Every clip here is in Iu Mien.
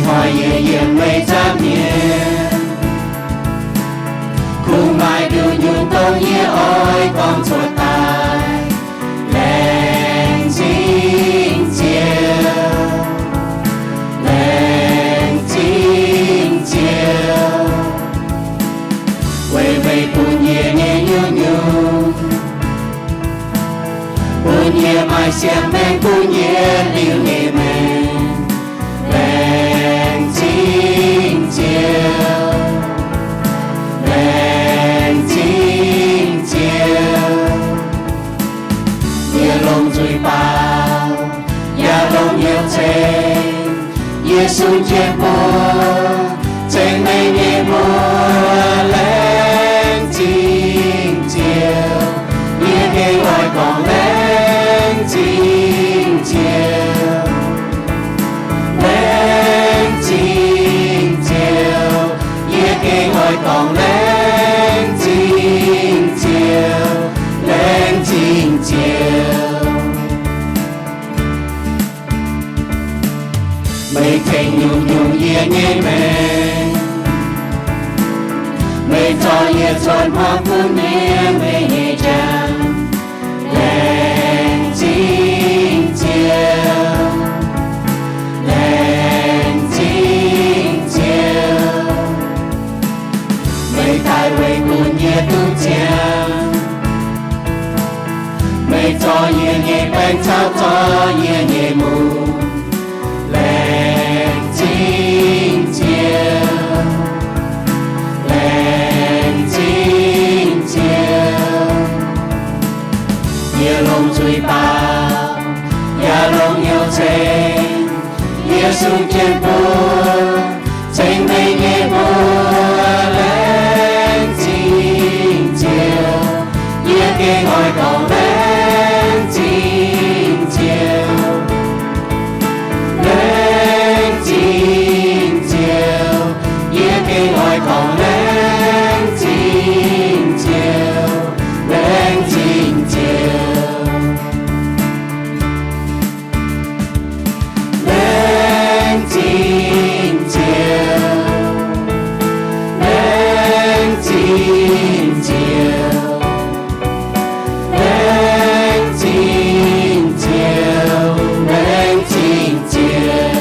hnoi yie yiem meih nzangv mienh. Kungx maaih nduqc nyungc dongh yie oix gorngv cuotv daaih. Laengz zingh Ziouv, laengz zingh Ziouv, weic meih bun yie nyei nyungc-nyungc, bun yie maaih siang-maengc, bun yie liuz nyei maengc. Laengz zingh Ziouv, laengz zingh Ziouv, yie longc nzuih baaux, yaac longc hnyouv ceng, yie sun jienv mbuo, ceng meih nyei mbuox. Laengz zingh Ziouv, yie gengh oix gorngv laengz zingh Ziouv. Laengz zingh Ziouv, yie gengh oix gorngv laengz zingh Ziouv, laengz zingh Ziouv. Meih tengx nyungc-nyungc yie nyei maengc, meih zorqv yie cuotv hmuangx bun yie meih nyei njang. Laengz zingh Ziouv, laengz zingh Ziouv, meih daaih weic bun yie duqv ziangh. Meih zorqv yie nyei baengc caux zorqv yie nyei mungz. Laengz zingh Ziouv, laengz zingh Ziouv, yie longc nzuih baaux, yaac longc hnyouv ceng, yie sun jienv mbuo, ceng meih nyei mbuox. Laengz zingh Ziouv, yie gengh oix gorngv laengz zingh Ziouv. Laengz zingh Ziouv, yie gengh oix gorngv laengz zingh Ziouv, laengz zingh Ziouv. Laengz zingh Ziouv, laengz zingh Ziouv, laengz zingh Ziouv, laengz zingh Ziouv.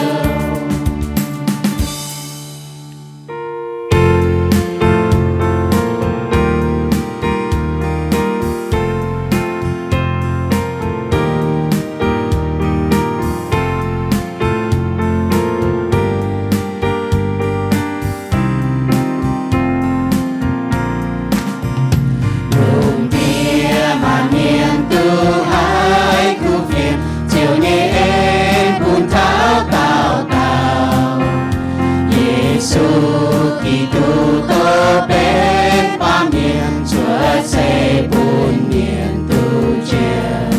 Lungh ndiev maanc mienh duqv haih kuv fienx, Ziouv nyei en bun taux daauh dauh. Yesu Giduc dov benx baamh mienh cuotv seix bun mienh duqv njoux.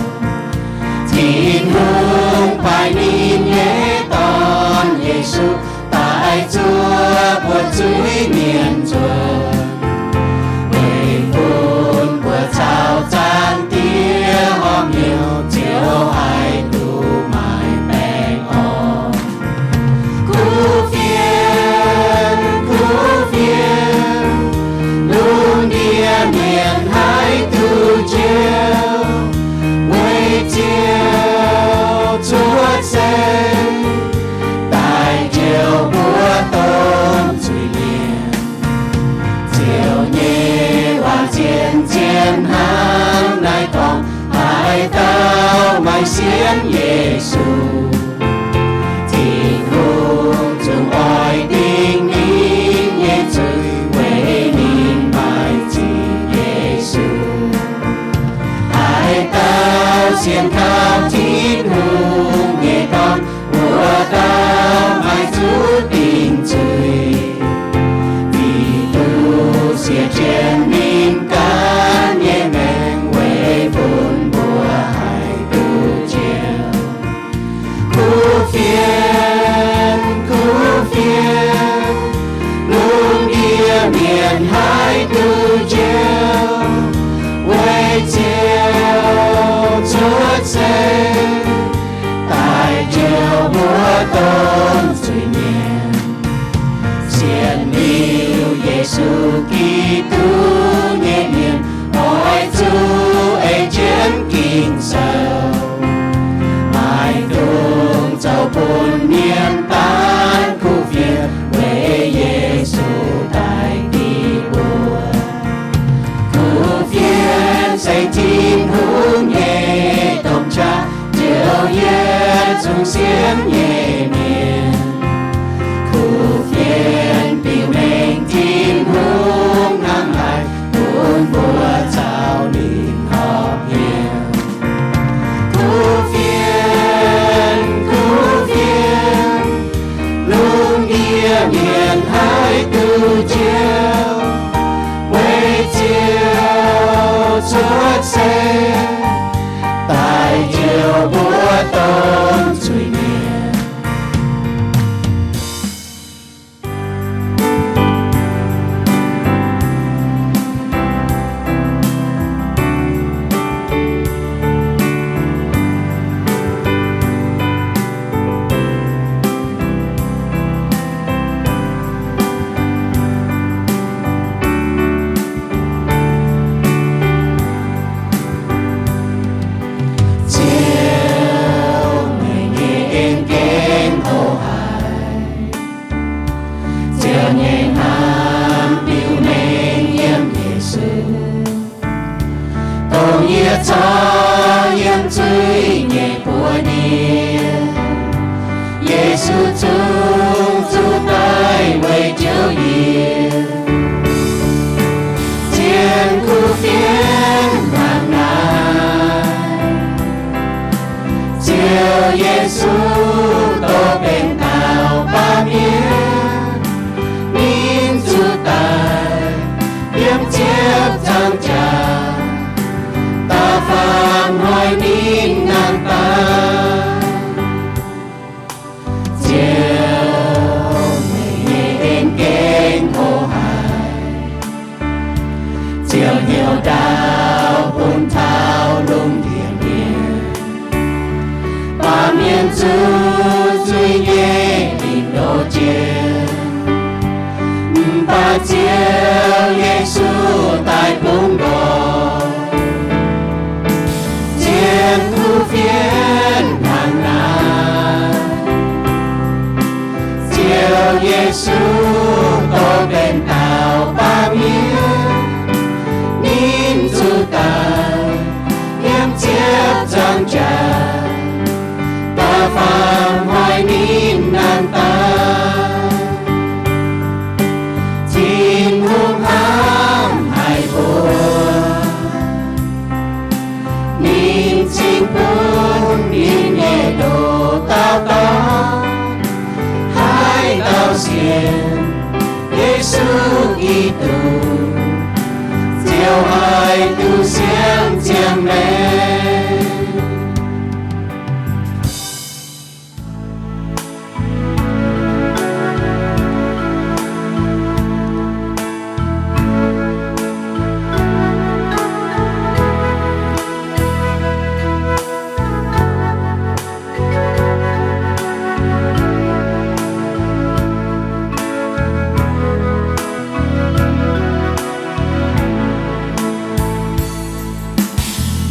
Tin-Hungh paaiv ninh nyei Dorn, Yesu, daaih zuov mbuo zuiz-mienh nzuonx, weic bun mbuo caux Zaangc Diex horpc hnyouv, Ziouv haih duqv maaiz baengh orn. Kuv fienx, kuv fienx, lungh ndiev mienh haih duqv njoux, weic Ziouv cuotv seix daaih njoux mbuo domh zuiz-mienh. Ziouv nyei waac zien-zien hnangv naaiv gorngv, haaix dauh maaih sienx Yesu, Tin-Hungh zungv oix dingc ninh nyei zuiz, weic ninh maaih zuiz Yesu. Haaix dauh sienx kaux Tin-Hungh nyei Dorn, wuov dauh maiv zuqc dingc zuiz. Giduc siev jienv ninh ganh nyei maengc weic bun mbuo haih duqv njoux. Kuv fienx, kuv fienx, lungh ndiev mienh haih duqv njoux, weic Ziouv cuotv seix zungv siemv nyei mienh. Kuv fienx biux mengh Tin-Hungh hnangv haaix bun mbuo caux ninh horpc hnyouv. Kuv fienx, kuv fienx, lungh ndiev mienh haih duqv njoux, weic Ziouv cuotv seix daaih njoux mbuo domh zuiz-mienh. Ziouv, meih nyei en gengh hlo haic. Ziouv nyei hnamv biux mengh yiem Yesu, dongh yie corc yiem zuiz nyei buoz-ndiev, Yesu zungv zuqc daic weic njoux yie. Zien kuv fienx hnangv naaiv, Ziouv Yesu dongh benx dauh baamh mienh, ninh zuqc daic yiem ziepc nzaangc jaax, da'faanh hnoi ninh nangh daaih. Ziouv, meih nyei en gengh hlo haic. Ziouv hnyouv ndaauv bun taux lungh ndiev mienh. Baamh mienh zuqc zuiz nyei lingc ndoh jiex, mv baac Ziouv Yesu daaih bungx nqoi. Zien kuv fienx hnangv naaiv, Ziouv Yesu dongh benx dauh baamh mienh, ninh zuqc daic yiem ziepc nzaangc jaax, da'faanh hnoi ninh nangh daaih. Tin-Hungh hnamv haic mbuo, ninh cingx bun ninh nyei ndoh dauh dauh haih dau sienx Yesu Giduc, Ziouv haih duqv siemv ziangh maengc.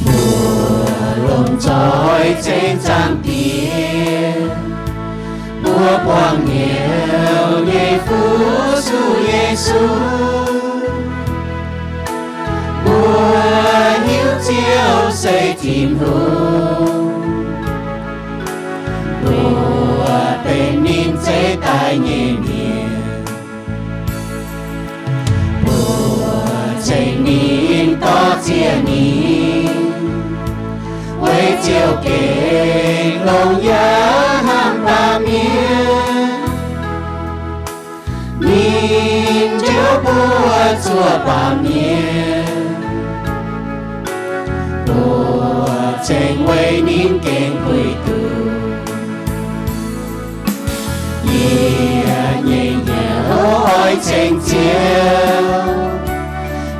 Mbuo lomh nzoih ceng Zaangc Diex, mbuo buangh hnyouv nyei Fuqv Sux Yesu. Mbuo hiuv Ziouv se Tin-Hungh, mbuo benx ninh zeiv daaih nyei mienh. Mbuo ceng ninh, dor-ziec ninh, weic Ziouv gengh longx yaac hnamv baamh mienh. Ninh njoux mbuo zuqc baamh mienh, mbuo ceng weic ninh gengh puix duqv. Yie nyei hnyouv oix ceng Ziouv,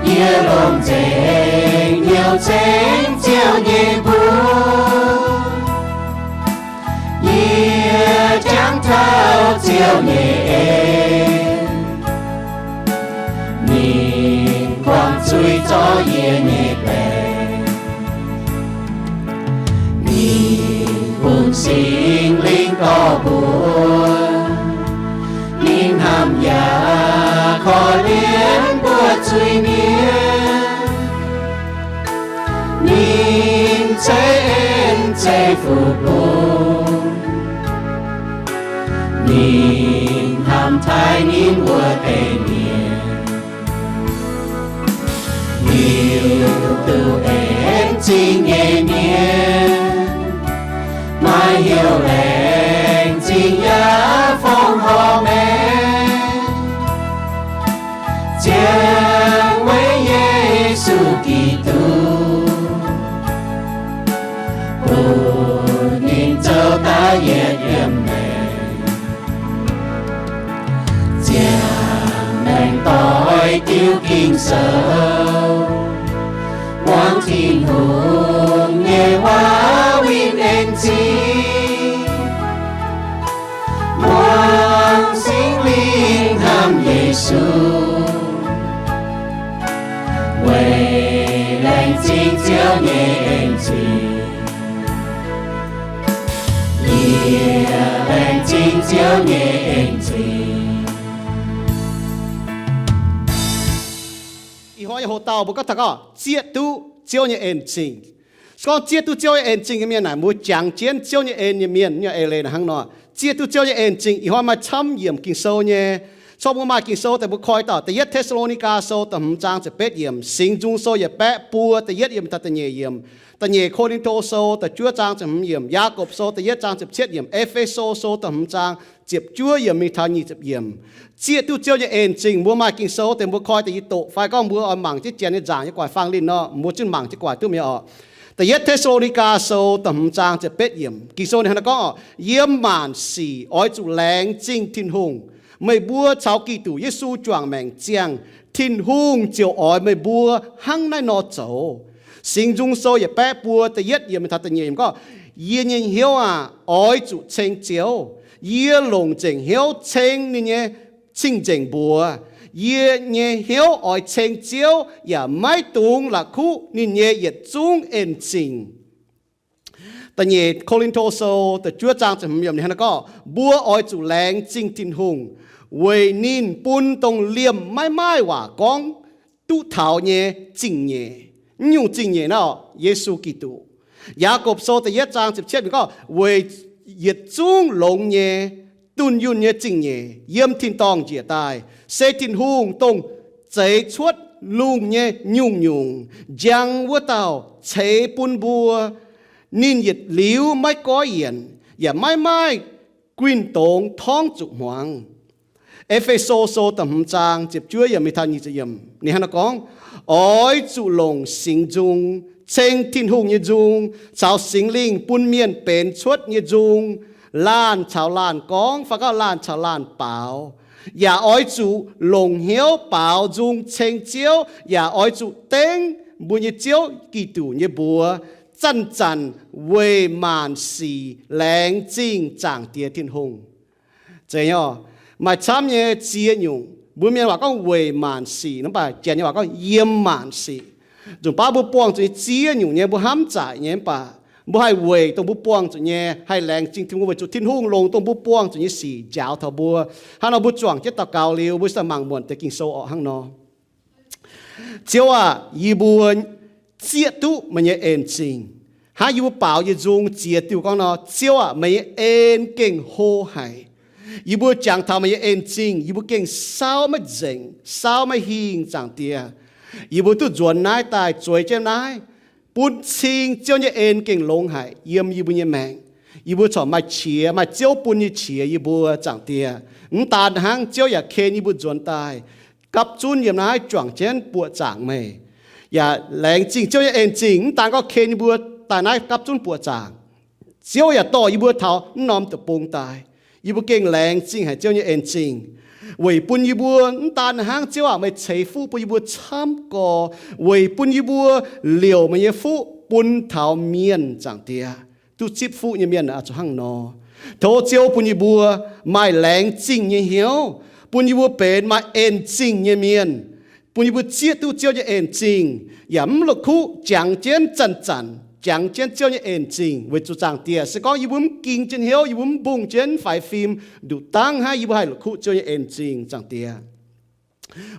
yie longc nzengc hnyouv ceng Ziouv nyei mbuox. Yie jangx taux Ziouv nyei en, ninh guangc zuiz zorqv yie nyei baengc. Ninh bun Singx Lingh dorh mbuo, ninh hnamv yaac korv-lienh mbuo zuiz-mienh. Ninh zeiv en zeiv-fun bun Ninh hnamv taaih ninh wuov deix mienh, hiuv duqv en zingh nyei mienh, maaih hnyouv laengz zingh yaac fongc horc maengc, ziangh weic Yesu Giduc, bun ninh zoux daaih yietc yiem maengc. Ziangh maengc doix diuc Ging-Sou, muangx Tin-Hungh nyei waac winh en zingh, muangx Singx Lingh hnamv Yesu, weic laengz zingh Ziouv nyei en zingh. Yie laengz zingh Ziouv nyei en zingh. Ih hnoi nyei hoc-dauh mbuo gorngv taux gorngv zieqv duqv Ziouv nyei en zingh. Se gorngv zieqv duqv Ziouv nyei en zingh nyei mienh naaic, mbuo jangx jienv Ziouv nyei en nyei mienh nyei eix leiz naaic hnangv nor. Zieqv duqv Ziouv nyei en zingh, ih hnoi maaih camv yiemc Ging-Sou nyei. Cong mbuo maaih Ging-Sou daaih mbuo koi dauh Da'yietv Te^saa^lo^ni^gaa Sou da'hmz zaang ziepc betv yiemc, Singx Nzung Sou yietc baeqv buo da'yietv yiemc taux da'nyeic yiemc, Da'nyeic Ko^lin^to Sou da'juov zaang ziepc hmz yiemc, Yaagorpc Sou da'yietv zaang ziepc cietv yiemc, E^fe^so Sou da'hmz zaang ziepc juov yiemc mingh taux nyic ziepc yiemc. Zieqv duqv Ziouv nyei en zingh, mbuo maaih Ging-Sou deix mbuo koi daaih yie doqc fai gorngv mbuo oix mangc jienv Janx nyei nzaangc nyei guaax fangx linh nor, mbuo zungv mangc jienv guaax duqv mi'aqv oc. Da'yietv Te^saa^lo^ni^gaa Sou da'hmz zaang ziepc betv yiemc, Ging-Sou ninh hnangv naaiv gorngv, Yiem maanc sic oix zuqc laengz zingh Tin-Hungh. Meih mbuo caux Giduc Yesu juangc maengc ziangh, Tin-Hungh ziouc oix meih mbuo hnangv naaiv nor zoux. Singx Nzung Sou yietc baeqv buo da'yietv yiemc taux da'nyeic yiemc gorngv, Yie nyei hnyouv aah! Oix zuqc ceng Ziouv. Yie longc nzengc hnyouv ceng ninh nyei cing-nzengc mbuox. Yie nyei hnyouv oix ceng Ziouv yaac maiv dungx la'kuqv ninh nyei yietc zungv en-zingh. Da'nyeic Ko^lin^to Sou da'juov zaang ziepc hmz yiemc ninh hnangv naaiv gorngv, Mbuo oix zuqc laengz zingh Tin-Hungh, weic ninh bun dongh liemh maiv maaih waac gorngv duqv taux nyei zingh nyeic. Mv nyungc zingh nyeic naaiv, Yesu Giduc. Yaagorpc Sou da'yietv zaang ziepc cietv ninh gorngv, Weic yietc zungv longx nyei, dunh yunh nyei zingh nyeic yiem tin-dorngh njiec daaih, se Tin-Hungh dongh zeix cuotv lungh nyei nyungc-nyungc njang wuov dauh ceix bun mbuo. Ninh yietc liuz maiv goiv yienc, yaac maiv maaih guinh dongz torngv zuqc hmuangx. E^fe^so Sou da'hmz zaang ziepc juov yiemc mingh taux nyic ziepc yiemc ninh hnangv naaiv gorngv, Oix zuqc longc Singx Nzung ceng Tin-Hungh nyei nzung caux Singx Lingh bun mienh benx cuotv nyei nzung, laanh caux laanh gorngv fai gorngv laanh caux laanh baaux. Yaac oix zuqc longc hnyouv baaux nzung ceng Ziouv, yaac oix zuqc dengv mbuo nyei Ziouv Giduc nyei mbuox zanc-zanc weic maanc sic laengz zingh Zaangc Diex Tin-Hungh. Zeiz nyei oc. Maaih camv nyei ziex nyungc, mbuo Mienh waac gorngv weic maanc sic, mv baac Janx nyei waac gorngv yiem maanc sic. Nzunc baav mbuo buangh zuqc nyei ziex nyungc nyei mbuo hnamv zaic nyei, mv baac mbuo haih weic dongh mbuo buangh zuqc nyei, haih laengz zingh Tin-Hungh weic zuqc Tin-Hungh longc dongh mbuo buangh zuqc nyei sic njaaux taux mbuo. Hnangv nor mbuo juangc jienv daux gaux liuz, mbuo se mangc muonc deix Ging-Sou orqc hnangv nor. Ziouv aah! Yie mbuo zieqv duqv meih nyei en zingh. Hnangv yie mbuo baaux nyei nzung ziex diuh gorngv nor, Ziouv aah! Meih nyei en gengh hlo haic. Yie mbuo jangx taux meih nyei en zingh, yie mbuo gengh saauv maiv nzengc, saauv maiv hingh, Zaangc Diex. Yie mbuo duqv nzuonx naaiv daaih zueiz jienv naaiv, bun cing Ziouv nyei en gengh longx haic yiem yie mbuo nyei maengc. Yie mbuo corc maaih qiex, maaih Ziouv bun nyei qiex yie mbuo, Zaangc Diex. Mv daan hnangv, Ziouv yaac ken yie mbuo nzuonx daaih gapv zunv yiem naaiv juangc jienv buoqc zaangc meih. Yaac laengz zingh Ziouv nyei en zingh, mv daan gorngv ken yie mbuo daaih naaiv gapv zunv buoqc zaangc, Ziouv yaac dorh yie mbuo taux mv norm deic-bung daaih. Yie mbuo gengh laengz zingh haic Ziouv nyei en zingh, weic bun yie mbuo mv daan hnangv, Ziouv aah! Meih ceix fuqv bun yie mbuo camv gorx, weic bun yie mbuo liouc meih nyei fuqv bun taux mienh, Zaangc Diex. Duqv zipv fuqv nyei mienh oix zuqc hnangv nor. Tov Ziouv bun yie mbuo maaih laengz zingh nyei hnyouv, bun yie mbuo benx maaih en zingh nyei mienh, bun yie mbuo zieqv duqv Ziouv nyei en zingh, yaac mv la'kuqv jangx jienv zanc-zanc, jangx jienv Ziouv nyei en zingh, weic zuqc Zaangc Diex, se gorngv yie mbuo mv ging jienv hnyouv, yie mbuo mv mbungh jienv faix fim, nduqc dangv hnangv yie mbuo haih la'kuqv Ziouv nyei en zingh, Zaangc Diex.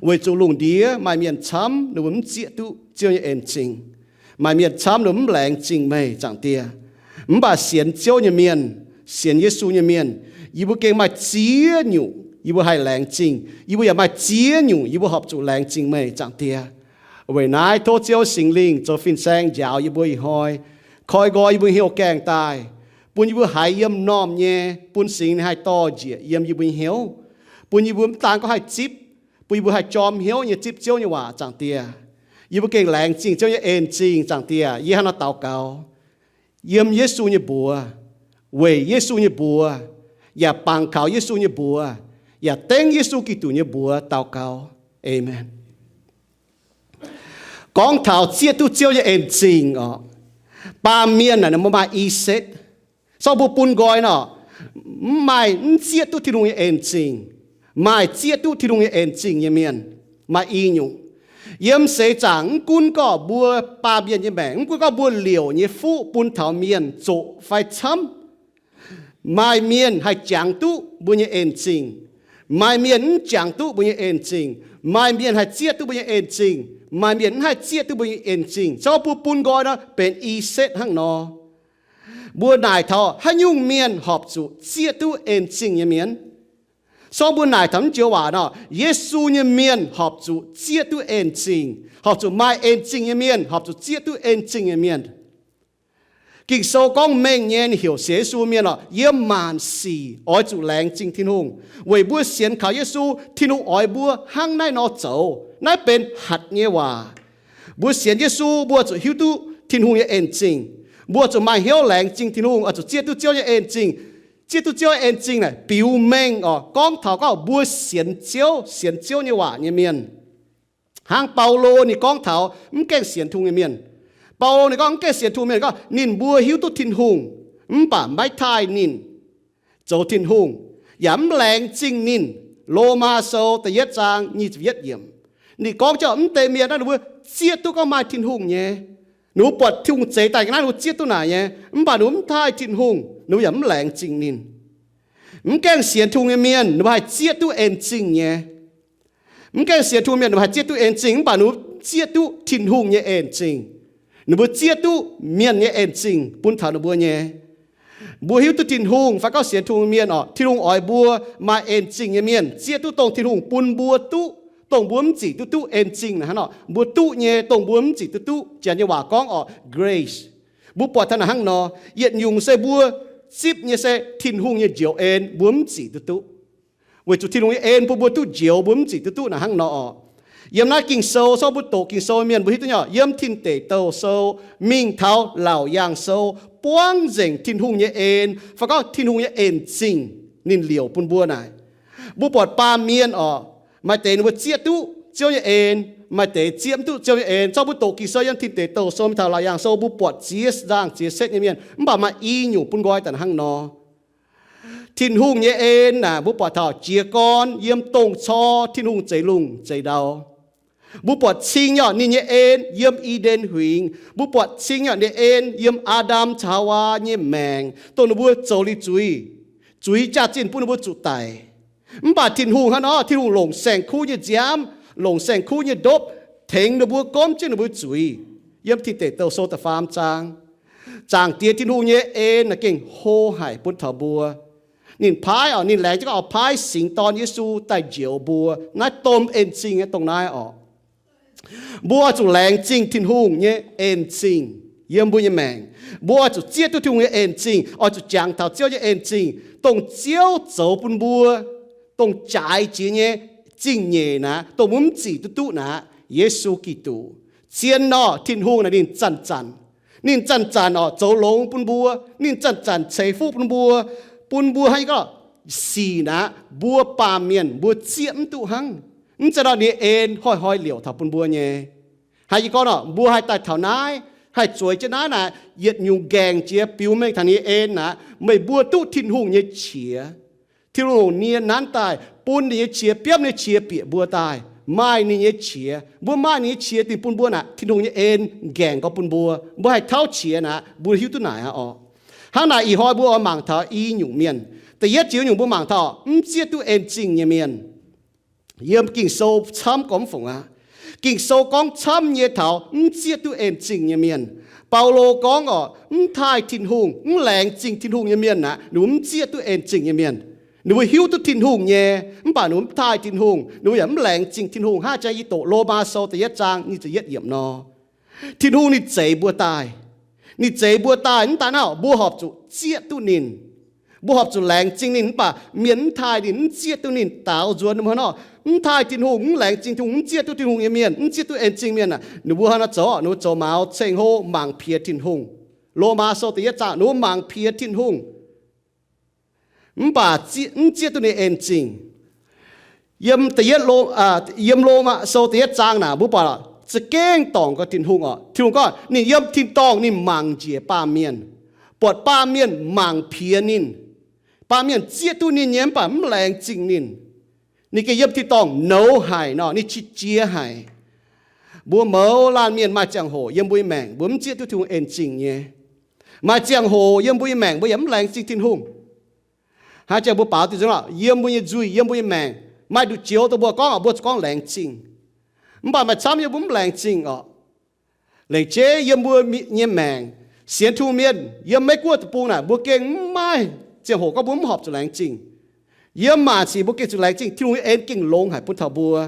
Weic zuqc lungh ndiev maaih mienh camv ninh mbuo mv zieqv duqv Ziouv nyei en zingh. Maaih mienh camv ninh mv laengz zingh meih, Zaangc Diex. Mv baac sienx Ziouv nyei mienh, sienx Yesu nyei mienh, Yie mbuo gengh maaih ziex nyungc yie mbuo haih laengz zingh. Yie mbuo yaac maaih ziex nyungc yie mbuo horpc zuqc laengz zingh meih, Zaangc Diex. Weic naaiv tov Ziouv Singx Lingh zoux fin-saeng njaaux yie mbuo ih hnoi, koi nqoi yie mbuo hnyouv gaengh daaih, bun yie mbuo haiz yiem m'normh nyei, bun Singx Lingh haih dorh njiec yiem yie mbuo hnyouv, bun yie mbuo mv daan gorngv haih zipv, bun yie mbuo haih jorm hnyouv nyei zipv Ziouv nyei waac, Zaangc Diex. Yie mbuo gengh laengz zingh Ziouv nyei en-zingh, Zaangc Diex. Yie hnangv nor daux gaux yiem Yesu nyei mbuox, weic Yesu nyei mbuox, yaac bangc kaux Yesu nyei mbuox, yaac dengv Yesu Giduc nyei mbuox daux gaux. Aamen. Gorngv taux zieqv duqv Ziouv nyei en-zingh oc, baamh mienh naaic ninh mbuo maaih i setv. Sorng mbuo bun nqoi nor, mv maaih mv zieqv duqv Tin-Hungh nyei en-zingh. Maaih zieqv duqv Tin-Hungh nyei en-zingh nyei mienh, maaih i nyungc. Yiem seix zaangc mv gunv gorngv mbuo baamh mienh nyei maengc, mv gunv gorngv mbuo liouc nyei fuqv bun taux mienh zoqc fai camv, maaih mienh haih jangx duqv mbuo nyei en-zingh, maaih mienh mv jangx duqv mbuo nyei en-zingh, maaih mienh haih zieqv duqv mbuo nyei en-zingh, maaih mienh mv haih zieqv duqv mbuo nyei en-zingh. Sorng mbuo bun nqoi nor benx i setv hnangv nor. Mbuo naaic taux haaix nyungc mienh horpc zuqc zieqv duqv en-zingh nyei mienh? Sorng mbuo naaic taux mv joux waac nor, Yesu nyei mienh horpc zuqc zieqv duqv en-zingh. Horpc zuqc maaih en-zingh nyei mienh horpc zuqc zieqv duqv en-zingh nyei mienh. Ging-Sou gorngv mengh nyei, ninh heuc sienx Yesu mienh oc, yiem maanc sic oix zuqc laengz zingh Tin-Hungh, weic mbuo sienx kaux Yesu, Tin-Hungh oix mbuo hnangv naaiv nor zoux. Naaiv benx hatc nyei waac. Mbuo sienx Yesu, mbuo zuqc hiuv duqv Tin-Hungh nyei en-zingh. Mbuo zuqc maaih hnyouv laengz zingh Tin-Hungh, oix zuqc zieqv duqv Ziouv nyei en-zingh. Zieqv duqv Ziouv en-zingh naaic biux mengh oc, gorngv taux gorngv mbuo sienx Ziouv, sienx Ziouv nyei waac nyei mienh. Hnangv Baulo ninh gorngv taux mv gaengh sienx Tin-Hungh nyei mienh. Baulo ninh gorngv mv gaengh sienx Tin-Hungh mienh gorngv ninh mbuo hiuv duqv Tin-Hungh, mv baac maiv taaih ninh zoux Tin-Hungh, yaac mv laengz zingh ninh. Lomaa Sou da'yietv zaang nyic ziepc yietv yiemc, ninh gorngv jienv mv deix mienh naaiv ninh mbuo zieqv duqv gorngv maaih Tin-Hungh nyei, ninh mbuo buatc Tin-Hungh zeix daaih ga'naaiv, ninh mbuo zieqv duqv naaic nyei, mv baac ninh mbuo mv taaih Tin-Hungh, ninh mbuo yaac mv laengz zingh ninh. Mv gaengh sienx Tin-Hungh nyei mienh ninh mbuo haih zieqv duqv en-zingh nyei. Mv gaengh sienx Tin-Hungh mienh ninh mbuo haih zieqv duqv en-zingh, mv baac ninh mbuo zieqv duqv Tin-Hungh nyei en-zingh. Ninh mbuo zieqv duqv mienh nyei en-zingh bun taux ninh mbuo nyei. Mbuo hiuv duqv Tin-Hungh fai gorngv sienx Tin-Hungh mienh oc, Tin-Hungh oix mbuo maaih en-zingh nyei mienh zieqv duqv dongh Tin-Hungh bun mbuo duqv, dongh mbuo mv zic duqv duqv en-zingh naaic hnangv nor. Mbuo duqv nyei dongh mbuo mv zic duqv duqv. Janx nyei waac gorngv oc, grace. Mbuo buatc taux naaic hnangv nor, yietc nyungc se mbuo zipv nyei se Tin-Hungh nyei njoux en mbuo mv zic duqv duqv. Weic zuqc Tin-Hungh nyei en bun mbuo duqv njoux mbuo mv zic duqv duqv naaic hnangv nor oc. Yiem naaiv Ging-Sou, sorng mbuo doqc Ging-Sou mienh mbuo hiuv duqv nyei oc, yiem Tin Deic Douh Sou mingh taux Laauc Yaangh Sou buangv nzengc Tin-Hungh nyei en fai gorngv Tin-Hungh nyei en-zingh ninh liouc bun mbuo naaic. Mbuo buatc baamh mienh oc, maaih deix ninh mbuo zieqv duqv Ziouv nyei en, maaih deix zieqv mv duqv Ziouv nyei en. Zorqv mbuo doqc Ging-Sou yiem Tin Deic Douh Sou mingh taux Laauc Yaangh Sou, mbuo buatc ziex nzangh ziex setv nyei mienh, mv baac maaih i nyungc bun nqoi daaih hnangv nor. Tin-Hungh nyei en naaic, mbuo buatc taux jiez gorn yiem dongh cor Tin-Hungh zeix lungh zeix ndau. Mbuo buatc cing nyei oc ninh nyei en yiem I^nden Huingx. Mbuo buatc cing nyei oc ninh nyei en yiem Aa^ndam caux Haawaa nyei maengc, dongh ninh mbuo zoux liuz zuiz, zuiz jaax-zinh bun ninh mbuo zuqc daic. Mv baac Tin-Hungh hnangv nor, Tin-Hungh longc saeng-kuv nyei nziaamv, longc saeng-kuv nyei ndopv tengx ninh mbuo gomv jienv ninh mbuo zuiz. Yiem Tin Deic Douh Sou da'faam zaang. Zaangc Diex Tin-Hungh nyei en naaic gengh hlo haic bun taux mbuo. Ninh paaiv oc, ninh laengz jienv oix paaiv Singx Dorn Yesu daaih njoux mbuo. Naaiv domh en-zingh nyei dongh naaiv oc. Mbuo oix zuqc laengz zingh Tin-Hungh nyei en-zingh yiem mbuo nyei maengc. Mbuo oix zuqc zieqv duqv Tin-Hungh nyei en-zingh, oix zuqc jangx taux Ziouv nyei en-zingh, dongh Ziouv zoux bun mbuo, dongh jaaix jiex nyei zingh nyeic naaic, dongh mbuo mv zic duqv duqv naaic, Yesu Giduc. Zien nor, Tin-Hungh naaic ninh zanc-zanc, ninh zanc-zanc oc zoux longx bun mbuo, ninh zanc-zanc ceix fuqv bun mbuo, bun mbuo hnangv gorngv sic naaic mbuo baamh mienh mbuo zieqv mv duqv hnangv. Mv zeiz nor ninh nyei en hnoi-hnoi liouc taux bun mbuo nyei. Haiz yie gorngv nor, mbuo haih daaih taux naaiv, haih zueiz jienv naaiv naaic, yietc nyungc nqaengc jiex biux mengh taux ninh nyei en naaic, meih mbuo duqv Tin-Hungh nyei qiex. Tin-Hungh longc nie nanv daaih bun ninh nyei qiex, biomv ninh nyei qiex bieqc mbuo daaih, maaih ninh nyei qiex. Mbuo maaih ninh nyei qiex dingc bun mbuo naaic, Tin-Hungh nyei en nqaengc gorx bun mbuo. Mbuo haih tauv qiex naaic, mbuo hiuv duqv naaic aqv oc. Hnangv naaic ih hnoi mbuo oix mangc taux i nyungc mienh. Da'yietv jiex nyungc mbuo mangc taux mv zieqv duqv en-zingh nyei mienh. Yiem Ging-Sou camv gorx mv fungc aqv. Ging-Sou gorngv camv nyei taux mv zieqv duqv en-zingh nyei mienh. Baulo gorngv oc, mv taaih Tin-Hungh, mv laengz zingh Tin-Hungh nyei mienh naaic, ninh mbuo mv zieqv duqv en-zingh nyei mienh. Ninh mbuo hiuv duqv Tin-Hungh nyei, mv baac ninh mbuo mv taaih Tin-Hungh, ninh mbuo yaac mv laengz zingh Tin-Hungh. Hnangv jang yie doqc Lomaa Sou da'yietv zaang nyic ziepc yietv yiemc nor, Tin-Hungh ninh zeix mbuo daaih. Ninh zeix mbuo daaih mv daan hnangv, mbuo horpc zuqc zieqv duqv ninh. Mbuo horpc zuqc laengz zingh ninh, mv baac mienh mv taaih ninh, mv zieqv duqv ninh, daaux nzuonx ninh mbuo hnangv nor. Mv taaih Tin-Hungh, mv laengz zingh Tin-Hungh, mv zieqv duqv Tin-Hungh nyei mienh, mv zieqv duqv en zingh mienh aah, ninh mbuo hnangv nor zoux, ninh mbuo zoux maux ceng hlo mangc piex Tin-Hungh. Lomaa Sou da'yietv zaang, ninh mbuo mangc piex Tin-Hungh. Mv baac mv zieqv duqv ninh en zingh. Yiem da'yietv, yiem Lomaa Sou da'yietv zaang naaic mbuo buatc za'gengh dorngc gau Tin-Hungh oc. Tin-Hungh gorngv ninh yiem tin-dorngh ninh mangc njiec baamh mienh, buatc baamh mienh mangc piex ninh. Baamh mienh zieqv duqv ninh nyei mv baac mv laengz zingh ninh. Ninh gengh yiem tin-dorngh nouz haic nor, ninh qiex jiez haic. Mbuo mouz laanh mienh maaih ziangh hoc yiem mbuo nyei maengc mbuo mv zieqv duqv Tin-Hungh en zingh nyei. Maaih ziangh hoc yiem mbuo nyei maengc mbuo yaac mv laengz zingh Tin-Hungh. Hnangv jang mbuo baaux diuh nzunc oc, yiem mbuo nyei nzuih, yiem mbuo nyei maengc, maaih nduqc joux dongh mbuo gorngv oc, mbuo zuqc gorngv laengz zingh. Mv baac maaih camv yiem mbuo mv laengz zingh oc. Lengc jeiv yiem mbuo nyei maengc, sienx Tin-Hungh mienh yiem Meiv Guoqv deic-bung naaic mbuo gengh mv maaih ziangh hoc gorngv mbuo mv horpc zuqc laengz zingh. Yiem maanc sic mbuo gengh zuqc laengz zingh. Tin-Hungh nyei en gengh longx haic bun taux mbuo.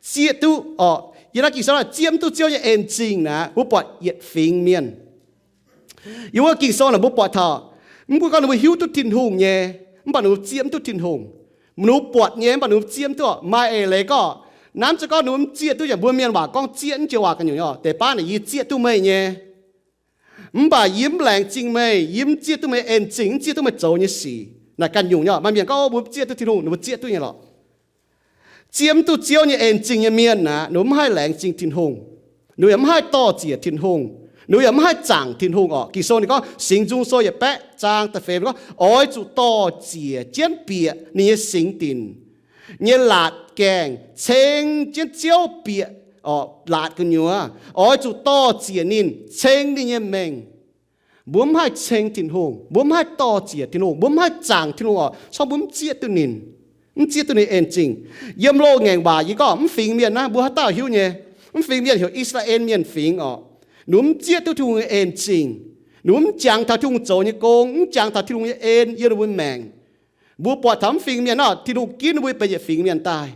Zieqv duqv oc, yiem naaiv Ging-Sou naaic zieqv mv duqv Ziouv nyei en zingh naaic, mbuo buatc yietc fingx mienh. Yiem wuov Ging-Sou naaic mbuo buatc taux, mv gunv gorngv ninh mbuo hiuv duqv Tin-Hungh nyei, mv baac ninh mbuo zieqv mv duqv Tin-Hungh. Ninh mbuo buatc nyei, mv baac ninh mbuo zieqv mv duqv. Maaih eix leiz gorngv, nanv zungv gorngv ninh mbuo mv zieqv duqv yaac mbuo mienh waac gorngv zieqv mv joux waac ganh nyungc nyei oc. Deix baav naaic yie zieqv duqv meih nyei. Mv baac yie mv laengz zingh meih, yie mv zieqv duqv meih en zingh, mv zieqv duqv meih zoux nyei sic. Naaic ganh nyungc nyei oc. Maaih mienh gorngv, o, mbuo mv zieqv duqv Tin-Hungh, ninh mbuo zieqv duqv nyei lorqc. Zieqv mv duqv Ziouv nyei en zingh nyei mienh aeqv, ninh mbuo mv haih laengz zingh Tin-Hungh. Ninh mbuo yaac mv haih dor-ziec Tin-Hungh. Ninh mbuo yaac mv haih zaangc Tin-Hungh oc. Ging-Sou ninh gorngv, Singx Nzung Sou yietc baeqv zaang da'feix gorngv, oix zuqc dor-ziec jienv bieqc ninh nyei singx dinc nyei laatc gaengh ceng jienv Ziouv bieqc, oc, laatc gu'nyuoz. Oix zuqc dor-ziec ninh, ceng ninh nyei mengh. Mbuo mv haih ceng Tin-Hungh, mbuo mv haih dor-ziec Tin-Hungh, mbuo mv haih zaangc Tin-Hungh oc, se gorngv mbuo mv zieqv duqv ninh, mv zieqv duqv ninh en zingh. Yiem loz-ngaengc waac yie gorngv mv fingx mienh naaiv, mbuo haaix dauh hiuv nyei? Mv fingx mienh heuc I^saa^laa^en Mienh fingx oc. Ninh mbuo mv zieqv duqv Tin-Hungh nyei en zingh. Ninh mbuo mv jangx taux Tin-Hungh zoux nyei gong, mv jangx taux Tin-Hungh nyei en yiem ninh mbuo maengc. Mbuo buatc taux mv fingx mienh naaiv, Tin-Hungh ginv mbuo benx yietc fingx mienh daaih.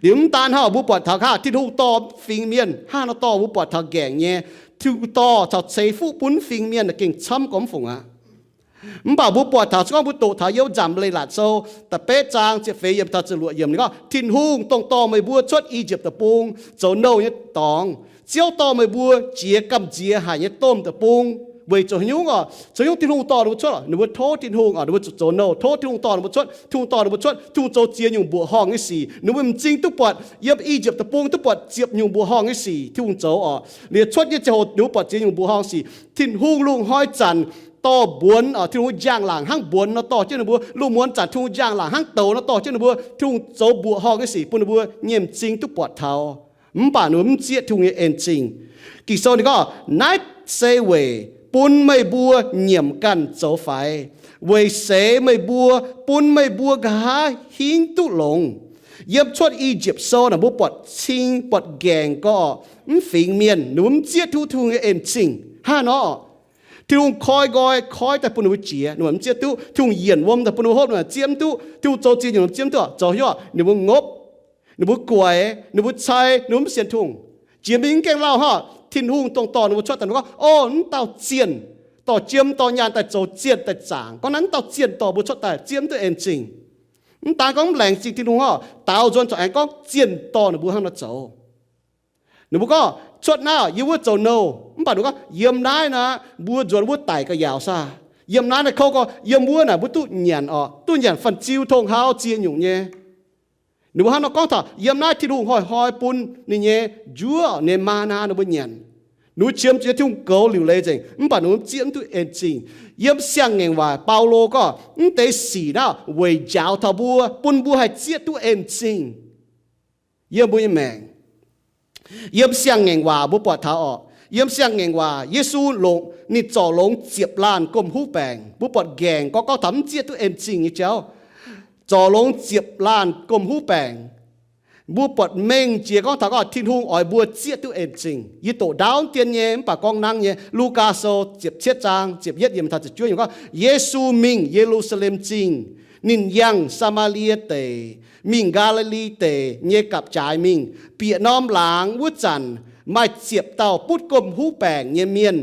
Liuz mv daan hnangv, mbuo buatc taux hnangv Tin-Hungh dorh mv fingx mienh hnangv nor dorh mbuo buatc taux nqaengc nyei. Tin-Hungh dorh caux ceix fuqv bun mv fingx mienh gengh camv gormx fungc aqv. Mv baac mbuo buatc taux se gorngv mbuo doqc taux yiem Nzamc Leiz-Latc Sou da'betv zaang ziepc feix yiemc taux ziepc luoqc yiemc ninh gorngv, Tin-Hungh dongh dorh meih mbuo cuotv I^yipv Deic-Bung, zoux nouh nyei dorngx. Ziouv dorh meih mbuo jiex gamh nziex haic nyei domh deic-bung. Weic zuqc haaix nyungc oc? Zoux nyungc Tin-Hungh dorh ninh mbuo cuotv oc, ninh mbuo tov Tin-Hungh oc, ninh mbuo zuqc zoux nouh, tov Tin-Hungh dorh ninh mbuo cuotv, Tin-Hungh dorh ninh mbuo cuotv, Tin-Hungh zoux ziex nyungc mbuoqc horngh nyei sic. Ninh mbuo m'zing duqv buatc yiem I^yipv Deic-Bung duqv buatc ziepc nyungc mbuoqc horngh nyei sic Tin-Hungh zoux oc. Liuz cuotv nyei ziangh hoc ninh mbuo buatc ziex nyungc mbuoqc horngh sic. Tin-Hungh lungh hnoi zanc dorh mbuonx oc, Tin-Hungh njang-laangc hnangv mbuonx nor dorh jienv ninh mbuo. Lungh muonz zanc Tin-Hungh njang-laangc hnangv douz nor dorh jienv ninh mbuo. Tin-Hungh zoux mbuoqc horngh nyei sic bun ninh mbuo nyei m'zing duqv buatc taux. Mv baac ninh mbuo mv zieqv Tin-Hungh nyei en zingh. Ging-Sou ninh gorngv, Naaiv se weic bun meih mbuo nyiemc ganh zoux faix, weic seix meih mbuo, bun meih mbuo nqa'haav hingv duqv longx. Yiem cuotv I^yipv Sou naaic mbuo buatc cing buatc nqaengc gorqv mv fingx mienh, ninh mbuo mv zieqv duqv Tin-Hungh nyei en zingh hnangv nor. Tin-Hungh koi nqoi, koi daaih bun ninh mbuo jiex, ninh mbuo mv zieqv duqv. Tin-Hungh yienc wuom daaih bun ninh mbuo hopv, ninh mbuo zieqv mv duqv. Tin-Hungh zoux ziex nyungc, ninh mbuo zieqv mv duqv. Zoux haaix nyungc? Ninh mbuo ngopv, ninh mbuo guaix, ninh mbuo cai, ninh mbuo mv sienx Tin-Hungh. Jiex mingh mv gaengh lauh hnangv, Tin-Hungh dongh dorh ninh mbuo cuotv daaih, ninh mbuo gorngv, O, mv dauh zienh dorh jiem dorh nyaanh daaih zoux zienh daaih zaangc. Gorngv naaiv mv dauh zienh dorh mbuo cuotv daaih, zieqv mv duqv en zingh. Mv daan gorngv mv laengz zingh Tin-Hungh hnangv, daaux nzuonx corc aengx gorngv zienh dorh ninh mbuo hnangv nor zoux. Ninh mbuo gorngv, Cuotv naaiv yiem wuov zoux nouh. Mv baac ninh mbuo gorngv, Yiem naaiv naaic mbuo nzuonx wuov daic ga'yaauc saah? Yiem naaiv naaic kouv gorngv yiem wuov naaic mbuo duqv nyanc oc, duqv nyanc fan-ziu, tong-hau, ziex nyungc nyei. Ninh mbuo hnangv nor gorngv taux yiem naaiv Tin-Hungh hnoi-hnoi bun ninh nyei njuov, ninh ma naa ninh mbuo nyanc. Ninh mbuo qiemx zuqc Tin-Hungh goux liuc leiz nzengc, mv baac ninh mbuo zieqv mv duqv en zingh. Yiem Siang-Ngaengc Waac Baulo gorngv, Mv deix sic naaiv weic njaaux taux mbuo, bun mbuo haih zieqv duqv en zingh yiem mbuo nyei maengc. Yiem Siang-Ngaengc Waac mbuo buatc taux oc, yiem Siang-Ngaengc Waac Yesu longc, ninh zorc longx ziepc laanh gomh huv baengc. Mbuo buatc nqaengc gorngv, gorngv taux mv zieqv duqv en zingh nyei jauv, zorc longx ziepc laanh gomh huv baengc. Mbuo buatc mengh jiex gorngv taux gorngv Tin-Hungh oix mbuo zieqv duqv en zingh. Yie doqc ndaauv dien nyei mv baac gorngv nangv nyei. Lugaa Sou ziepc cietv zaang ziepc yietv yiemc taux ziepc juov yiemc gorngv, Yesu mingh Ye^lu^saa^lem Zingh, Ninh yangh Saa^maa^lie Deic, mingh Gaa^li^li Deic nyei gapv-jaaix mingh. Bieqc norm laangz wuov zanc, maaih ziepc dauh butv gomh huv baengc nyei mienh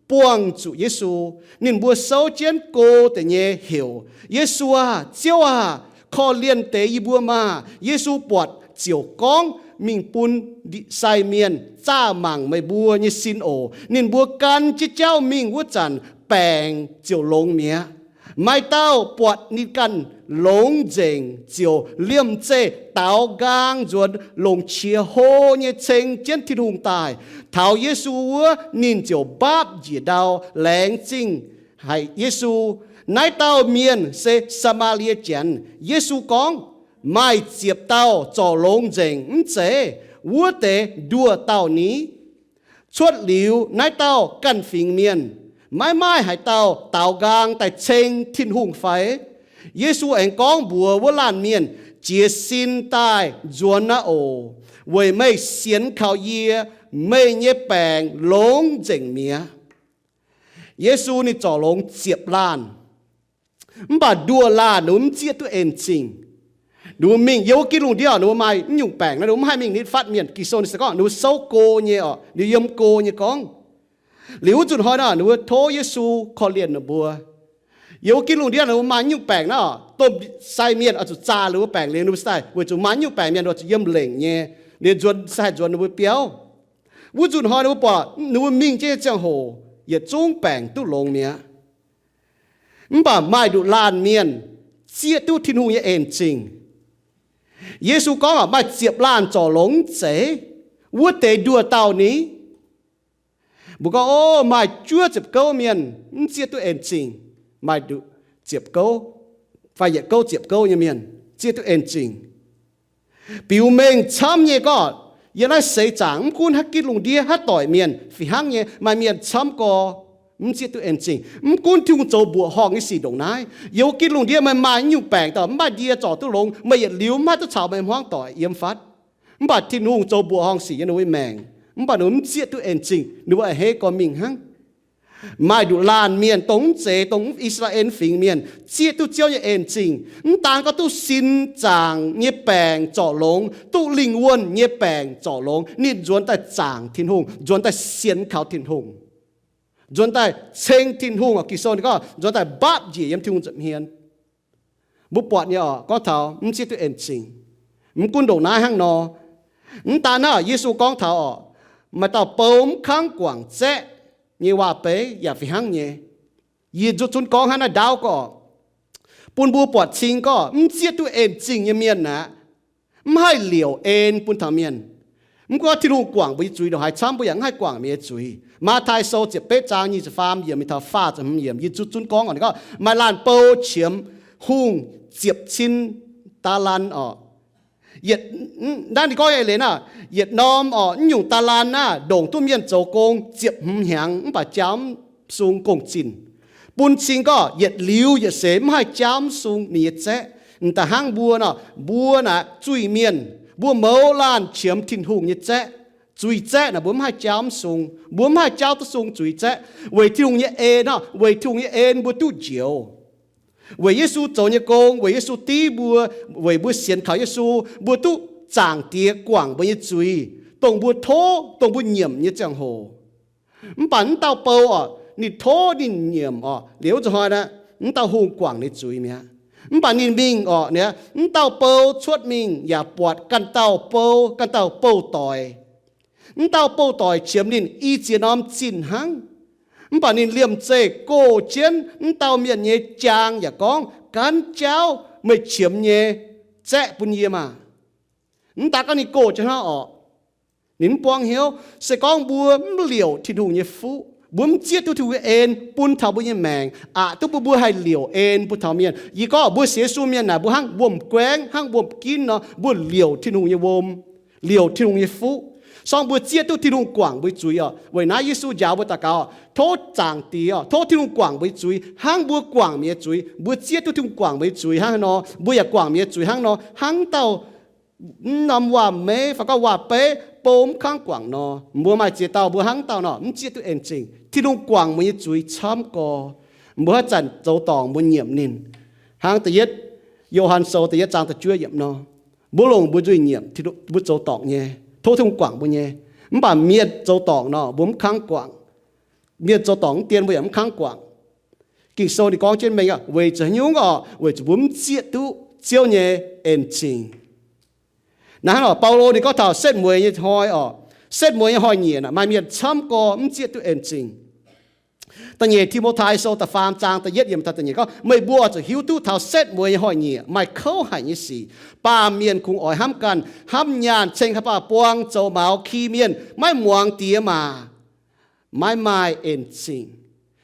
buangh zuqc Yesu. Ninh mbuo souv jienv go deix nyei heuc, Yesu aah! Ziouv aah! Korv-lienh deix yie mbuo maah! Yesu buatc ziouc gorngv, Mingh bun sai mienh zaah mangc meih mbuo nyei sin oc. Ninh mbuo gan jienv jauv mingh wuov zanc, baengc ziouc longx mi'aqv. Maaih dauh buatc ninh ganh longx nzengc ziouc liemh zeih daaux nqaang nzuonx, longc qiex hlo nyei ceng jienv Tin-Hungh daaih. Taux Yesu wuov, ninh ziouc mbaapv njiec ndau laengz zingh haic Yesu. Naaiv dauh mienh se Saa^maa^lie Janx. Yesu gorngv, Maaih ziepc dauh zorc longx nzengc mv zeiz? Wuov deix nduoh dauh ni? Cuotv liuz naaiv dauh ganh fingx mienh, maiv maaih haaix dauh daaux nqaang daaih ceng Tin-Hungh fai? Yesu aengx gorngv mbuox wuov laanh mienh, Jiez sin daaih nzuonx naaiv oc. Weic meih sienx kaux yie, meih nyei baengc longx nzengc mi'aqv. Yesu ninh zorc longx ziepc laanh, mv baac nduoh laanh ninh mbuo mv zieqv duqv en-zingh. Ninh mbuo mingh yiem wuov ginv lungh ndiev, ninh mbuo maaih mv nyungc baengc nor, ninh mbuo mv haih mingh nitv fatv mienh. Ging-Sou ninh se gorngv ninh mbuo souv go nyei oc, ninh yiem go nyei gorngv. Liuz wuov nzunc hnoi nor, ninh mbuo tov Yesu korv-lienh ninh mbuo. Yiem wuov ginv lungh ndiev ninh mbuo maaih mv nyungc baengc nor, domh sai mienh oix zuqc zaah ninh mbuo baengc liuz ninh mbuo se daaih, weic zuqc maaih mv nyungc baengc mienh oix zuqc yiem lengc nyei, ninh nzuonx se haih nzuonx ninh mbuo biauv. Wuov nzunc hnoi ninh mbuo buatc ninh mbuo mingh jienv nyei ziangh hoc yietc zungv baengc duqv longx mi'aqv. Mv baac maaih nduqc laanh mienh zieqv duqv Tin-Hungh nyei en-zingh. Yesu gorngv aqv, maaih ziepc laanh zorc longx mv zeiz? Wuov deix nduoh dauh ni? Mbuo gorngv, o, maaih juov ziepc gouv mienh mv zieqv duqv en-zingh. Maaih nduqc ziepc gouv fai yietc gouv ziepc gouv nyei mienh zieqv duqv en-zingh. Biux mengh camv nyei gorngv, yiem naaiv seix zaangc mv gunv haaix ginv lungh ndiev haaix doic mienh fih hnangv nyei, maaih mienh camv gorx mv zieqv duqv en-zingh. Mv gunv Tin-Hungh zoux mbuoqc horngh nyei sic ndongc naaiv, yiem wuov ginv lungh ndiev meih maaih mv nyungc baengc dauh mv maaih ndie zorc duqv longx, meih yietc liuz mv haih duqv caux meih hmuangv doic yiem fatv. Mv baac Tin-Hungh zoux mbuoqc horngh sic yiem ninh mbuo nyei maengc, mv baac ninh mbuo mv zieqv duqv en-zingh, ninh mbuo a'hneiv gorngv mingh hnangv. Maaih nduqc laanh mienh dongh mv zeiz, dongh I^saa^laa^en Fingx Mienh zieqv duqv Ziouv nyei en-zingh, mv daan gorngv duqv sin zaangc nyei baengc zorc longx, duqv lingh wuonh nyei baengc zorc longx, ninh nzuonx daaih zaangc Tin-Hungh, nzuonx daaih sienx kaux Tin-Hungh, nzuonx daaih ceng Tin-Hungh oc. Ging-Sou ninh gorngv nzuonx daaih mbaapv njiec yiem Tin-Hungh nza'hmien. Mbuo buatc nyei oc, gorngv taux mv zieqv duqv en-zingh. Mv gunv ndongc naaiv hnangv nor, mv daan naaiv, Yesu gorngv taux oc, maaih dauh bou mv kangv guangc zaeqv nyei waac-beiv yaac fih hnangv nyei. Yie nzuqc zunv gorngv hnangv naaiv ndaauv gorngv, bun mbuo buatc cing gorngv mv zieqv duqv en-zingh nyei mienh aqv, mv haih liouc en bun taux mienh. Mv gunv Tin-Hungh guangc mbuo nyei zuiz ndongc haaix camv, mbuo yaac mv haih guangc mienh nyei zuiz. Matv^taai Sou ziepc betv zaang nyic ziepc faam yiemc mingh taux faah ziepc hmz yiemc, yie nzuqc zunv gorngv oc, ninh gorngv maaih laanh bou qiemx hungh ziepc cin daalan oc. Yietc, naaiv ninh gorngv nyei eix leiz naaiv, yietc norm oc, mv nyungc daalan naaiv ndongc duqv mienh zoux gong ziepc hmz hnyangx mv baac jaauv mv sung gong-zinh. Bun cing gorngv yietc liuz yietc seix mv haih jaauv mv sung ninh nyei zaeqv. M'daaih hnangv mbuo nor, mbuo naaic zuiz-mienh, mbuo mouz laanh qiemx Tin-Hungh nyei zaeqv. Zuiz zaeqv naaic mbuo mv haih jaauv mv sung, mbuo mv haih jaauv duqv sung zuiz zaeqv, weic Tin-Hungh nyei en nor, weic Tin-Hungh nyei en mbuo duqv njoux. Weic Yesu zoux nyei gong, weic Yesu div mbuo, weic mbuo sienx kaux Yesu, mbuo duqv Zaangc Diex guangc mbuo nyei zuiz, dongh mbuo tov, dongh mbuo nyiemc nyei ziangh hoc. Mv baac mv dauh bou oc, ninh tov ninh nyiemc oc, liuz zuqc hnoi naaiv, mv dauh hungh guangc ninh zuiz mi'aqv. Mv baac ninh mingh oc, ninh mv dauh bou cuotv mingh yaac buatc ganh dauh bou, ganh dauh bouh doic. Mv dauh bouh doic qiemx ninh i ziex norm zinh hnangv. Mv baac ninh liemh zeih gox jienv mv dauh mienh nyei jaang yaac gorngv, Gaanv jaauv meih qiemx nyei zaeqv bun yie maah! Mv daaih gorngv ninh gox jienv hnangv oc, ninh mv buangv hnyouv. Se gorngv mbuo mv liouc Tin-Hungh nyei fuqv, mbuo mv zieqv duqv Tin-Hungh nyei en bun taux mbuo nyei maengc, aqc duqv bun mbuo haih liouc en bun taux mienh. Yie gorngv mbuo sienx Yesu mienh naaic, mbuo hnangv wuom-guaengv, hnangv wuom-ginv nor, mbuo liouc Tin-Hungh nyei wuom, liouc Tin-Hungh nyei fuqv. Sorng mbuo zieqv duqv Tin-Hungh guangc mbuo nyei zuiz oc. Weic naaiv Yesu njaaux mbuo daux gaux, tov Zaangc Diex oc, tov Tin-Hungh guangc mbuo nyei zuiz hnangv mbuo guangc mienh nyei zuiz. Mbuo zieqv duqv Tin-Hungh guangc mbuo nyei zuiz hnangv nor, mbuo yaac guangc mienh nyei zuiz hnangv nor. Hnangv dauh mv norm waac-meiv fai gorngv waac-beiv bou mv kangv guangc nor, mbuo maaih ziex dauh mbuo hnangv dauh nor mv zieqv duqv en-zingh. Tin-Hungh guangc mbuo nyei zuiz camv gorx. Mbuo haaix zanc zoux dorngc mbuo nyiemc ninh. Hnangv da'yietv Yo^han Sou da'yietv zaang da'juov yiemc nor, mbuo longc mbuo nzuih nyiemc, mbuo zoux dorngc nyei, tov Tin-Hungh guangc mbuo nyei. Mv baac mienh zoux dorngc nor, mbuo mv kangv guangc. Mienh zoux dorngc mv dien, mbuo yaac mv kangv guangc. Ging-Sou ninh gorngv jienv mengh, weic zuqc haaix nyungc orqc? Weic zuqc mbuo mv zieqv duqv Ziouv nyei en zingh. Naaiv hnangv orqc, Baulo ninh gorngv taux setv mueiz nyei hnoi orqc, setv mueiz nyei hnoi-nyieqc maaih mienh camv gorx mv zieqv duqv en zingh. Da'nyeic Ti^mo^tai Sou da'faam zaang da'yietv yiemc taux da'nyeic gorngv, meih mbuo oix zuqc hiuv duqv taux setv mueiz nyei hnoi-nyieqc maaih kouv haic nyei sic. Baamh mienh kungx oix hnamv ganh, hnamv nyaanh, ceng haaix baac buang zoux maux, ki mienh, maiv muangx diex maac, maiv maaih en-zingh.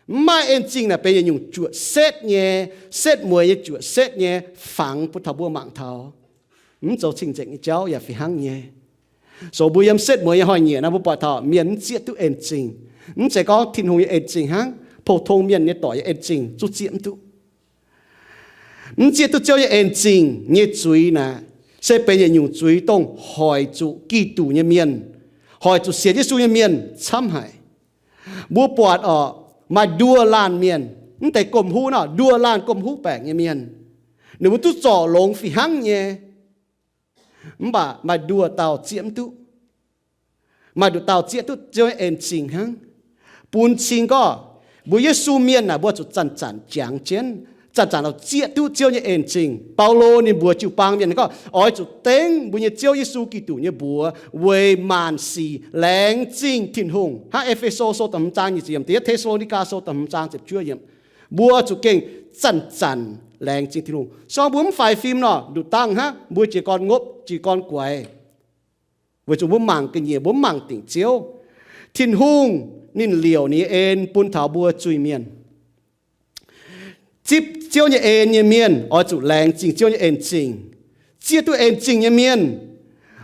Mv maaih en-zingh naaic benx yietc nyungc juoqc setv nyei, setv mueiz nyei juoqc setv nyei fangx bun taux mbuo mangc taux mv zoux cing-nzengc nyei jauv yaac fih hnangv nyei. So mbuo yiem setv mueiz nyei hnoi-nyieqc naaiv, mbuo buatc taux mienh mv zieqv duqv en-zingh. Mv zeiz gorngv Tin-Hungh nyei en-zingh hnangv, pou-tong mienh nyei doic nyei en-zingh zungv zieqv mv duqv. Mv zieqv duqv Ziouv nyei en-zingh nyei zuiz naaic, se benx yietc nyungc zuiz dongh hoic zuqc Giduc nyei mienh, hoic zuqc sienx Yesu nyei mienh camv haic. Mbuo buatc orqc, maaih nduoh laanh mienh, mv deix gomh huv nor, nduoh laanh gomh huv baengc nyei mienh, ninh mbuo duqv zorc longx fih hnangv nyei. Mv baac maaih nduoh dauh zieqv mv duqv. Maaih nduqc dauh zieqv duqv Ziouv nyei en-zingh hnangv. Bun cing gorngv, mbuo Yesu mienh naaic, mbuo zuqc zanc-zanc jangx jienv, zanc-zanc oix zieqv duqv Ziouv nyei en-zingh. Baulo ninh mbuox jiu-baang mienh gorngv, oix zuqc dengv mbuo nyei Ziouv Yesu Giduc nyei mbuox weic maanc sic laengz zingh Tin-Hungh. Hnangv E^fe^so Sou da'hmz zaang nyic ziepc yiemc, Da'yietv Te^saa^lo^ni^gaa Sou da'hmz zaang ziepc juov yiemc, mbuo zuqc gengh zanc-zanc laengz zingh Tin-Hungh. Se gorngv mbuo mv faix fim nor, nduqc dangh hnangv mbuo jiez gorn ngopv, jiez gorn guaix. Weic zuqc mbuo mangc ga'nyiec, mbuo mv mangc dingc Ziouv. Tin-Hungh ninh liouc ninh nyei en bun taux mbuo zuiz-mienh. Zipv Ziouv nyei en nyei mienh oix zuqc laengz zingh Ziouv nyei en-zingh. Zieqv duqv en-zingh nyei mienh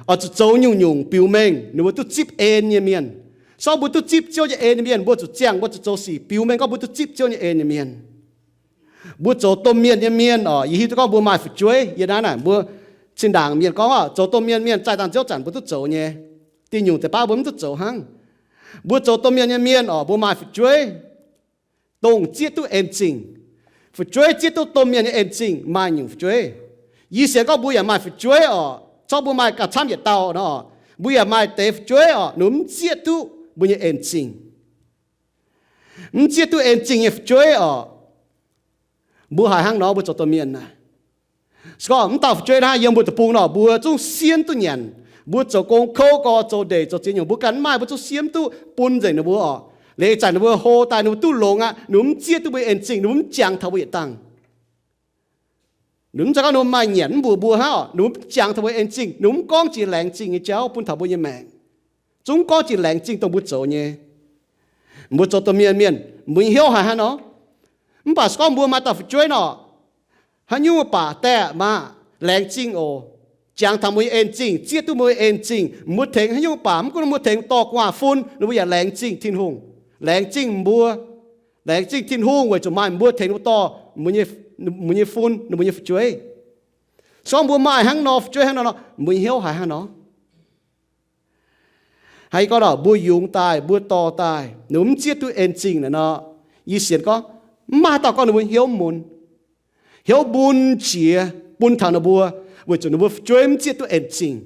oix zuqc zoux nyungc-nyungc biux mengh ninh mbuo duqv zipv en nyei mienh. Se gorngv mbuo duqv zipv Ziouv nyei en nyei mienh, mbuo zuqc ziangh, mbuo zuqc zoux sic biux mengh gorngv mbuo duqv zipv Ziouv nyei en nyei mienh. Mbuo zoux domh mienh nyei mienh orqc, yie hiuv duqv gorngv mbuo maaih fu'jueiv. Yie naaiv naaic mbuo zinh ndaangc mienh gorngv orqc, zoux domh mienh mienh zaih dangh Ziouv zanc mbuo duqv zoux nyei. Diuh nyungc deix baav mbuo mv duqv zoux hnangv. Mbuo zoux domh mienh nyei mienh orqc, mbuo maaih fu'jueiv, dongh zieqv duqv en-zingh. Fu'jueiv zieqv duqv domh mienh nyei en-zingh, maaih nyungc fu'jueiv. Yie sienx gorngv mbuo yaac maaih fu'jueiv orqc, zorqv mbuo maaih gauh camv yietc dauh nor, mbuo yaac maaih deix fu'jueiv orqc, ninh mv zieqv duqv mbuo nyei en-zingh. Mv zieqv duqv en-zingh nyei fu'jueiv orqc, mbuo haiz hnangv nor mbuo zoux domh mienh naaic. Se gorngv mv dauh fu'jueiv naaiv yiem mbuo deic-bung nor, mbuo zungv sienv duqv nyanc. Mbuo zoux gong kouv gorx, zoux ndeic, zoux ziex nyungc, mbuo ganh mv maaih, mbuo zungv sienv duqv bun nzengc ninh mbuo orqc. Liuz ih zanc ninh mbuo hlo daaih, ninh mbuo duqv longx aqv, ninh mbuo mv zieqv duqv mbuo nyei en-zingh, ninh mbuo mv jangx taux mbuo yietc dangh. Ninh mv zeiz gorngv ninh mbuo maaih nyanc mv mbuox mbuo hnangv orqc, ninh mv jangx taux mbuo en-zingh, ninh mv gorngv jiex laengz zingh nyei jauv bun taux mbuo nyei maengc. Zungv gorngv jiex laengz zingh dongh mbuo zoux nyei. Mbuo zoux domh mienh mienh, mbuo nyei hnyouv haiz hnangv nor. Mv baac se gorngv mbuo maaih dauh fu'jueiv nor, haaix nyungc baac daaih maah, laengz zingh oc, jangx taux mbuo nyei en-zingh, zieqv duqv mbuo nyei en-zingh, mbuo tengx haaix nyungc baac, mv gunv mbuo tengx dorh gu'nguaaz fun, ninh mbuo yaac laengz zingh Tin-Hungh. Laengz zingh mbuo, laengz zingh Tin-Hungh weic zuqc maaih mbuo tengx ninh mbuo dorh mbuo nyei fun, ninh mbuo nyei fu'jueiv. Se gorngv mbuo maaih hnangv nor fu'jueiv hnangv nor nor, mbuo nyei hnyouv haiz hnangv nor. Haiz gorngv nor, mbuo yungz daaih, mbuo dorh daaih, ninh mbuo mv zieqv duqv en-zingh naaic nor, yie sienx gorngv, mv maaih haaix dauh gorngv ninh mbuo hnyouv mun. Hnyouv mun qiex bun taux ninh mbuo, weic zuqc ninh mbuo fu'jueiv mv zieqv duqv en-zingh.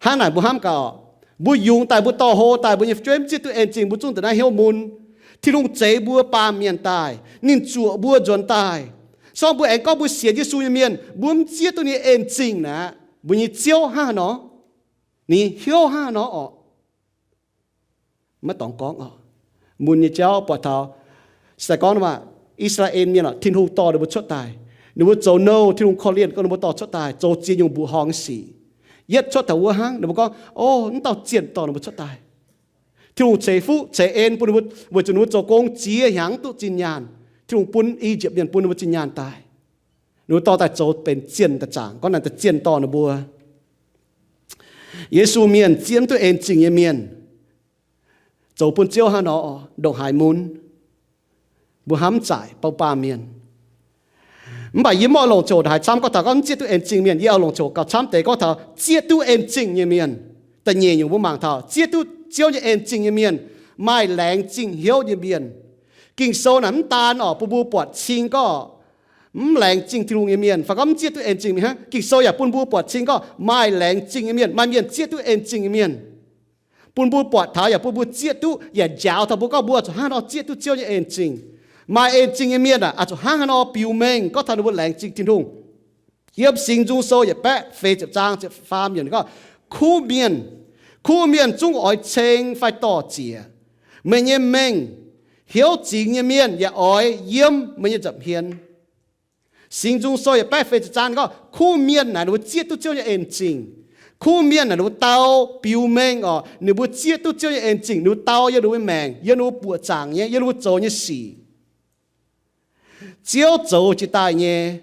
Hnangv naaic mbuo hnamv gaax, mbuo yungz daaih, mbuo dorh hlo daaih, mbuo nyei fu'jueiv mv zieqv duqv en-zingh, mbuo zungv deix naaiv hnyouv mun. Tin-Hungh zeix mbuo baamh mienh daaih, ninh zuoqc mbuo nzuonx daaih. Se gorngv mbuo aengx gorngv mbuo sienx Yesu nyei mienh, mbuo mv zieqv duqv ninh nyei en-zingh naaic, mbuo nyei Ziouv hnangv haaix nor? Ninh hnyouv hnangv haaix nor orqc? Maiv dorngx gorngv orqc. Mun nyei jauv buatc taux, se gorngv maah, I^saa^laa^en Mienh orqc, Tin-Hungh dorh ninh mbuo cuotv daaih. Ninh mbuo zoux nouh, Tin-Hungh korv-lienh gorngv ninh mbuo dorh cuotv daaih, zoux ziex nyungc mbuoqc horngh nyei sic. Yietv cuotv taux wuov hnangv, ninh mbuo gorngv, o, mv dauh zienh dorh ninh mbuo cuotv daaih. Tin-Hungh ceix fuqv ceix en bun ninh mbuo weic zuqc ninh mbuo zoux gong ziex hnyangx mv duqv zinh nyaanh. Tin-Hungh bun I^yipv Mienh bun ninh mbuo zinh nyaanh daaih. Ninh mbuo dorh daaih zoux benx zienh daaih zaangc, gorngv naaic daaih zienh dorh ninh mbuo. Yesu Mienh zieqv mv duqv en-zingh nyei mienh, zoux bun Ziouv hnangv nor, ndongc haaix mun. Mbuo hnamv mv zaic bun baamh mienh. Mv baac yie mv oix longc ziouc haaix camv gorngv taux gorngv mv zieqv duqv en-zingh mienh. Yie oix longc ziouc gauh camv deix gorngv taux zieqv duqv en-zingh nyei mienh. Da'nyeic nyungc mbuo mangc taux zieqv duqv Ziouv nyei en-zingh nyei mienh maaih laengz zingh hnyouv nyei mienh. Ging-Sou naaic mv daan orqc, bun mbuo buatc cing gorngv Mv laengz zingh Tin-Hungh nyei mienh, fai gorngv mv zieqv duqv en zingh mienh, Ging-Sou yaac bun mbuo buatc cing gorngv maaih laengz zingh nyei mienh, maaih mienh zieqv duqv en zingh nyei mienh. Bun mbuo buatc taux yaac bun mbuo zieqv duqv yaac njaaux taux mbuo gorngv mbuo zuqc hnangv haaix nor zieqv duqv Ziouv nyei en zingh. Maaih en zingh nyei mienh aeqv, zuqc hnangv haaix nor biux mengh gorngv taux ninh mbuo laengz zingh Tin-Hungh. Yiem Singx Nzung Sou yietc baeqv feix ziepc zaang ziepc faam yiemc gorngv, kuv mienh, kuv mienh zungv oix ceng fai dorh ziec. Meih nyei mengh, hnyouv zingx nyei mienh yaac oix yiem meih nyei nza'hmien. Singx Nzung Sou yietc baeqv feix ziepc zaang gorngv, kuv mienh naaic ninh mbuo zieqv duqv Ziouv nyei en zingh. Kuv mienh naaic ninh mbuo dau biux mengh oc, ninh mbuo zieqv duqv Ziouv nyei en zingh, ninh mbuo dau yiem ninh mbuo maengc, yiem ninh mbuo buoqc zaangc nyei, yiem ninh mbuo zoux nyei sic. Ziouv zoux jiex daaih nyei,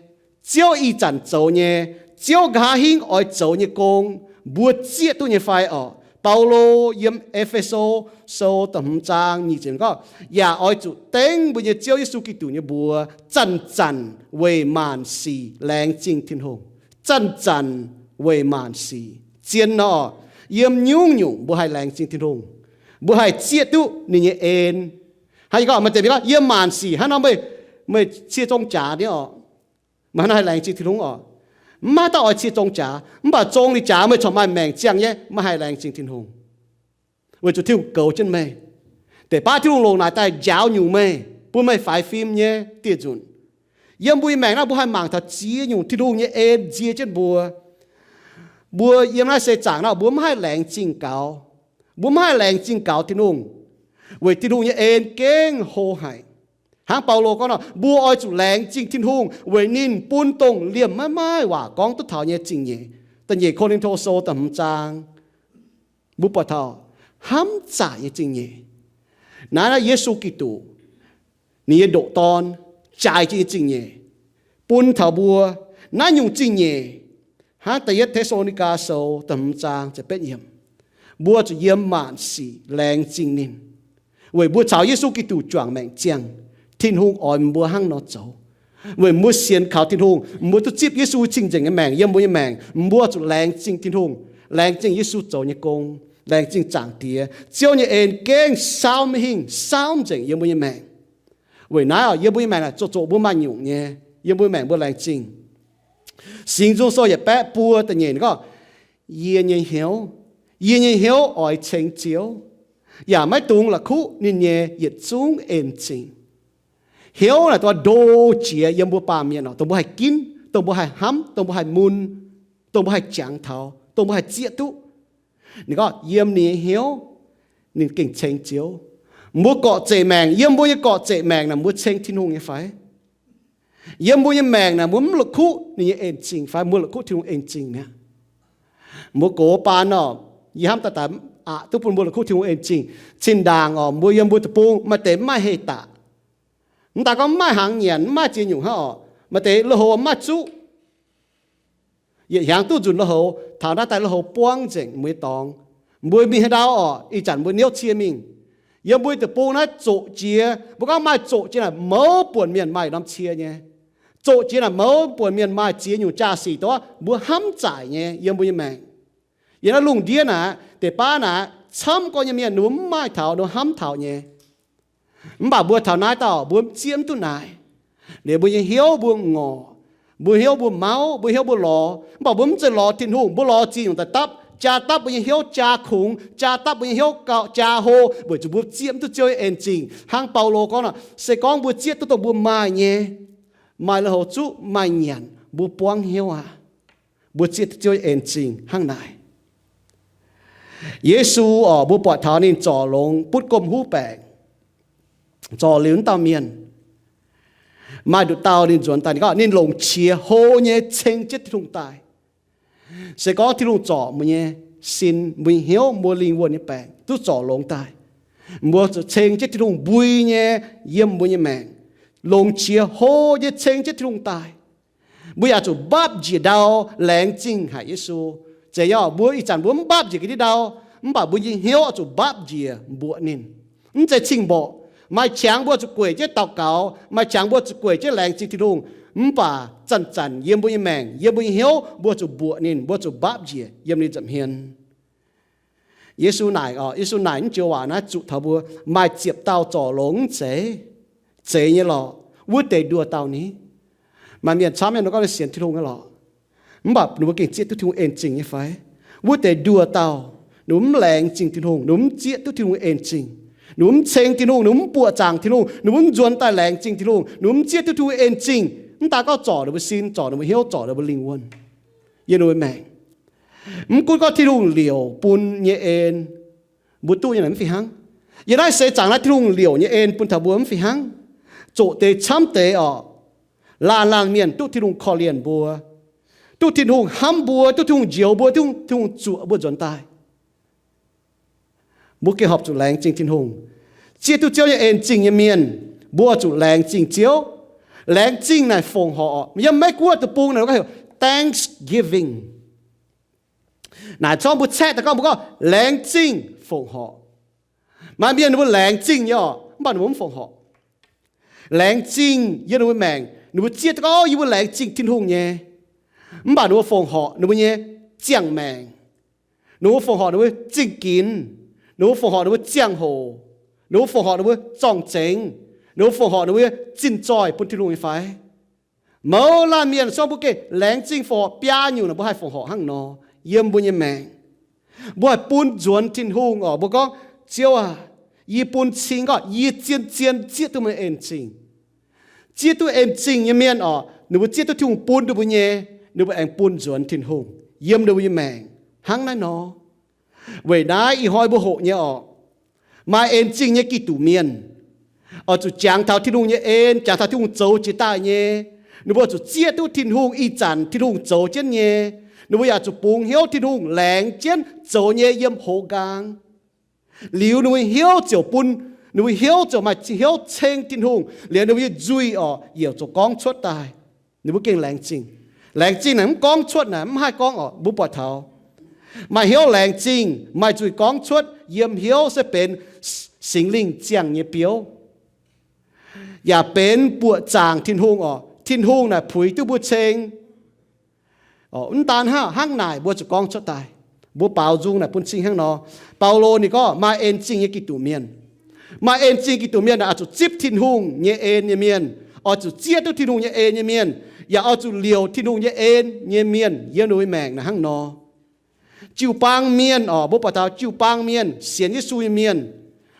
Ziouv ih zanc zoux nyei, Ziouv nqa'haav hingv oix zoux nyei gong, mbuo zieqv duqv nyei fai orqc? Baulo yiem E^fe^so Sou da'hmz zaang nyic ziepc gorngv, yaac oix zuqc dengv mbuo nyei Ziouv Yesu Giduc nyei mbuox zanc-zanc weic maanc sic laengz zingh Tin-Hungh. Zanc-zanc weic maanc sic. Zien nor, yiem nyungc-nyungc mbuo haih laengz zingh Tin-Hungh. Mbuo haih zieqv duqv ninh nyei en. Hnangv yie gorngv, maaih deix mienh gorngv, yiem maanc sic hnangv nor meih, meih cie zong jaax nyei orqc, meih hnangv nor haih laengz zingh Tin-Hungh orqc? Mv maaih dauh oix cie zong jaax, mv baac zong ninh jaax meih corc maaih maengc ziangh nyei, maiv haih laengz zingh Tin-Hungh. Weic zuqc Tin-Hungh goux jienv meih. Deix baav Tin-Hungh longc naaic daaih njaaux nyungc meih, bun meih faix fim nyei dieh nzunc. Yiem mbuo nyei maengc naaiv mbuo haih mangc taux ziex nyungc Tin-Hungh nyei en nzie jienv mbuo. Mbuo yiem naaiv seix zaangc naaiv mbuo maiv haih laengz zingh gaux. Mbuo maiv haih laengz zingh gaux Tin-Hungh, weic Tin-Hungh nyei en gengh hlo haic. Hnangv Baulo gorngv nor, mbuo oix zuqc laengz zingh Tin-Hungh weic ninh bun dongh liemh maiv maaih waac gorngv duqv taux nyei zingh nyeic. Da'nyeic Ko^lin^to Sou da'hmz zaang, mbuo buatc taux hnamv zaaic nyei zingh nyeic. Naaiv, naaiv Yesu Giduc, ninh nyei ndoqc Dorn, jaaix jienv nyei zingh nyeic, bun taux mbuo. Naaiv nyungc zingh nyeic, hnangv Da'yietv Te^saa^lo^ni^gaa Sou da'hmz zaang ziepc betv yiemc, mbuo zuqc yiem maanc sic laengz zingh ninh, weic mbuo caux Yesu Giduc juangc maengc ziangh. Tin-Hungh oix mbuo hnangv nor zoux. Weic mbuo sienx kaux Tin-Hungh, mbuo duqv zipv Yesu cing-nzengc nyei maengc yiem mbuo nyei maengc, mbuo zuqc laengz zingh Tin-Hungh, laengz zingh Yesu zoux nyei gong, laengz zingh Zaangc Diex. Ziouv nyei en gengh saauv maiv hingh, saauv nzengc yiem mbuo nyei maengc. Weic naaiv oc, yiem mbuo nyei maengc naaic zoqc zoqc mbuo maaih nyungc nyei, yiem mbuo nyei maengc mbuo laengz zingh. Singx Nzung Sou yietc baeqv buo da'nyeic ninh gorngv, yie nyei hnyouv, yie nyei hnyouv oix ceng Ziouv, yaac maiv dungx la'kuqv ninh nyei yietc zungv en-zingh. Hnyouv naaic dongh ndo jiex yiem mbuo baamh mienh oc, dongh mbuo haih ginv, dongh mbuo haih hnamv, dongh mbuo haih mun, dongh mbuo haih jangx taux, dongh mbuo haih zieqv duqv. Ninh gorngv yiem ninh nyei hnyouv, ninh gengh ceng Ziouv. Mbuo gorqv-zeqc maengc, yiem mbuo nyei gorqv-zeqc maengc naaic mbuo ceng Tin-Hungh nyei fai? Yiem mbuo nyei maengc naaic mbuo mv la'kuqv ninh nyei en-zingh fai? Mbuo la'kuqv Tin-Hungh en-zingh mi'aqv. Mbuo gox baan oc, yie hnamv daaih daaih aqc duqv bun mbuo la'kuqv Tin-Hungh en-zingh. Zinh ndaangc oc, mbuo yiem mbuo deic-bung maaih deix mv maaih heh daqc. Mv daaih gorngv mv maaih hnaangx nyanc, mv maaih ziex nyungc hnangv oc. Maaih deix lui-houx mv maaih zuqv. Yietc hnyangx duqv nzunc lui-houx, taux naaiv daaih lui-houx buangv nzengc mbuo nyei dorngx. Mbuo mingh haaix ndau oc, ih zanc mbuo niouv cie mingh. Yiem mbuo deic-bung naaiv zoqc jiex, mbuo gorngv maaih zoqc jiex naaic mouz buonc mienh maaih norm cie nyei. Zoqc jiex naaic mouz buonc mienh maaih ziex nyungc jaa-sic dongh mbuo hnamv zaaic nyei yiem mbuo nyei maengc. Yiem naaiv lungh ndiev naaic, deix baav naaic, camv gorx nyei mienh ninh mbuo mv maaih taux ninh mbuo hnamv taux nyei. Mv baac mbuo taux naaiv dauh mbuo zieqv mv duqv naaic. Liuz mbuo nyei hnyouv mbuo ngorc, mbuo hnyouv mbuo mauv, mbuo hnyouv mbuo lorz, mv baac mbuo mv zeiz lorz Tin-Hungh, mbuo lorz ziex nyungc daaih dapv, jaa dapv mbuo nyei hnyouv jaa kungx, jaa dapv mbuo nyei hnyouv gauh jaa hlo, weic zuqc mbuo zieqv mv duqv Ziouv nyei en-zingh. Hnangv Baulo gorngv nor, se gorngv mbuo zieqv duqv dongh mbuo maaih nyei, maaih lui-houx zuqv, maaih nyanc, mbuo buangv hnyouv aqv. Mbuo zieqv duqv Ziouv nyei en-zingh hnangv naaic. Yesu oc, mbuo buatc taux ninh zorc longx butv gomh huv baengc, zorc liuz wuov dauh mienh, maaih nduqc dauh ninh nzuonx daaih, ninh gorngv ninh longc qiex hlo nyei ceng jienv Tin-Hungh daaih. Se gorngv Tin-Hungh zorc mbuo nyei sin, mbuo nyei hnyouv, mbuo lingh wuonh nyei baengc duqv zorc longx daaih, mbuo zuqc ceng jienv Tin-Hungh mbui nyei yiem mbuo nyei maengc, longc qiex hlo nyei ceng jienv Tin-Hungh daaih. Mbuo yaac zuqc mbapv njiec ndau laengz zingh haic Yesu. Zeiz nyei oc, mbuo ih zanc mbuo mv mbapv njiec ga'ndiev ndau, mv baac mbuo nyei hnyouv oix zuqc mbapv njiec mbuoqc ninh. Mv zeiz cing-mborqc. Maaih qangx mbuo zuqc gueic jienv daux gaux, maaih qangx mbuo zuqc gueic jienv laengz zingh Tin-Hungh. Mv baac zanc-zanc yiem mbuo nyei maengc, yiem mbuo nyei hnyouv, mbuo zuqc mbuoqc ninh, mbuo zuqc mbapv njiec yiem ninh nza'hmien. Yesu naaic oc, Yesu naaic naaiv joux waac naaiv zuqc taux mbuo, maaih ziepc dauh zorc longx mv zeiz? Zeiz nyei lorqc. Wuov deix nduoh dauh ni? Maaih mienh camv nyei, ninh gorngv ninh sienx Tin-Hungh nyei lorqc, mv baac ninh mbuo gengh zieqv duqv Tin-Hungh en zingh nyei fai? Wuov deix nduoh dauh, ninh mbuo mv laengz zingh Tin-Hungh, ninh mbuo mv zieqv duqv Tin-Hungh en zingh, ninh mbuo mv ceng Tin-Hungh, ninh mbuo mv buoqc zaangc Tin-Hungh, ninh mbuo mv nzuonx daaih laengz zingh Tin-Hungh, ninh mbuo mv zieqv duqv Tin-Hungh en zingh, mv daaih gorngv zorc ninh mbuo sin, zorc ninh mbuo hnyouv, zorc ninh mbuo lingh wuonh, yiem ninh mbuo maengc. Mv gunv gorngv Tin-Hungh liouc bun nyei en mbuo duqv nyei naaic mv fih hnangv. Yiem naaiv seix zaangc naaiv Tin-Hungh liouc nyei en bun taux mbuo mv fih hnangv. Zoqc deix camv deix orqc, laanh laanh mienh duqv Tin-Hungh korv-lienh mbuo, duqv Tin-Hungh hnamv mbuo, duqv Tin-Hungh njoux mbuo, duqv Tin-Hungh zuoqc mbuo nzuonx daaih. Mbuo gengh horpc zuqc laengz zingh Tin-Hungh, zieqv duqv Ziouv nyei en zingh nyei mienh. Mbuo oix zuqc laengz zingh Ziouv. Laengz zingh naaic fongc horc. Yiem Meiv Guoqv deic-bung naaic gorngv heuc Thanksgiving. Naaic zorqv mbuo caeqv daaih gorngv, mbuo gorngv laengz zingh fongc horc. Maaih mienh ninh mbuo laengz zingh nyei orqc, mv baac ninh mbuo mv fongc horc. Laengz zingh yiem ninh mbuo maengc, ninh mbuo zieqv duqv gorngv, o, yie mbuo laengz zingh Tin-Hungh nyei, mv baac ninh mbuo fongc horc ninh mbuo nyei ziangh maengc, ninh mbuo fongc horc ninh mbuo zingh ginx, ninh mbuo fongc horc ninh mbuo ziangh hoc, ninh mbuo fongc horc ninh mbuo zorng-zengx, ninh mbuo fongc horc ninh mbuo zinh zoih bun Tin-Hungh nyei fai? Mouz laanh mienh zorqv mbuo gengh laengz zingh fongc horc biaa nyungc naaic, mbuo haih fongc horc hnangv nor yiem mbuo nyei maengc. Mbuo haih bun nzuonx Tin-Hungh orqc. Mbuo gorngv, Ziouv aac, yie bun cing gorngv yie zien-zien zieqv duqv meih en zingh. Zieqv duqv en zingh nyei mienh orqc, ninh mbuo zieqv duqv Tin-Hungh bun ninh mbuo nyei, ninh mbuo aengx bun nzuonx Tin-Hungh yiem ninh mbuo nyei maengc hnangv naaiv nor. Weic naaiv ih hnoi mbuo hoqc nyei orqc, maaih en zingh nyei Giduc mienh oix zuqc jangx taux Tin-Hungh nyei en, jangx taux Tin-Hungh zoux jiex daaih nyei. Ninh mbuo zuqc zieqv duqv Tin-Hungh ih zanc Tin-Hungh zoux jienv nyei. Ninh mbuo yaac zuqc bungx hnyouv Tin-Hungh laengz jienv zoux nyei yiem hoz nqaang. Liuz ninh mbuo hnyouv ziouc bun, ninh mbuo hnyouv ziouc maaih hnyouv ceng Tin-Hungh, liuz ninh mbuo nyei nzuih orqc, yietc zoux gorngv cuotv daaih. Ninh mbuo gengh laengz zingh. Laengz zingh naaic mv gorngv cuotv naaic mv haih gorngv orqc, mbuo buatc taux maaih hnyouv laengz zingh, maaih nzuih gorngv cuotv yiem hnyouv se benx Singx Lingh ziangh nyei biouv, yaac benx buoqc zaangc Tin-Hungh orqc. Tin-Hungh naaic puix duqv mbuo ceng. Mv daan hnangv, hnangv naaic mbuo zuqc gorngv cuotv daaih. Mbuo baaux nzung naaic bun cing hnangv nor. Baulo ninh gorngv maaih en zingh nyei Giduc mienh. Maaih en zingh Giduc mienh naaic oix zuqc zipv Tin-Hungh nyei en nyei mienh, oix zuqc zieqv duqv Tin-Hungh nyei en nyei mienh, yaac oix zuqc liouc Tin-Hungh nyei en nyei mienh yiem ninh mbuo maengc naaic hnangv nor. Jiu-baang mienh orqc, mbuo buatc taux jiu-baang mienh, sienx Yesu nyei mienh,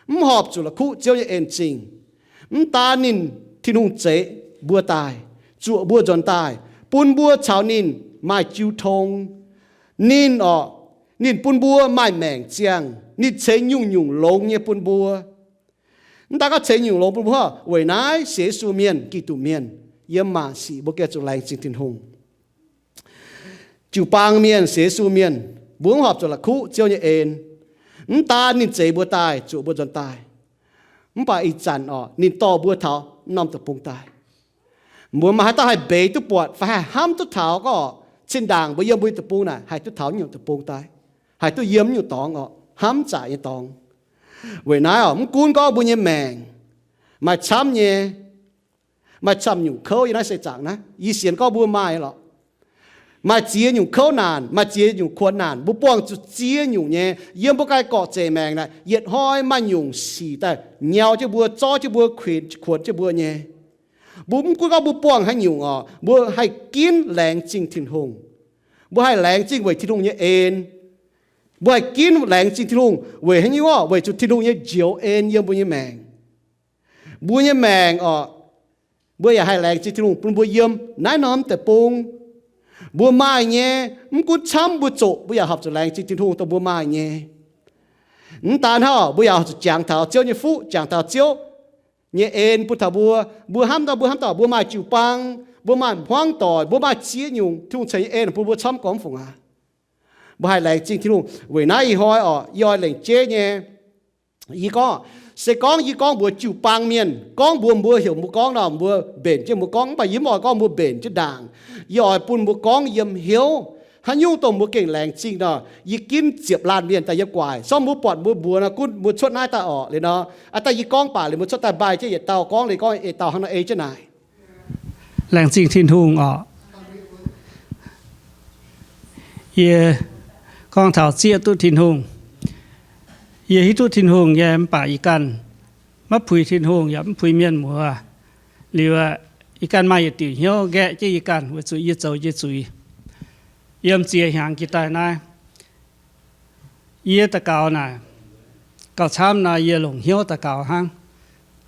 mv horpc zuqc la'kuqv Ziouv nyei en zingh. Mv daan ninh, Tin-Hungh zeix mbuo daaih, zuoqc mbuo nzuonx daaih, bun mbuo caux ninh maaih jiu tong. Ninh orqc, ninh bun mbuo maaih maengc ziangh, ninh ceix nyungc-nyungc longx nyei bun mbuo. Mv daan gorngv ceix nyungc longx bun mbuo, weic naaiv sienx Yesu mienh, Giduc mienh, yiem maanc sic mbuo gengh zuqc laengz zingh Tin-Hungh. Jiu-baang mienh, sienx Yesu mienh, mbuo mv horpc zuqc la'kuqv Ziouv nyei en. Mv daan ninh zeix mbuo daaih, zuoqc mbuo nzuonx daaih, mv baac ih zanc orqc, ninh dorh mbuo taux norm deic-bung daaih. Mbuo maaih haaix dauh haih mbeix duqv buatc fai haih hnamv duqv taux gorngv, zinh ndaangc mbuo yiem mbuo nyei deic-bung naaic haih duqv taux nyungc deic-bung daaih, haih duqv yiem nyungc dorngx orqc, hnamv zaqc nyei dorngx. Weic naaiv orqc, mv gunv gorngv mbuo nyei maengc maaih camv nyei, maaih camv nyungc kouv yiem naaiv seix zaangc naaiv, yie sienx gorngv mbuo maaih lorqc. Maaih ziex nyungc kouv naanc, maaih ziex nyungc kuonx naanc, mbuo buangh zuqc ziex nyungc nyei. Yiem mbuo ganh gorqv-zeic maengc naaic, yietc hnoi maaih nyungc sic daaih nyau jienv mbuo, zorv jienv mbuo, kuonx jienv mbuo nyei. Mbuo mv gunv gorngv mbuo buangh haaix nyungc orqc, mbuo haih ginv laengz zingh Tin-Hungh. Mbuo haih laengz zingh weic Tin-Hungh nyei en. Mbuo haih ginv laengz zingh Tin-Hungh weic haaix nyungc orqc? Weic zuqc Tin-Hungh nyei njoux en yiem mbuo nyei maengc. Mbuo nyei maengc orqc, mbuo yaac haih laengz zingh Tin-Hungh bun mbuo yiem naaiv norm deic-bung. Mbuo maaih nyei, mv gunv camv mbuo zoqc, mbuo yaac horpc zuqc laengz zingh Tin-Hungh dongh mbuo maaih nyei. Mv daan hnangv, mbuo yaac zuqc jangx taux Ziouv nyei fuqv, jangx taux Ziouv nyei en bun taux mbuo. Mbuo hnamv dauh, mbuo hnamv dauh, mbuo maaih jiu-baang, mbuo maaih hmuangv doic, mbuo maaih ziex nyungc Tin-Hungh ceix nyei en bun mbuo camv gormx fungc aqv. Mbuo haih laengz zingh Tin-Hungh. Weic naaiv ih hnoi orqc, yie oix lengc jeiv nyei. Yie gorngv, se gorngv yie gorngv mbuox jiu-baang mienh, gorngv mbuox mbuo, heuc mbuo gorngv nor, mbuo mbenc jienv mbuo gorngv, mv baac yie mv oix gorngv mbuo mbenc jienv ndaangc. Yie oix bun mbuo gorngv yiem hnyouv. Haaix nyungc dongh mbuo gengh laengz zingh nor, yie ginv ziepc laanh mienh daaih yiem gu'nguaaic. Sorng mbuo buatc mbuo mbuox nor, gunv mbuo cuotv naaiv daaih orqc. Liuz nor, aa, daaih yie gorngv baac liuz mbuo cuotv daaih mbaih jienv yietc dauh gorngv, liuz gorngv yietc dauh hnangv nor ei jienv naaic. Laengz zingh Tin-Hungh orqc. Yie gorngv taux zieqv duqv Tin-Hungh. Yie hiuv duqv Tin-Hungh nyei mv baac yie ganh maiv puix Tin-Hungh yaac mv puix mienh muoz. Liuz aqv, yie ganh maaih yietc diuc hnyouv nqaeqv jienv yie ganh weic zuqc yie zoux nyei zuiz. Yiem ziex hnyangx jiex daaih naaiv, yie daux gaux naaic, gauh camv nor yie longc hnyouv daux gaux hnangv.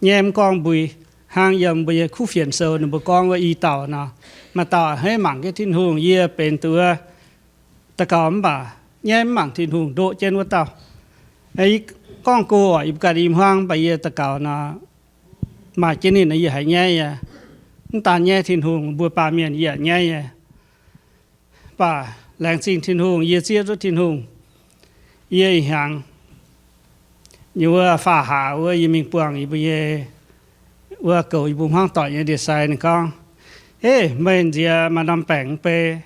Nyaiv mv gorngv mbui, hnangv yiem mbuo nyei kuv fienx sou ninh mbuo gorngv wuov i dauh nor, maaih dauh a'hneiv mangc jienv Tin-Hungh, yie benx duqv wuov daux gaux mv baac nyaiv mv mangc Tin-Hungh ndoqv jienv wuov dauh. Yie gorngv go oc, yie mbuo ganh i hmuangv, mv baac yie daux gaux nor maaih jienv ninh nor yie haiz nyaiv nyei. Mv daan nyaiv Tin-Hungh, mbuo baamh mienh yaac nyaiv nyei. Mv baac laengz zingh Tin-Hungh, yie zieqv duqv Tin-Hungh. Yie ih hnyangx nyei wuov faah haax wuov yie mingh buangh yie mbuo nyei wuov goux yie mbuo hmuangv doic nyei ndie-sai, ninh gorngv, Ei, meih nziex maaih norm baengc mv bei?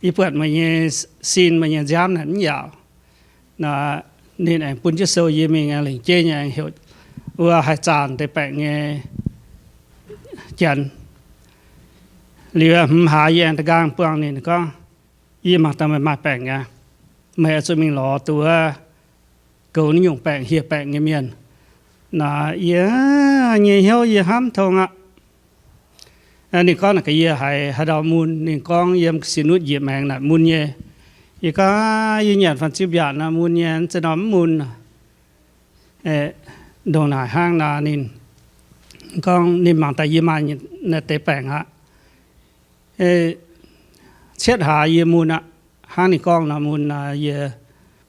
Yie buatc meih nyei sin, meih nyei nziaamv naaic mv yaauc. Ninh aengx bun jienv sou yie mingh, aengx lengc jeiv nyei aengx heuc wuov haih zaanc deix baengc nyei janx. Liuz hmz hlaax yie aengx da'nqaang buangh ninh, gorngv, Yie mangc daaih meih maaih baengc aqv. Meih oix zuqc mingh lorz duqv goux naaiv nyungc baengc hieh baengc nyei mienh. Naaic yie nyei hnyouv yie hnamv tong aqv. Ninh gorngv naaic gaax yie haiz haaix ndau mun, ninh gorngv yiem ga'sie nutv njiec maengx naaic mun nyei. Yie gorngv, Yie nyanc fan ziu mbiaatc nor mun nyei, mv zeiz norm mv mun. Ndongc naaic hnangv nor ninh gorngv ninh mangc daaih yie maaih naaiv deix baengc aqv. Cietv hlaax yie mun aqv. Hnangv ninh gorngv nor mun nor, yie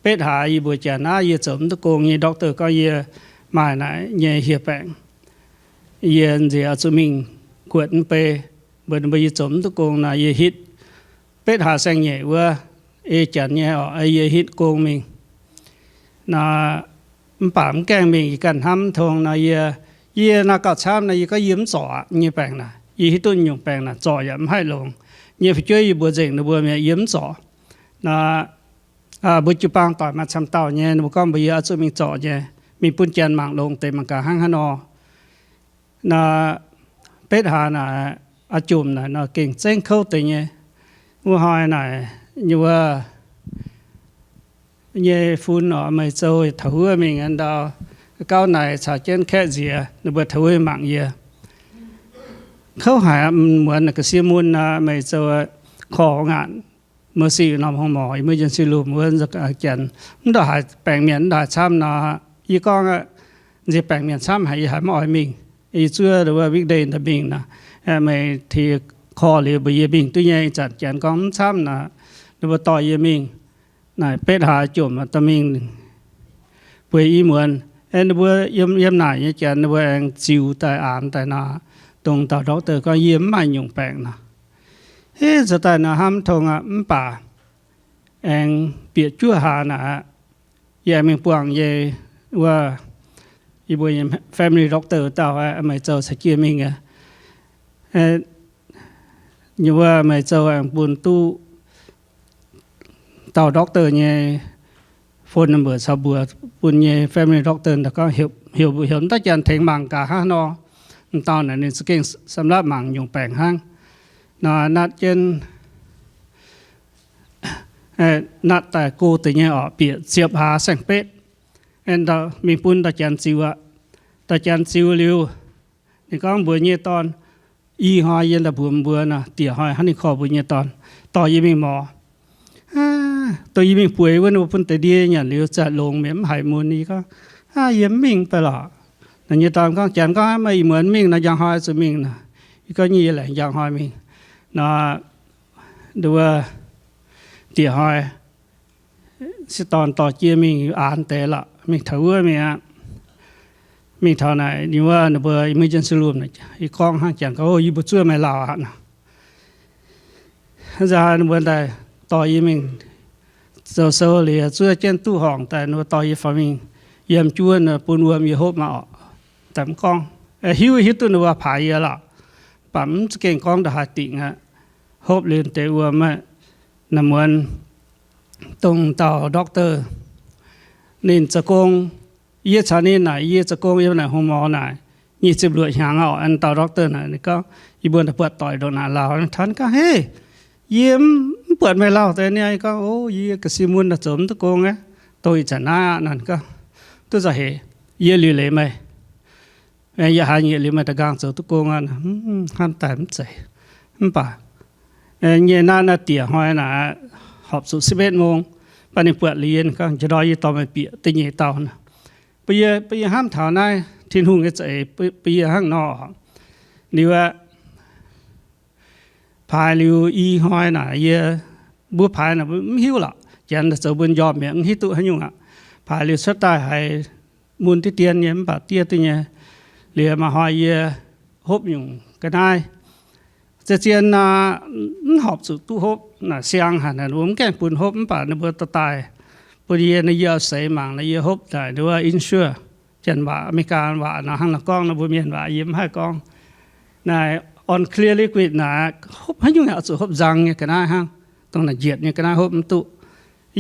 betv hlaax yie mbuox janx aqv, yie zoux mv duqv gong nyei. Doctor gorngv yie maaih naaic nyei hieh baengc. Yie nziex oix zuqc mingh guotc mv bei, mbuox ninh mbuo yie zoux mv duqv gong nor, yie hitv betv hlaax saeng-nyeic wuov, ei janx nyei oc, yie hitv gong mingh. Nor, mv baac mv gaengh mingh, yie ganh hnamv mv tong nor, yie, yie nor gauh camv nor, yie gorngv yie mv zorc aqv nyei baengc naaic. Yie hiuv duqv nyungc baengc naaic zorc yaac mv haih longx. Nyei fu'jueiv yie mbuox nzengc ninh mbuo mi'aqv, yie mv zorc. Nor, mbuo jiu-baang doic maaih camv dauh nyei, ninh mbuo gorngv mbuox yie oix zuqc mingh zorc nyei, mingh bun janx mangc longx deix mangc gaax hnangv haaix nor. Nor, betv hlaax naaic, a'jomc naaic nor gengh zengv kouv deix nyei. Wuov hnoi naaic, nyei wuov nyei fun oc, meih zoux taux wuov mingh ndau, gauv naaic caux jienv kaeqv nziex, ninh mbuo taux wuov mangc yie. Kouv haic, muonz ga'sie mun nor, meih zoux korv ngaanc mercy norm hong morc, emergency room wuov, janx mv ndongc haaix, baengc mienh mv ndongc haaix camv nor, yie gorngv, nziex baengc mienh camv haic, yie haiz mv oix mingh. Yie zuov wuov weekday daaih mingh nor, meih tengx korv liuz mbuox yie mingh duqv nyei. Ih zanc janx gorngv mv camv nor, ninh mbuo dorh yie mingh. Naaic betv hlaax jomc dorh mingh bueix i muonz. Ninh mbuo yiem, yiem naaic nyei janx ninh mbuo aengx ziux daaih aanx daaih nor, dongh dauh doctor gorngv yie mv maaih nyungc baengc nor. Heh, zoux daaih nor hnamv mv tong aqv, mv baac aengx bieqc juov hlaax naaic aqv, yie aengx mingh buangh yie wuov, yie mbuo nyei family doctor dauh aqv, meih zoux caux jienv mingh aqv. Nyei wuov meih zoux aengx bun duqv dauh doctor nyei phone number caux mbuox bun nyei family doctor daaih gorngv heuc, heuc, heuc m'daaih janx tengx mangc gaax hnangv haaix nor. M'dauh naaic ninh za'gengh samx lapv mangc nyungc baengc hnangv. Nor natv jienv, natv daaih go deix nyei orqc, bieqc ziepc hlaax saeng-betv. Mingh bun dauh janx ziux aqv. Dauh janx ziux liuz, ninh gorngv mbuox nyei dorn, ih hnoi yie daaih mbuox mbuo nor, diec hnoi hnangv ninh korv mbuox nyei dorn, dorh yie mingh morc. Dongh yie mingh bueix wuov, ninh mbuo bun deix ndie nyanc liuz za'gengh longx mi'aqv, mv haiz mun. Yie gorngv, Aav, yie mv mingh baeqc lorqc. Naaiv nyei dorn gorngv, janx gorngv meih ih muonz mingh nor, njang hnoi zuqc mingh nor. Yie gorngv, Nyei, yie laengz njang hnoi mingh. Nor, wuov, diec hnoi sieqv dorn dorh jienv mingh aanx deix lorqc, mingh taux wuov mi'aqv. Mingh taux naaic ninh wuov, ninh mbuo emergency room, yie gorngv hnangv, janx gorngv, O, yie mbuo zuov meih lauh aqv nor. Hnangv nzunc ninh mbuo daaih dorh yie mingh zoux sou liuz, zuov jienv duqv horngc daaih, ninh mbuo dorh yie faaux mingh yiem juov nor, bun wuom yie hopv maiv orqc. Daaih mv gorngv, hiuv, hiuv duqv ninh mbuo paaix yie lorqc, mv baac mv za'gengh gorngv ndongc haaix dingc aqv. Hopv liuz deix wuom aqv, naaiv muonz dongh dauh doctor, ninh zoux gong, yie caux ninh naaic, yie zoux gong yiem naaic hong morc naaic nyic ziepc luoqc hnyangx orqc. An dauh doctor naaic ninh gorngv, yie mbuo naaic buatc doic ndongc naaic lauh. Taux ninh gorngv, Hei, yie mv buatc meih lauh deix niaa. Yie gorngv, O, yie ga'sie mun naaic zoux mv duqv gong aqv, dongh ih zanc naaiv aqv nor. Ninh gorngv, Duqv nzauh heix, yie liuc leiz meih. Yie haiz nyieqc liuz meih da'nqaang zoux duqv gong aqv. Hnamv daaih mv zeiz. Mv baac nyei naaiv, naaiv diex hnoi naaic horpc zuqc สิบเอ็ดโมง, mv baac ninh buatc liuz yie gorngv, Njang ndor yie dorh meih bieqc da'nyeic dauh nor. Bun yie, bun yie hnamv taux naaiv Tin-Hungh nyei za'eix bun yie hnangv nor. Liuz aqv, paaix liuz i hnoi naaic yie, mbuo paaix naaic mv hiuv lorqc, janx zoux mbuo njormh mi'aqv, mv hiuv duqv haaix nyungc aqv. Paaix liuz cuotv daaih haiz mun diqv dien nyei, mv baac diev duqv nyei. Liuz maaih hnoi yie hopv nyungc ga'naaiv, zien-zien aqv, mv horpc zuqc duqv hopv naaic, siang haic naaic, ninh mbuo mv gaengh bun hopv, mv baac ninh mbuo dorh daaih bun yie, naaiv yie oix seix mangc naaic yie hopv naaic, ninh mbuo insure, janx waac, Aa^me^li^gaa waac nor, hnangv nor gorngv, ninh mbuo mienh waac yie mv haih gorngv. Naaic unclear liquid naaic, hopv haaix nyungc yaac oix zuqc hopv nzang nyei ga'naaiv hnangv, dongh naaic njietc nyei ga'naaiv hopv mv duqv.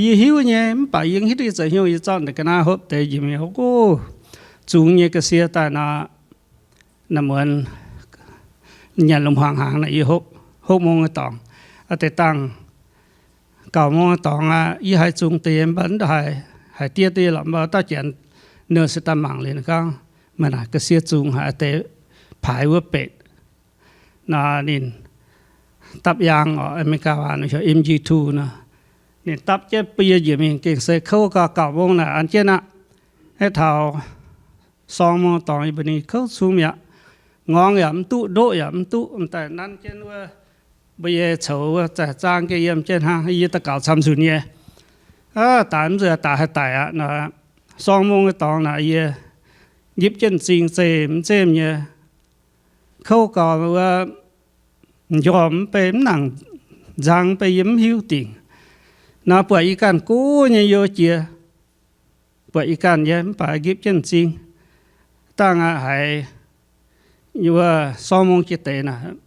Yie hiuv nyei, mv baac yie mv hiuv duqv yie zoux haaix nyungc, yie zorqv naaic ga'naaiv hopv deix njiec mingh, o, zungx nyei ga'sie daaih nor, naaic muonz nyanc lomc hmuangx hnaangx naaic yie hopv, hopv mong nyei dorngx, a'deix dangh gauh mong nyei dorngx aqv, yie haiz zungx deix, mv baac haiz, haiz diev duqv yie lorqc, mv baac dauh janx nurse daaih mangc liuz ninh gorngv, meih naaic ga'sie zungx haic, a'deix paaix wuov betc. Naaic ninh dapv yaang oc, Aa^me^li^gaa waac heuc M G two nor. Ninh dapv jienv bun yie njiec mingh gengh se kouv gau, gauh mong naaic an jienv aqv. Hnangv taux sorng mong dorngx yie mbuo ninh kouv cungv mi'aqv. Ngorngv yaac mv duqv, ndoqv yaac mv duqv, m'daaih nanv jienv wuov mbuo nyei coux wuov zaang jienv yiem jienv hnangv, yie daux gaux camv nzunc nyei. Daaix mv nzuonx daaix haih daic aqv nor. Sorng mong nyei dorngx naaic yie njipv jienv m'zing zeih mv zemv nyei, kouv gau wuov, m'njormh mv bei, mv nangc nzang mv bei, yie mv hiuv dingc. Naaiv buatc yie ganh go nyei youh jiex, buatc yie ganh nyei, mv baac njipv jienv m'zing. Dangh aqv haiz wuov sorng mong jiex deix naaic,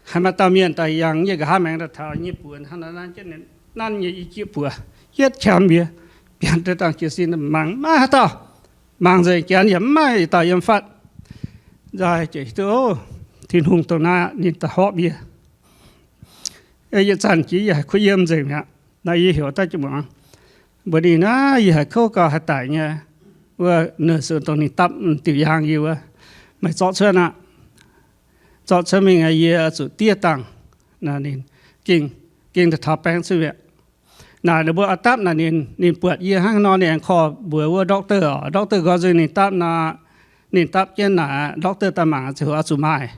haiz maaih dauh mienh daaih yangh yie nqa'haav maengx daaih taux yie nyei buoz hnangv nor, nanv jienv, nanv nyei yie jieqv buoz, yietv qamv yie, bianx deix dangh jiez sin mangc maiv maaih haaix dauh, mangc nzengc janx yaac mv maaih dauh yiem fatv. Nzaaih jiex duqv, Tin-Hungh dongh naaiv ninh daaih horpc yie. Yietc zanc jiex yie haiz kuv yiem nzengc mi'aqv. Naaiv yie heuc daaih jienv muangx, mbuox ninh naaiv yie haiz kouv gau haih daic nyei. Wuov nurse dongh ninh dapv diuc yaang yie wuov, meih zorqv cuotv aqv. Zorqv cuotv mingh yie zuqc diev dangh. Ninh gengh, gengh daaih taux baeng cuotv mi'aqv. Naaic ninh mbuo oix dapv naaic ninh, ninh buatc yie hnangv nor ninh aengx korv mbuox wuov doctor oc. Doctor nqoi nzengc ninh dapv nor, ninh dapv jienv naaic doctor daaih mangc ziouc oix zuqc maaih.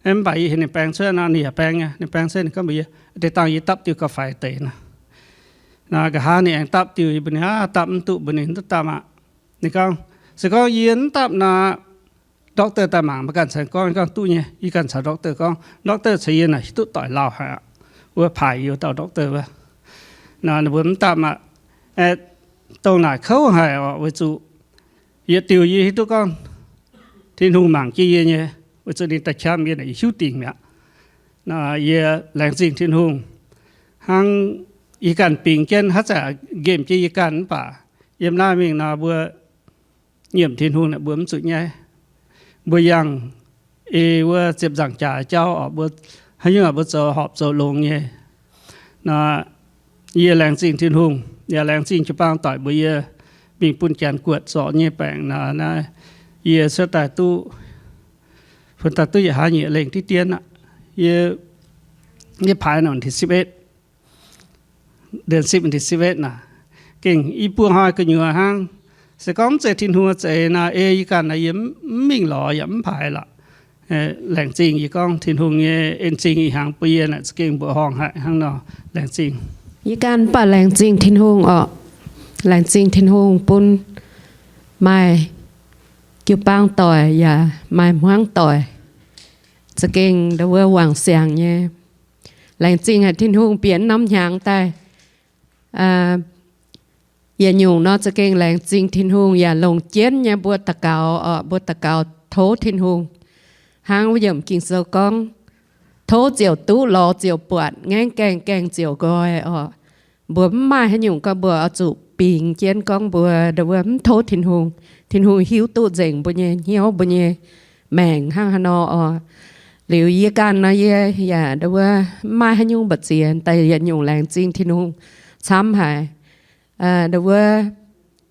Mv baac yie heuc ninh baeng cuotv nor ninh yaac baeng nyei. Ninh baeng cuotv ninh gorngv mbuox yie, deix dangh yie dapv diuh gauh faix deix nor. Nqa'haav ninh aengx dapv diuh, yie mbuox ninh, aav, dapv mv duqv, mbuox ninh, mv dapv aqv. Ninh gorngv, se gorngv yie mv dapv nor, doctor daaih mangc maiv ganh caux gorngv, gorngv duqv nyei. Yie ganh caux doctor gorngv, doctor caux yie naaic hiuv duqv doic lauh haic aqv. Wuov paaix yie dauh doctor wuov. Nor ninh mbuo mv dapv aqv. Dongh naaic kouv haic oc, weic zuqc yietc diuh yie hiuv duqv gorngv Tin-Hungh mangc jienv yie nyei, weic zuqc ninh daaih qam yie naaic yie hiuv dingc mi'aqv. Yie laengz zingh Tin-Hungh hnangv. Yie ganh bingx jienv haaix zanc nqemh jienv yie ganh mv baac yiem naaiv mingh nor mbuo nyiemc Tin-Hungh naaic mbuo mv zuqc nyaiv. Mbuo yangh ei wuov ziepc nzaangc jaax jauv oc, mbuo haaix nyungc mbuo zoux horpc zoux longx nyei. Nor, yie laengz zingh Tin-Hungh yaac laengz zingh jiu-baang doic mbuox yie mingh bun janx guotc zorc nyei baengc nor, naaiv yie cuotv daaih duqv, funx daaih duqv yietc hlaax nyieqc lengh diqv dien aqv. Yie, yie paaix nor วันที่สิบเอ็ด เดือนสิบ วันที่สิบเอ็ด naaic, gengh i buo hnoi gu'nyuoz hnangv. Se gorngv mv zeiz Tin-Hungh za'eix naaic, ei yie ganh naaic yie mv mingh lorz yaac mv paaix lorqc. Laengz zingh yie gorngv Tin-Hungh nyei en zingh ih hnyangx bun yie naaic za'gengh mbuoqc horngh haic hnangv nor. Laengz zingh. Yie ganh mv baac laengz zingh Tin-Hungh oc. Laengz zingh Tin-Hungh bun maaih jiu-baang doic yaac maaih hmuangv doic za'gengh ndau wuov wangc siangx nyei. Laengz zingh haic Tin-Hungh bieqc norm hnyangx daaih yietc nyungc nor za'gengh laengz zingh Tin-Hungh yaac longc jienv nyei mbuo daux gaux oc, mbuo daux gaux tov Tin-Hungh. Hnangv wuov yiemc Ging-Sou gorngv, tov ziouc duqv, lorz ziouc buatc, ngaengv gaengh, gaengh ziouc nqoi oc. Mbuo mv maaih haaix nyungc gorngv mbuo oix zuqc bingx jienv gorngv mbuo ndau wuov mv tov Tin-Hungh. Tin-Hungh hiuv duqv nzengc mbuo nyei hnyouv, mbuo nyei maengc hnangv haaix nor oc. Liuz yie ganh nor yie yaac ndau wuov mv maaih haaix nyungc mbu'ziex daaih yietc nyungc laengz zingh Tin-Hungh camv haic. Ndau wuov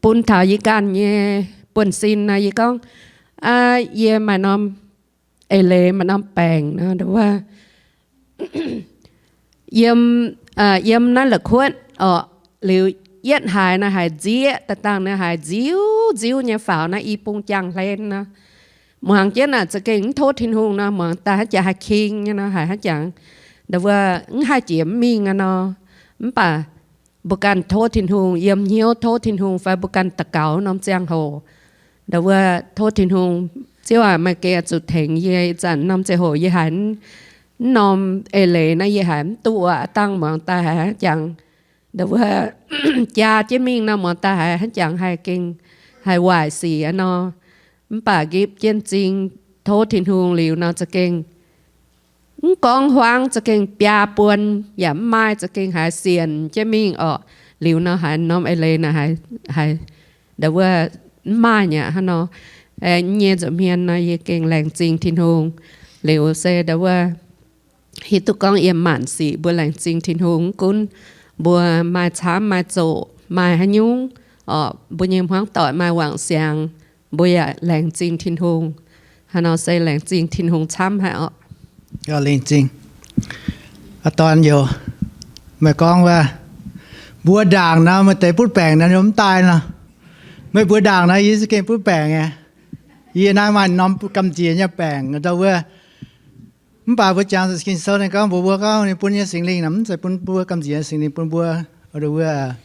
bun taux yie ganh nyei buonv-sin nor yie gorngv, Yie maaih norm eix leiz, maaih norm baengc nor, wuov, yiem, yiem naaiv la'kuotv orqc, liuz yietv haaix nor haiz nzieqv, da'dangh nor haiz nziuv nziuv nyei faaux naaiv i bung jaang-hlen nor. Muangx jienv naaic za'gengh mv tov Tin-Hungh nor, muangx daaih hnangv jangx haih king nyei nor, haiz hnangv jangx, ndau wuov, mv haih jiex mv mingh aqv nor. Mv baac mbuo ganh tov Tin-Hungh, yiem hnyouv tov Tin-Hungh fai mbuo ganh daux gaux norm ziangh hoc, ndau wuov, tov Tin-Hungh, Ziouv aac, meih gengh zuqc tengx yie. Ih zanc norm ziangh hoc yie haiz mv norm eix leiz naaiv, yie haiz mv duqv aqv. Dangh muangx daaih haiz hnangv jangx, ndau wuov, jaa jienv mingh nor, muangx daaih haiz hnangv jangx haih gengh haih waaic sic aqv nor. Mv baac nqipv jienv m'zing tov Tin-Hungh liuz nor, za'gengh mv gorngv huaang, za'gengh biaa buon yaac mv maaih, za'gengh haiz sienx jienv mingh orqc. Liuz nor haiz norm eix leiz naaic haiz, ndau wuov, mv maaih nyei aqv nor. Nyei nza'hmien nor yie gengh laengz zingh Tin-Hungh. Liuz se ndau wuov, hiuv duqv gorngv yiem maanc sic mbuo laengz zingh Tin-Hungh, mv gunv mbuo maaih camv maaih zoqc, maaih haaix nyungc orqc, mbuo nyei hmuangv doic maaih wangc siangx, mbuo yaac laengz zingh Tin-Hungh. Haaix nor se laengz zingh Tin-Hungh camv haic orqc. Laengz zingh. Aa, dorn youz, meih gorngv wuov, mbuo ndaangc nor meih deix butv baengc nor mv daaih nor. Meih mbuo ndaangc nor yie za'gengh butv baengc aqv. Yie naaiv maaih norm gamh nziex nyei baengc ndau wuov. Mv baac mbuo jangx Ging-Sou ninh gorngv, mbuox mbuo gorngv ninh bun nyei Singx Lingh naaic mv zeiz bun mbuo gamh nziex, Singx Lingh bun mbuo, wuov,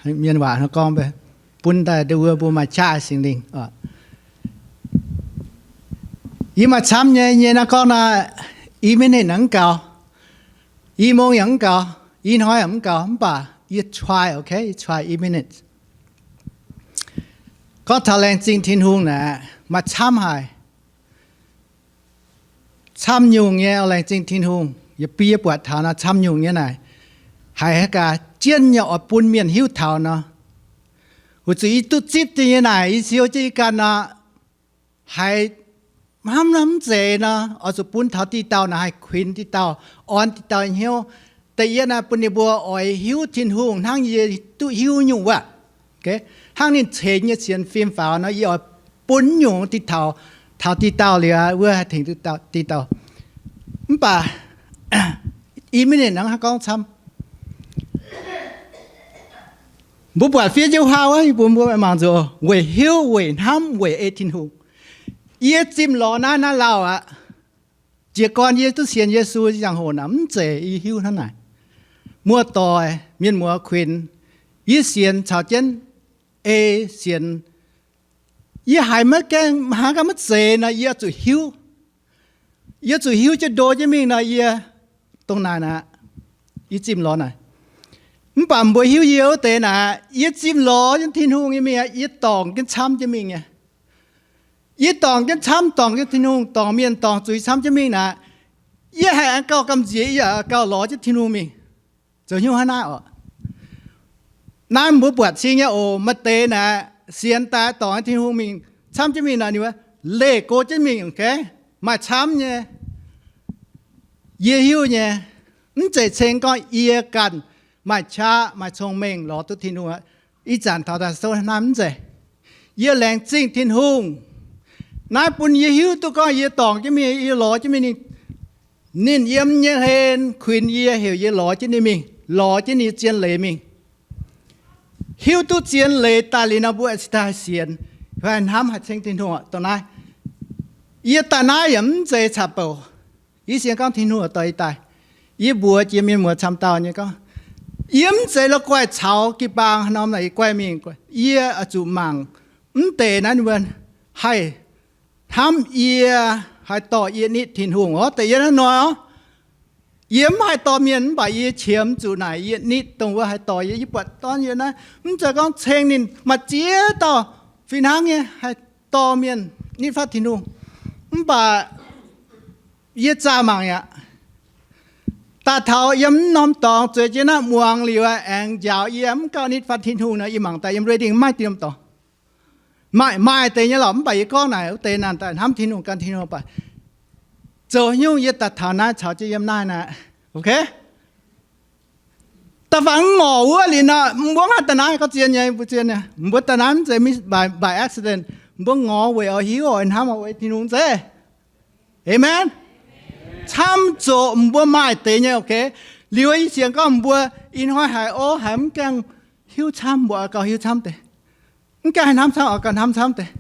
mienh waac nor gorngv, bun daaih ndau wuov mbuo maaih qaqv Singx Lingh. Yie maaih camv nyei, nyei naaiv gorngv naaiv, i minute naaic mv gaux, i mong yaac mv gaux, i hnoi yaac mv gaux, mv baac yie try, okay, yie try i minute. Gorngv taux laengz zingh Tin-Hungh naaic maaih camv haic. Camv nyungc nyei oix laengz zingh Tin-Hungh, yie buatc taux naaiv camv nyungc nyei naaic, haiz haaix gaax jienv nyei oix bun mienh hiuv taux nor. Weic zuqc yie duqv zipv jienv nyei naaic, yie siou jienv yie ganh nor, haiz hnamv mv zeiz nor, oix zuqc bun taux diqc dauh naaic haih kuinx diqc dauh, orn diqc dauh hnyouv. Da'yietv naaic bun ninh mbuo oix hiuv Tin-Hungh hnangv yie duqv hiuv nyungc wuov. Hnangv ninh ceix nyei sienx fim faaux nor, yie oix bun nyungc diqc taux, taux diqc dauh liuz wuov haih tengx diqc dauh. Mv baac i minute hnangv gorngv camv. Mbuo buatc fiev jienv huaav wuov, yie bun mbuo mangc nzuonx weic hiuv, weic hnamv, weic ei Tin-Hungh. Yie zimh lorz naaiv, naaiv lauh aqv. Jiez gorn yie duqv sienx Yesu ziangh hoc naaic mv zeiz yie hiuv hnangv naaic. Muoz-doic, mienh muoz kuinx, yie sienx caux jienv ei sienx. Yie haiz maiv gaengh hnangv ganh maiv zeiz nor, yie zuqc hiuv. Yie zuqc hiuv jienv ndo jienv mingh nor, yie dongh naaic naaic, yie zimh lorz naaic. Mv baac mbuo hiuv yie wuov deix naaic, yie zimh lorz jienv Tin-Hungh nyei mingh aqv, yie dorngc jienv camv jienv mingh nyei. Yie dorngc jienv camv, dorngc jienv Tin-Hungh, dorngc mienh, dorngc zuiz camv jienv mingh naaic, yie haih aengx gauh gamh nziex, yie yaac gauh lorz jienv Tin-Hungh mingh. Zoux hnyouv hnangv naaiv oc. Naaiv mbuo buatc cing nyei oc. Maaih deix naaic sienx daaih dorngc Tin-Hungh mingh, camv jienv mingh naaic, ninh mbuo leih go jienv mingh, maaih camv nyei. Yie hiuv nyei, mv zeiz ceng gorngv yie ganh maaih qaqv maaih cong-mengh lorz duqv Tin-Hungh aqv. Ih zanc taux daaih sou naaiv mv zeiz. Yie laengz zingh Tin-Hungh. Naaiv bun yie hiuv duqv gorngv yie dorngc jienv mingh, yie lorz jienv mingh ninh, ninh yiem nyei hlen kuinx yie, heuc yie lorz jienv ninh mingh, lorz jienv ninh zien leiz mingh. Hiuv duqv zien leiz daaih liuz nor, mbuo cingx daaih haih sienx, haih hnamv, haih ceng Tin-Hungh dongh naaiv. Yie daaih naaiv yaac mv zeiz caqv-bouc. Yie sienx gorngv Tin-Hungh dorh yie daaih. Yie mbuox jiex mienh muoz camv dauh nyei gorngv, yie mv zeiz la'guaih caux jiu-baang haaix norm naaic yie guaih mingh. Yie oix zuqc mangc mv deix naaiv ninh mbuo haih hnamv yie, haih dorh yie nitv Tin-Hungh oc. Da'yietv naaiv hnoi oc, yie mv haih dorh mienh, mv baac yie qiemx zuqc naaic yie nitv dongh wuov haih dorh yie. Yie buatc dorn yie naaiv mv zeiz gorngv ceng ninh, maaih ziex dauh fih hnangv nyei haih dorh mienh nitv fatv Tin-Hungh. Mv baac yie zaah mangc aqv. Daaih taux yiem mv norm dorngx zueiz jienv naaiv muangx liuz aengx njaaux yie mv gauh nitv fatv Tin-Hungh nor, yie mangc daaih yiem Reading maiv deix norm dorngx. Maaih, maaih deix nyei lorqc, mv baac yie gorngv naaic wuov deix naaic daaih hnamv Tin-Hungh, gan Tin-Hungh baac zoux nyungc yie daaih taux naaiv caux jienv yiem naaiv naaic, okay? Da'faanh mv ngorc wuov liuz nor, mbuo mv haih daaih naaiv gorngv zien nyei, mbuo zien nyei. Mbuo daaih naaiv mv zeiz by, by accident. Mbuo ngorc weic oix hiuv, oix hnamv, oix weic Tin-Hungh zeiv. Aamen. Camv zoqc mbuo maaih deix nyei, ok. Liuz yie sienx gorngv mbuo ih hnoi haiz o haiz mv gaengh hiuv camv, mbuo oix gauh hiuv camv deix. Mv gaengh haih hnamv camv, oix gauh hnamv camv deix.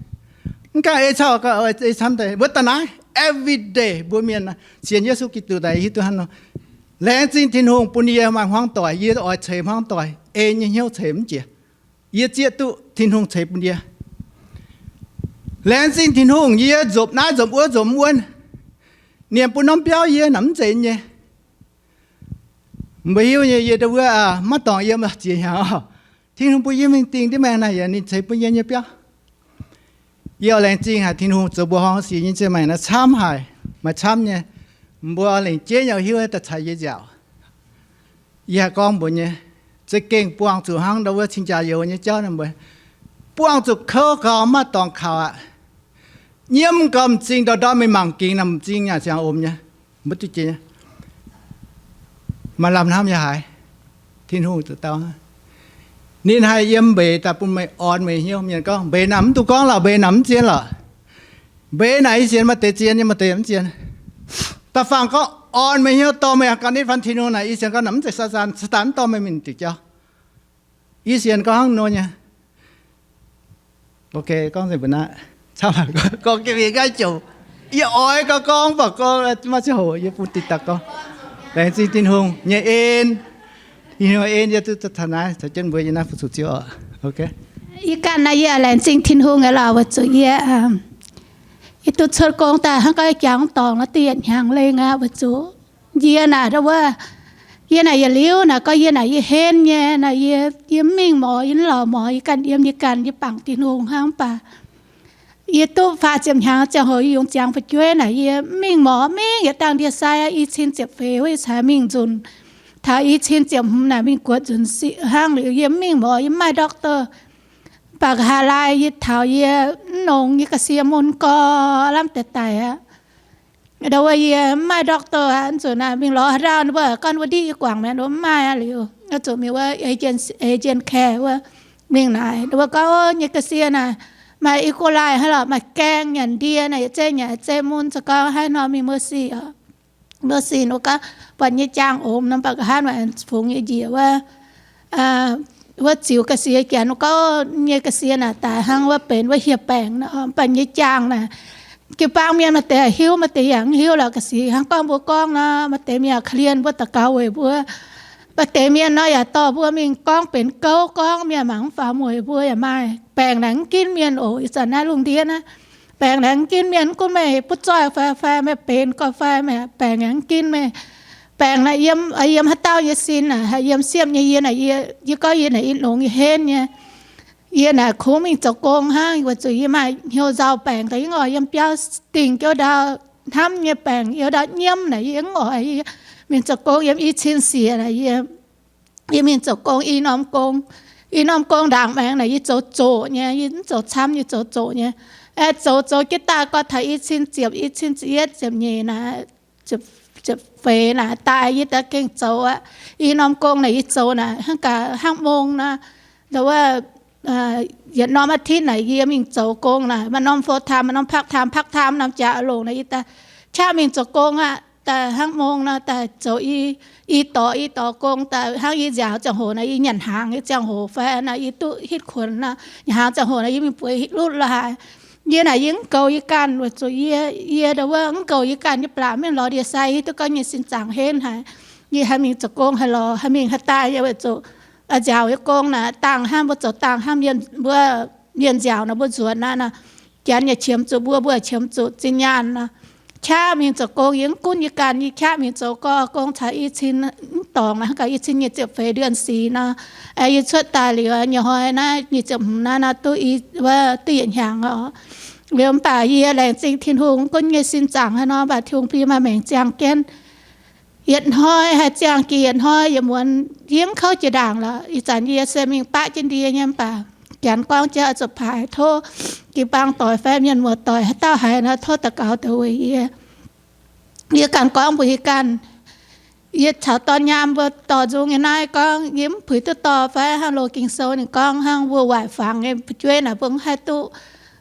Mv gaengh ei camv, oix gauh ei camv deix. Mbuo daaih naaiv every day mbuo mienh sienx Yesu Giduc daaih hiuv duqv hnangv nor. Laengz zingh Tin-Hungh bun yie maaih hmuangv doic, yie oix ceix hmuangv doic, ei nyei hnyouv ceix mv jiex. Yie zieqv duqv Tin-Hungh ceix bun yie. Laengz zingh Tin-Hungh, yie nzopc naaiv nzopc wuov nzopc mv wuonv. Ninh bun norm biauv yie naaic mv zeiz nyei. Mbuo hiuv nyei, yie ndau wuov maiv dorngc yiem ziex hnyangx oc. Tin-Hungh bun yie mingh dingh ndiev maengx naaic yaac ninh ceix bun yie nyei biauv. Yie oix laengz zingh haic Tin-Hungh zoux mbuoqc horngh sic nyei ziangh maengc naaiv camv haic, maaih camv nyei. Mbuo lengc jeiv nyei hiuv daaih caux yie nziaauc. Yie haih gorngv mbuox nyei, za'gengh buangh zuqc hnangv ndau wuov cing-jaa-youz nyei jauv nor mbuo, buangh zuqc kouv gaux maiv dorngc kaux aqv. Nyiemv gau m'zing ndorm-ndorm mingh mangc gingx naaic m'zing yaac ziangh omx nyei. Mbuo duqv jiex nyei. Maaih lamh hnamv yaac haiz Tin-Hungh zuqc dau. Ninh haih yiem mbeix daaih bun meih orn meih hnyouv. Mienh gorngv mbeix naaic mv duqv gorngv lorqc, mbeix naaic mv zien lorqc. Mbeix naaic yie sienx maaih deix zien nyei, maaih deix mv zien. Da'faanh gorngv orn meih hnyouv dorh meih ganh nitv fan Tin-Hungh naaic, yie sienx gorngv naaic mv zeiz Saadaan, Saadaan mv dorh meih mingh diuc jauv. Yie sienx gorngv hnangv nor nyei. Ok, gorngv nzengc mbuo naaiv, gorngv gengh mingh nqaai jomc. Yie oix gauh gorngv, mv baac gorngv maiv ziangh hoc, yie bun dinh daaih gorngv. Laengz zingh Tin-Hungh nyei en. Tin-Hungh en yie duqv taux naaiv, caux jienv mbuo yie naaiv fu-sux Ziouv oc. Ok. Yie ganh naaiv yie laengz zingh Tin-Hungh nyei lorqc, weic zuqc yie, yie duqv cuotv gong daaih hnangv gorngv jangx dorngx naaiv da'yietv hnyangx lengh aqv, weic zuqc yie naaic ndau wuov, yie naaic yietc liuz naaic gorngv yie naaic yie henv nyei naaic, yie, yie mv mingh morz, yie mv lorz morz, yie ganh yiem yie ganh, yie bangc Tin-Hungh hnangv. Mv baac yie duqv faah ziepc hnyangx ziangh hoc yie yungz ziangx fu'jueiv naaic, yie mv mingh morz, mingh yietc dangh ndie-sai aqv. I cin ziepc feix wuov yie cingx mingh nzunc. Taux i cin ziepc hmz naaic mingh guoqv nzunc sic hnangv liuz, yie mv mingh morz, yie mv maaih doctor. Mv baac nqa'haav laai yie taux yie mv longx, yie ga'sie mun gorx lamh deix daic aqv. Ndau wuov yie mv maaih doctor aqv. Nzunc naaic mingh lorz haaix dauh ninh mbuo gorngv wuov ndiqv yie guangc mi'aqv, ninh mbuo mv maaih aqv. Liuz zuqc mingh wuov agent, agent care wuov, mingh naaic ninh mbuo gorngv, o, nyei ga'sie naaic maaih E. coli haaix lorqc, maaih gaeng nyanc ndie naaic, yietc zeiv nyanc yietc zeiv mun, zoux gau haaix nor mingh Mercy oc. Mercy ninh mbuo gorngv buatc nyei jaang omx nor, mv baac nqa'haav maaih fungx nyei njiec wuov, wuov ziux ga'sie janx, ninh mbuo gorngv nyei ga'sie naaic daaih hnangv wuov benx wuov hieh baengc nor, mv baac nyei jaang naaic, jiu-baang mienh maaih deix hiuv, maaih deix yaac mv hiuv lorqc. Ga'sie hnangv gorngv mbuo gorngv nor, maaih deix mienh korv-lienh mbuo, daux gaux weic mbuo. Maaih deix mienh nor yaac dorh mbuo mingh gorngv benx gouv, gorngv mienh mangc mv faaux mueic mbuo yaac maaih. Baengc naaic mv ginv mienh oc. Ih zanc naaiv lungh ndiev naaiv, baengc naaic mv ginv mienh. Mv gunv meih butv zoih fai, fai meih benx gorx fai meih, baengc yaac mv ginv meih. Baengc naaic yiem, yiem haaix dauh nyei sin naaic haih yiem siepv nyei. Yie naaic, yie, yie gorngv yie naaic yie longx yie henv nyei. Yie naaic kungx mingh zoux gong hnangv, weic zuqc yie maaih hnyouv nzauh baengc daaih, yie mv oix yiem biauv dingh jienv ndau hnamv nyei baengc, yiem ndau nyiemv naaic yie mv oix. Mingh zoux gong yiem i cin siec naaic yie, yie mingh zoux gong i norm gong. I norm gong ndaangc maengx naaic yie zoux zoqc nyei, yie mv zoux camv, yie zoux zoqc nyei. Aengx zoux zoux jienv daaih gau taux i cin ziepc, i cin ziepc yietv ziepc nyeic naaic, ziepc feix naaic daaih yie daaih gengh zoux aqv. I norm gong naaic yie zoux naaic hnangv gaax hnangv mong nor. Ndau wuov yietc norm อาทิตย์ naaic yie mingh zoux gong naaic, maaih norm full time, maaih norm part time, part time norm jaax longc naaic yie daaih qaqv mingh zoux gong aqv. Daaih hnangv mong nor daaih zoux i, i dorh, i dorh gong daaih hnangv yie nziaauc ziangh hoc naaic, yie nyanc hnaangx nyei ziangh hoc fai naaic yie duqv hitv kuonx nor, nyanc hnaangx ziangh hoc naaic yie mingh bueix hitv lutv la'haaix. Yie naaic yie mv goux yie ganh weic zuqc yie, yie ndau wuov mv goux yie ganh nyei baac mv lorz ndie-sai, yie duqv gorngv nyei sin zaangc henv haic. Yie haih mingh zoux gong haih lorz, haih mingh haih daaih yie weic zuqc nziaauc nyei gong naaic dangh hnangv, mbuo zoux dangh hnangv, mbuo mienh nziaauc nor mbuo nzuonx aqv nor, janx yaac qiemx zuqc mbuo, mbuo yaac qiemx zuqc zinh nyaanh nor. Qaqv mingh zoux gong, yie mv gunv yie ganh, yie qaqv mingh zoux gau gong caux i cin mv dorngc, hnangv gaax i cin nyic ziepc feix เดือนสี่ nor. Yie cuotv daaih liuz nyei hnoi naaiv nyic ziepc hmz naaiv nor duqv, duqv yietc hnyangx oc. Liuz mv baac yie laengz zingh Tin-Hungh, mv gunv nyei sin zaangc haaix nor, mv baac Tin-Hungh bun yie maaih maengc ziangh jienv. Yietc hnoi haih ziangh jiex yietc hnoi, yietc muonz yie mv kouv jiex ndaangc lorqc. Ih zanc yie se mingh baqv jienv ndie nyei, mv baac janx gorngv jiex oix zuqc paaix, tov jiu-baang doic fai mienh muoz doic haaix dauh haiz nor tov daux gaux deix weic yie. Yie ganh gorngv mbuox yie ganh, yie caux dorn nyaam mbuo dorh nzung nyei naaiv gorngv yie mv puix duqv dorh fai hnangv loz Ging-Sou ninh gorngv hnangv wuov waaic fangx nyei fu'jueiv naaic mbuo mv haih duqv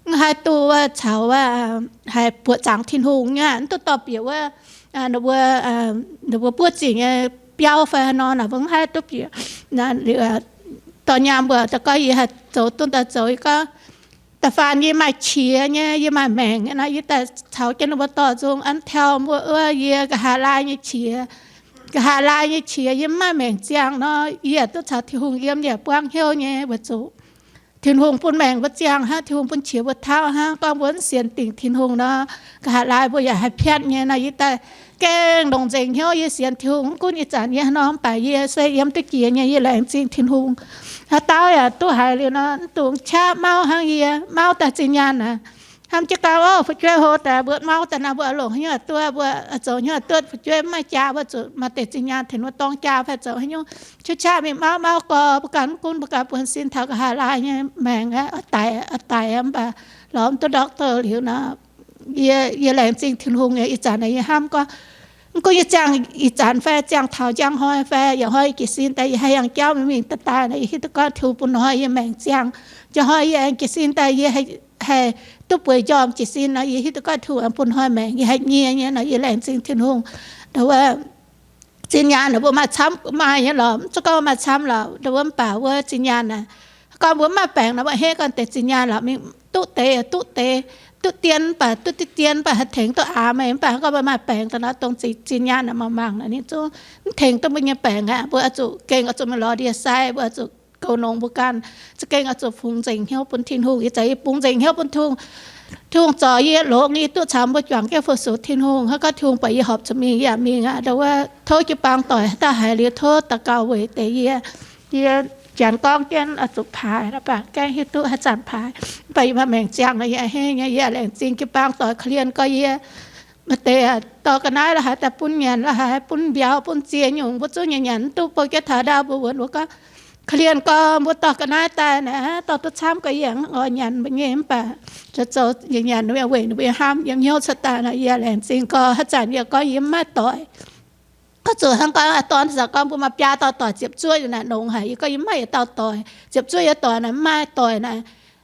mv haih duqv wuov caux wuov haih buoqc zaangc Tin-Hungh nyei, mv duqv dorh bieqc wuov, mbuo, mbuo buov zingc nyei biauv fai haaix nor naaic, mbuo mv haih duqv bieqc. Dorh nyaam mbuo da'gorngv yie haih zoux duqv daaih zoux, yie gorngv, da'faanh yie maaih qiex nyei, yie maaih maengc nyei nor, yie daaih caux jienv ninh mbuo dorh nzung an taux mbuo wuov yie nqa'haav laai nyei qiex. Nqa'haav laai nyei qiex yie mv maaih maengc ziangh nor, yie yaac duqv caux Tin-Hungh yiem yaac buangv hnyouv nyei weic zuqc Tin-Hungh bun maengc mbuo ziangh hnangv, Tin-Hungh bun qiex mbuo tauv hnangv. Gorngv mbuo mv sienx dingc Tin-Hungh nor, nqa'haav laai mbuo yaac haih piatv nyei nor. Yie daaih gengh longc nzengc hnyouv yie sienx Tin-Hungh. Mv gunv ih zanc yie haaix nor mv baac yie se yiem duqv jiex nyei, yie laengz zingh Tin-Hungh. Haaix dauh yaac duqv haiz liuz nor, mv dungx qaqv mauv hnangv yie mauv daaih zinh nyaanh aac. Hnamv jienv gau, o, fu'jueiv hlo daaih mbuo mauv daaih naaic, mbuo oix longc haaix nyungc duqv, mbuo oix zoux haaix nyungc duqv. Fu'jueiv mv maaih jaa, mbuo zuqc maaih deix zinh nyaanh tengx mbuo dorng jaa fai zoux haaix nyungc. Qaqv qaqv mingh mauv, mauv gorx, mbuo ganh mv gunv mbuo ganh buonv sin taux nqa'haav laai nyei maengc aqv, daic, daic aqv. Mv baac lorz mv duqv doctor liuz nor, yie, yie laengz zingh Tin-Hungh nyei. Ih zanc naaic yie hnamv gorngv, mv gunv yie ziangh ih zanc fai ziangh taux njang hnoi fai yaac hnoi jiez sin daaih, yie haih yangh jauv mingh mingh daaih daaih nor, yie hiuv duqv gorngv Tin-Hungh bun hnoi yie maengc ziangh. Njang hnoi yie aengx jiez sin daaih, yie haih duqv bueix njormh jiez sin nor, yih hiuv duqv gorngv Tin-Hungh bun hnoi maengc yie haih nyie nyei nor, yie laengz zingh Tin-Hungh. Ndau wuov zinh nyaanh naaic mbuo maaih camv maaih nyei lorqc, mv zuqc gorngv maaih camv lorqc. Ndau wuov mv baac wuov zinh nyaanh naaic, gorngv mbuo mv maaih baengc nor, mbuo a'hneiv gorngv deix zinh nyaanh lorqc, mingh duqv deix, duqv deix, duqv dien mv baac duqv deix dien mv baac haih tengx duqv aax meih. Mv baac gorngv mbuo maaih baengc daaih nor, dongh zinh nyaanh naaic mangc mangc naaic ninh zungv mv tengx duqv mbuo nyei baengc aqv. Mbuo oix zuqc gengh oix zuqc mingh lorz ndie-sai, mbuo oix zuqc goux nongx mbuo ganh. Za'gengh oix zuqc fungx nzengc hnyouv bun Tin-Hungh. Ih zanc yie fungx nzengc hnyouv bun Tin-Hungh, Tin-Hungh zorc yie longx, yie duqv caux mbuo juangc jienv fu-sux Tin-Hungh. Hnangv gorngv Tin-Hungh buatc yie horpc zuqc mingh, yie yaac mingh aqv. Ndau wuov tov jiu-baang doic haaix dauh haiz liuz tov daux gaux weic deix yie. Yie janx gorngv jienv oix zuqc paaix, mv baac gaengh hiuv duqv haaix zanc paaix. Mv baac yie maaih maengc ziangh nor, yie a'hneiv nyei. Yie laengz zingh jiu-baang doic korv-lienh gorx yie. Maaih deix dorh ga'naaiv la'haaix daaih bun nyanc, la'haaix bun mbiauz, bun ziex nyungc, mbuo zungv nyanc nyanc mv duqv. Bou jienv taux ndau mbuo wuonx mbuo gorngv, korv-lienh gorx mbuo dorh ga'naaiv daaih naaic, dorh duqv camv gorx yie oix nyanc mbuo nyei. Mv baac zoux zoux nyanc nyanc ninh mbuo weic ninh mbuo hnamv yiem hnyouv cuotv daaih nor, yie laengz zingh gorx. Haaix zanc yie gorngv yie mv maaih doic. Gorngv zuqc hnangv gorngv dorn zaqc gorngv mbuo maaih biaa dauh doic ziepc zuoqv naaic nongx haic. Yie gorngv yie mv maaih yietc dauh doic. Ziepc zuoqv yietc doic naaic mv maaih doic naaic.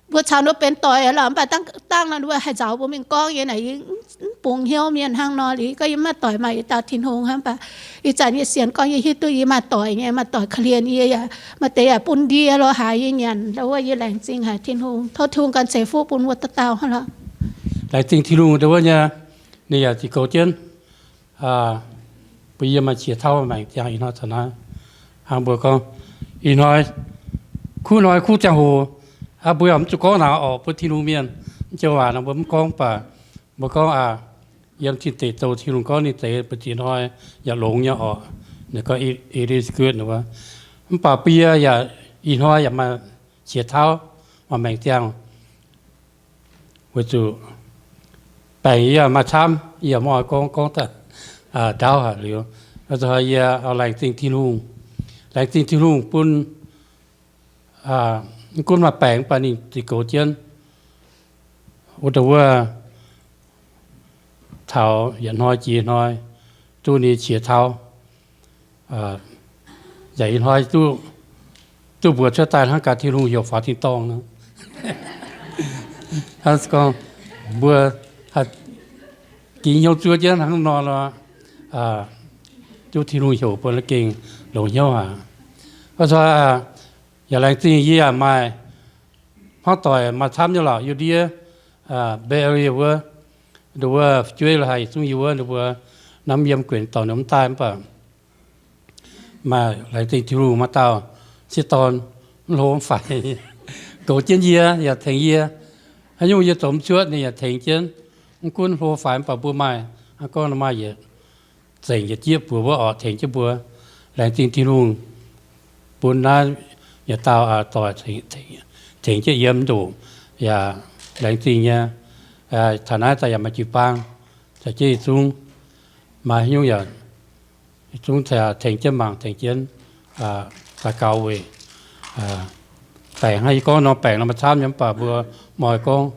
Mbuo caux ninh mbuo benx doic lorqc, mv baac dangh nor ninh mbuo haih nzauz mbuo mingh gorngv yie naaic, yie mv bungx hnyouv mienh hnangv nor liuz. Gorngv yie mv maaih doic, maaih yietc dauh Tin-Hungh hnangv. Mv baac ih zanc yie sienx gorngv yie hiuv duqv yie maaih doic nyei, maaih doic korv-lienh yie yaac maaih deix yaac bun ndie lo haaix yie nyanc. Ndau wuov yie laengz zingh haic Tin-Hungh. Tov Tin-Hungh ganh ceix fuqv bun mbuo dauh dauh hnangv lorqc. Laengz zingh Tin-Hungh ndau wuov nyei, ninh yaac ziqc goux jienv bun yie maaih qiex tauv maengc ziangh ih hnoi taux naaiv. Hnangv mbuo gorngv, ih hnoi kuv hnoi kuv ziangh hoc, mbuo yaac mv zuqc gorngv naaic orqc, bun Tin-Hungh mienh mv joux waac nor mbuo mv gorngv. Mv baac mbuo gorngv aqv, yiem zinh deix zoux Tin-Hungh gorngv ninh deix mbu'ziex hnoi yaac longx nyei orqc. Ninh gorngv it is good, mv baac bun yie yaac ih hnoi yaac maaih qiex tauv, maaih maengc ziangh. Weic zuqc baengc yie yaac maaih camv, yie yaac mv oix gorngv, gorngv daaih ndaauv haic liuz. Yie laengz zingh Tin-Hungh, laengz zingh Tin-Hungh bun mv gunv maaih baengc mv baac ninh ziqc goux jienv wuov, wuov taux yietc hnoi jiex hnoi duqv ninh qiex tauv. Yaac ih hnoi duqv mbuox cuotv daaih hnangv gaax Tin-Hungh heuc faaux tin-dorngh nor. Gorngv mbuo gingx hnyouv zuov jienv hnangv nor nor, duqv Tin-Hungh heuc bun gengh longx hnyouv aqv. Yaac laengz zingh yie yaac maaih hmuangv doic maaih camv nyei lorqc, yie ndiev Bay Area wuov, ndau wuov fu'jueiv la'haiz yietc zungv yie wuov, ndau wuov naaiv yiem guenx dorngx ninh mv daaih mv baac maaih laengz zingh Tin-Hungh maaih dauh sieqv dorn mv hlo mv faix, goux jienv yie yaac tengx yie. Haaix nyungc yie zoux mv cuotv ninh yaac tengx jienv. Mv gunv hlo faix mv baac mbuo maaih, hnangv gorngv maaih yietc zengc yietc jieqv buoz wuov orqc tengx jienv mbuo. Laengz zingh Tin-Hungh bun naaiv yietc dauh doic tengx jienv yie mv ndoqc. Yaac laengz zingh nyei, taux naaiv daaih yaac maaih jiu-baang caux jienv yietc zungv, maaih haaix nyungc yaac yietc zungv tengx jienv mangc, tengx jienv daux gaux weic baengc. Hnangv yie gorngv nor, baengc nor maaih camv nyei mv baac mbuo mv oix gorngv,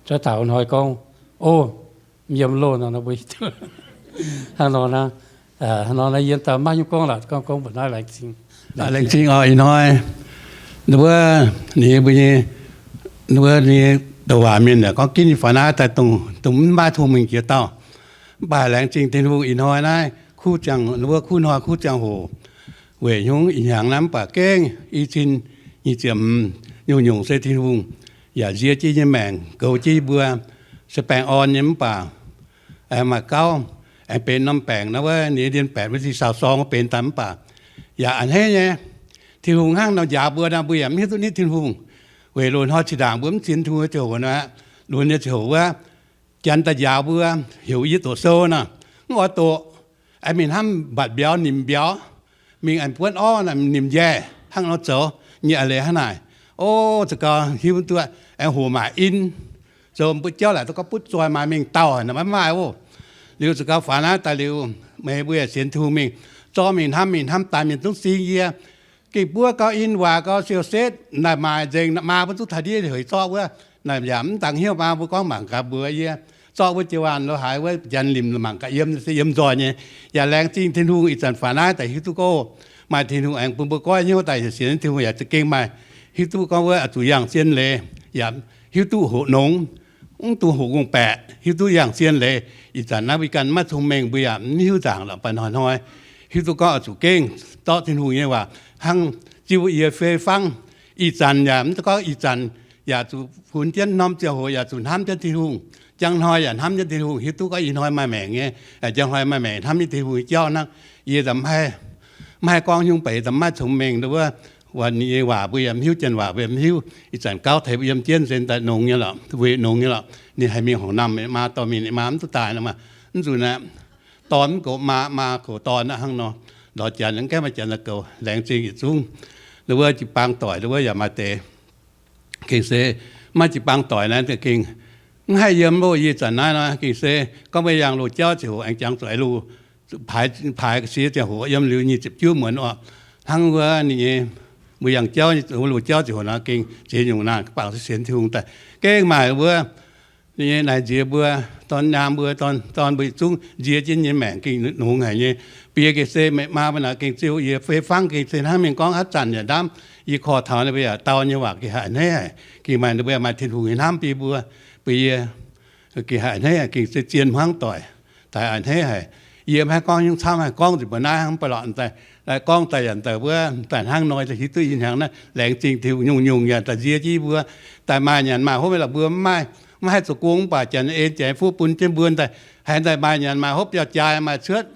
cuotv taux hnoi gorngv, o, yiem loh nor, mbuo hnangv nor, hnangv nor yie daaih maiv nyungc gorngv lorqc, gorngv gorngv mbuox naaiv laengz zingh. Laengz zingh oc ih hnoi. Ninh mbuo, ninh mbuo nyei, ninh mbuo nyei douc waac mienh yaac gorngv ginv nyei faaux naaiv daaih dongh mv maaih cong-mengh jiex dauh. Mv baac laengz zingh Tin-Hungh ih hnoi naaiv kuv ziangh, wuov kuv hnoi kuv ziangh hoc, weic hnyouv ih hnyangx naaiv mv baac gengh i cin nyic ziepc hmz nyungc-nyungc se Tin-Hungh yaac nzie jienv nyei maengc goux jienv yie mbuo, se baengh orn nyei mv baac aengx maaih gauv, aengx benx norm baengc naaiv wuov ninh ndien baeqc wuov deix saau sorng wuov benx daaih mv baac yaac a'hneiv nyei. Tin-Hungh hnangv nor njaaux mbuo nor, mbuo yaac mv hiuv duqv nitv Tin-Hungh. Weic loz-hnoi zinh ndaangc mbuo mv sienx Tin-Hungh nyei ziangh hoc nor, lunx nyei ziangh hoc wuov, janx daaih njaaux mbuo, heuc yie doqc sou nor, mv oix doqc. Aengx mingh hnamv mbatc mbiauz nimc mbiauz, mingh aengx buonv orv nimc njaih hnangv nor zoux nyei a'leiz hnangv naaic. O, za'gau hiuv duqv aengx hoqc maaic in, zoux mbuo jauv laaic duqv gorngv butv zoih maaih mengh dauh haic nor maiv maaih oc. Liuz za'gau faaux naaiv daaih liuz, meih mbuo yaac sienx Tin-Hungh mingh, zorqv mingh hnamv, mingh hnamv daaih mienh zungv sing yie. Gengh buov gau, in waac gau, siou setv naaic maaic nzengc, maa mbuo zungv taux ndiev heuc zorqv wuov. Naaic yaac mv dangx hnyouv maa mbuo gorngv mangc gaax mbuox yie, zorqv wuov jiu-waanh lo haaix wuov janx limc mangc gaax yiem se yiem nzoih nyei. Yaac laengz zingh Tin-Hungh ih zanc faaux naaiv daaih hiuv duqv gorngv maaih Tin-Hungh aengx bun mbuo goiv hnyouv daaih sienx Tin-Hungh yaac za'gengh maaih hiuv duqv gorngv wuov zuqc yangh zien leiz, yaac hiuv duqv hoqc nongx, mv dungx hoqc ngongh baeqc, hiuv duqv yangh zien leiz. Ih zanc naaiv mbuo ganh maiv cong-mengh mbuo yaac mv hiuv nzaangc lorqc, mv baac hnoi-hnoi hiuv duqv gorngv zuqc gengh zorqv Tin-Hungh nyei waac hnangv ziuv yie fei fangv. Ih zanc yaac mv gorngv ih zanc yaac zuqc funx jienv norm ziangh hoc yaac zuqc hnamv jienv Tin-Hungh. Njang hnoi yaac hnamv jienv Tin-Hungh, hiuv duqv gorngv ih hnoi maaih maengc nyei, njang hnoi maaih maengc hnamv jienv Tin-Hungh nyei jauv hnangv. Yie mv haih gorngv nyungc beic, mv maaih cong-mengh wuov, ninh nyei waac mbuo yaac mv hiuv, janx waac mbuo yaac mv hiuv. Ih zanc gauv teix mbuo yiem jienv se daaih nongx nyei lorqc, weic nongx nyei lorqc. Ninh haih mingh horngc namh maa dorh mingh, maa mv duqv daaih nor, mv zuqc naaic dorn mv goux maa, maa goux dorn aqv hnangv nor. Lorz janx mv gaengh maaih janx daaih goux. Laengz zingh yietc zungv. Wuov jiu-baang doic wuov yaac maaih deix gengh se maiv jiu-baang doic naaiv gengh mv haih yiem loh. Yie zanc naaiv nor gengh se gorngv mbuo yangh loz-jauv ziangh hoc aengx jangx zuqc loz, paaix ga'sie ziangh hoc yiem liuz nyic ziepc juov muonz orqc. Hnangv wuov ninh nyei mbuo yangh jauv, loz-jauv ziangh hoc nor gengh ziex nyungc naaic bangc se sienx Tin-Hungh daaih gengh maaih wuov ninh nyei naaic nziex mbuo, dorn nyaam mbuo, dorn mbuo yietc zungv nzie jienv nyei maengc gengh nongx haic nyei. Bie gengh se meih maa mbuo naaic gengh ziouc yie fei fangv gengh se hnangv mienh gorngv haaix zanc yaac ndamv yie korv taux ninh mbuo yaac dau nyei waac gengh haiz a'hneiv haic. Gengh maaih ninh mbuo maaih Tin-Hungh nyei hnamv bun mbuo, bun yie gengh haiz a'hneiv haic, gengh se zien hmuangv doic, daaih a'hneiv haic. Yie mv haih gorngv nyungc camv, haih gorngv nzunc mbuo naaiv hnangv ba'laqc daaih, gorngv daaih yaac daaih wuov daaih hnangv nor, hiuv duqv ih hnyangx naaiv laengz zingh Tin-Hungh nyungc-nyungc yaac daaih nzie jienv mbuo, daaih maaih nyanc maaih hopv. La'buo mv maaih, mv haih zoux gong mv baac janx en janx fuqv bun jienv mbuo daaih, haaix daaih maaih nyanc maaih hopv biauv-jaa maaih cuotv,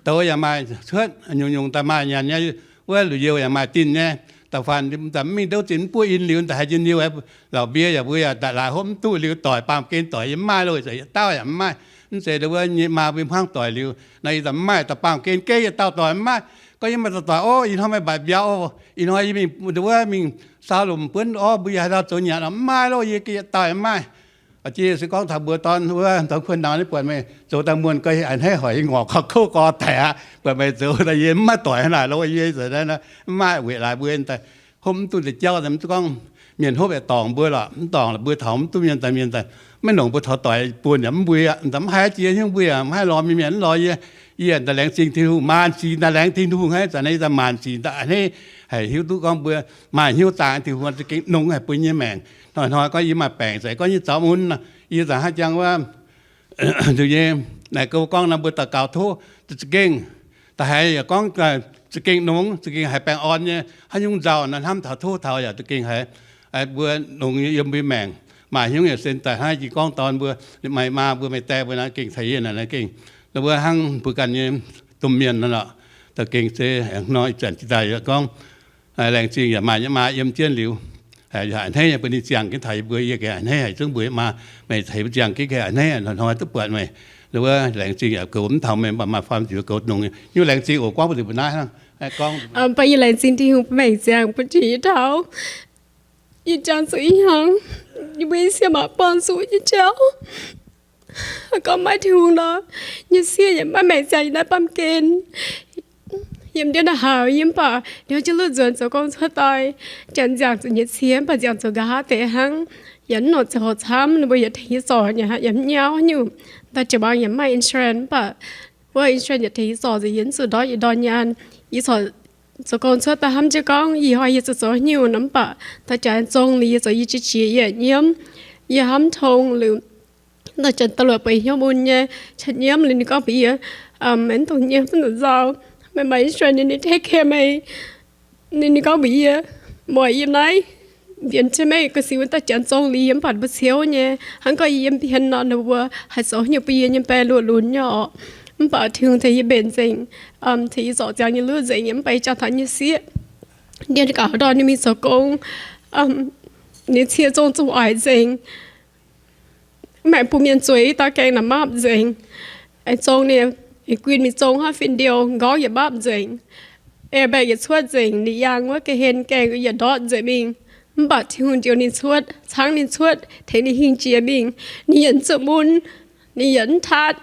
douz yaac maaih cuotv, nyungc-nyungc daaih maaih nyanc nyei, wuov luc youh yaac maaih dinh nyei. Da'faanh daaih mv mingh ndouv zinh mv buov in liuz daaih haiz njien-youh, la'mbie yaac mbuo yaac daaih laaix hopv mv duqv liuz doic baamh gen doic yie mv maaih loh, yietc dauh yaac mv maaih. Mv zeiz wuov nyei maa mbuo hmuangv doic liuz nor, yie daaih mv maaih, daaih baamh gen gengh yietc dauh doic mv maaih. Gorngv yie maaih dauh doic, o, ih hnoi meih mbatc mbiauz, ih hnoi yie mingh wuov mingh sau lomc buonv orv mbuo yie haaix dauh zoux nyanc, mv maaih loh, yie gengh yietc dauh yaac mv maaih. A'jiex se gorngv taux mbuo dorn wuov dorn kuon nor, buatc meih zoux daaih muonh gau, a'hneiv hoic, yie ngorc gau kouv gau daic aqv. Buatc meih zoux daaih yie mv maaih doic haaix naaic loh, yie zoux naaiv mv maaih. Weic laaix mbuo daaih hopv mv duqv deix jauv, mv duqv gorngv mienh hopv yaac dorngc mbuo lorqc, mv dorngc lorqc mbuo taux mv duqv mienh daaih, mienh daaih maiv longc mbuo taux doic buonc yaac mv mbuo, mv haih jiex hnyouv mbuo yaac mv haih lorz mienh, mienh mv lorz yie. Yie daaih laengz zingh Tin-Hungh, maanc sic daaih laengz Tin-Hungh hnangv. Zanc naaiv yie daaih maanc sic daaih a'hneiv haic, hiuv duqv gorngv mbuo maaih hnyouv zaangc Tin-Hungh za'gengh nongx haic bun nyei maengc. Hnoi-hnoi gorngv yie maaih baengc, za'gengh gorngv yie zaux mun, yie za'gengh haaix jangx wuov, nduqc nyei, naaic gouv gorngv nor mbuo daux gaux tov za'gengh, da'haiz yaac gorngv za'gengh nongx, za'gengh haiz baengh orn nyei. Haaix nyungc nzauh nor hnamv taux tov taux yaac za'gengh haiz mbuo nongx yiem mbuo maengc. Maaih hnyouv yaac sen daaih hnangv yie gorngv dorn mbuo, meih maa mbuo, meih die mbuo naaiv gengh caux yie naaic gengh, mbuo hnangv mbuo ganh nyei domh mienh nor lorqc. Da'gengh se aengx nor ih zanc jiex daaih yaac gorngv laengz zingh yaac maaih nyei maa yiem jienv liuz, yaac a'hneiv bun ninh ziangh jienv taux yie mbuo, yie gengh a'hneiv haic zungv mbuo maa, meih taux yie mbuo ziangh jienv gengh a'hneiv, hnoi-hnoi duqv buatc meih. Wuov laengz zingh yaac goux mv taux meih, mv baac maaih faam ziux goux nongx nyei. Laengz zingh oc, gorngv mbuo nzunc mbuo naaiv hnangv. Gorngv mv baac yie laengz zingh Tin-Hungh bun maengc ziangh bun jiex yie taux yie jangx zuqc ih hnyangx, yie mbuo yie sieqv maac buangh zuqc nyei jauv. Gorngv maiv Tin-Hungh nor, nyei sieqv yaac maiv maengc ziangh yie naaiv baamh gen. Yiem ndiev naaiv haaix yie mv baac ndiev jienv luoqc nzuonx zoux gong cuotv daaih, janx nziangh zuqc nyei cie mv baac nziangh zuqc nqa'haav deix hnangv. Yaac mv nongc ziangh hoc camv, ninh mbuo yaac tengx yie zorc nyei, yaac mv nyauv nyungc. Daaih jiu-baang yaac mv maaih insurance mv baac wuov insurance yaac tengx yie zorc nzengc, yie mv zuqc ndortv yietc ndorn nyaanh. Yie corc zoux gong cuotv daaih hnamv jienv gorngv ih hnoi yie zuqc zoux haaix nyungc nor mv baac daaih jaax zong liuz yie zoux yie jiex jiex yie yaac nyiemv. Yie hnamv tong liuz, da'janx da'luoqc bueix hnyouv mun nyei, qaqv nyiemv liuz ninh gorngv mbuox yie, meih mv dungx nyiemv, mv dungx nzauh. Meih maaih insurance ninh take care meih. Ninh, ninh gorngv mbuox yie, muoc, yiem naaiv mbienx jienv meih ga'sic wuov da'janx zong liuz yie mv baac mbuo ciouv nyei. Hnangv gorngv yie yiem mbien nor, ninh mbuo haih zoux haaix nyungc bun yie nyei baeng luoqc lunx nyei orqc. Mv baac Tin-Hungh tengx yie mbenc nzengc, tengx yie zorc ziangx nyei luv nzengc, yie mv baac yie jaa taux nyei sieqv. Ndiev gaux ndorm ninh mingh zoux gong, ninh cie zong zuqc oix nzengc. Mv baac bun mienh zueiz i dauh gaengh naaic mapv nzengc. Aengx zong ninh, aengx guin mingh zong hnangv fin-ndiouh, nqorngv yaac mapv nzengc. Airbag yaac cuotv nzengc, ninh yangh wuov ga'hlen gaengh yaac ndortv nzengc mingh. Mv baac Tin-Hungh njoux ninh cuotv, caangv ninh cuotv, tengx ninh hingh jiex mingh. Ninh yaac mv zuqc mun, ninh yaac mv tatv.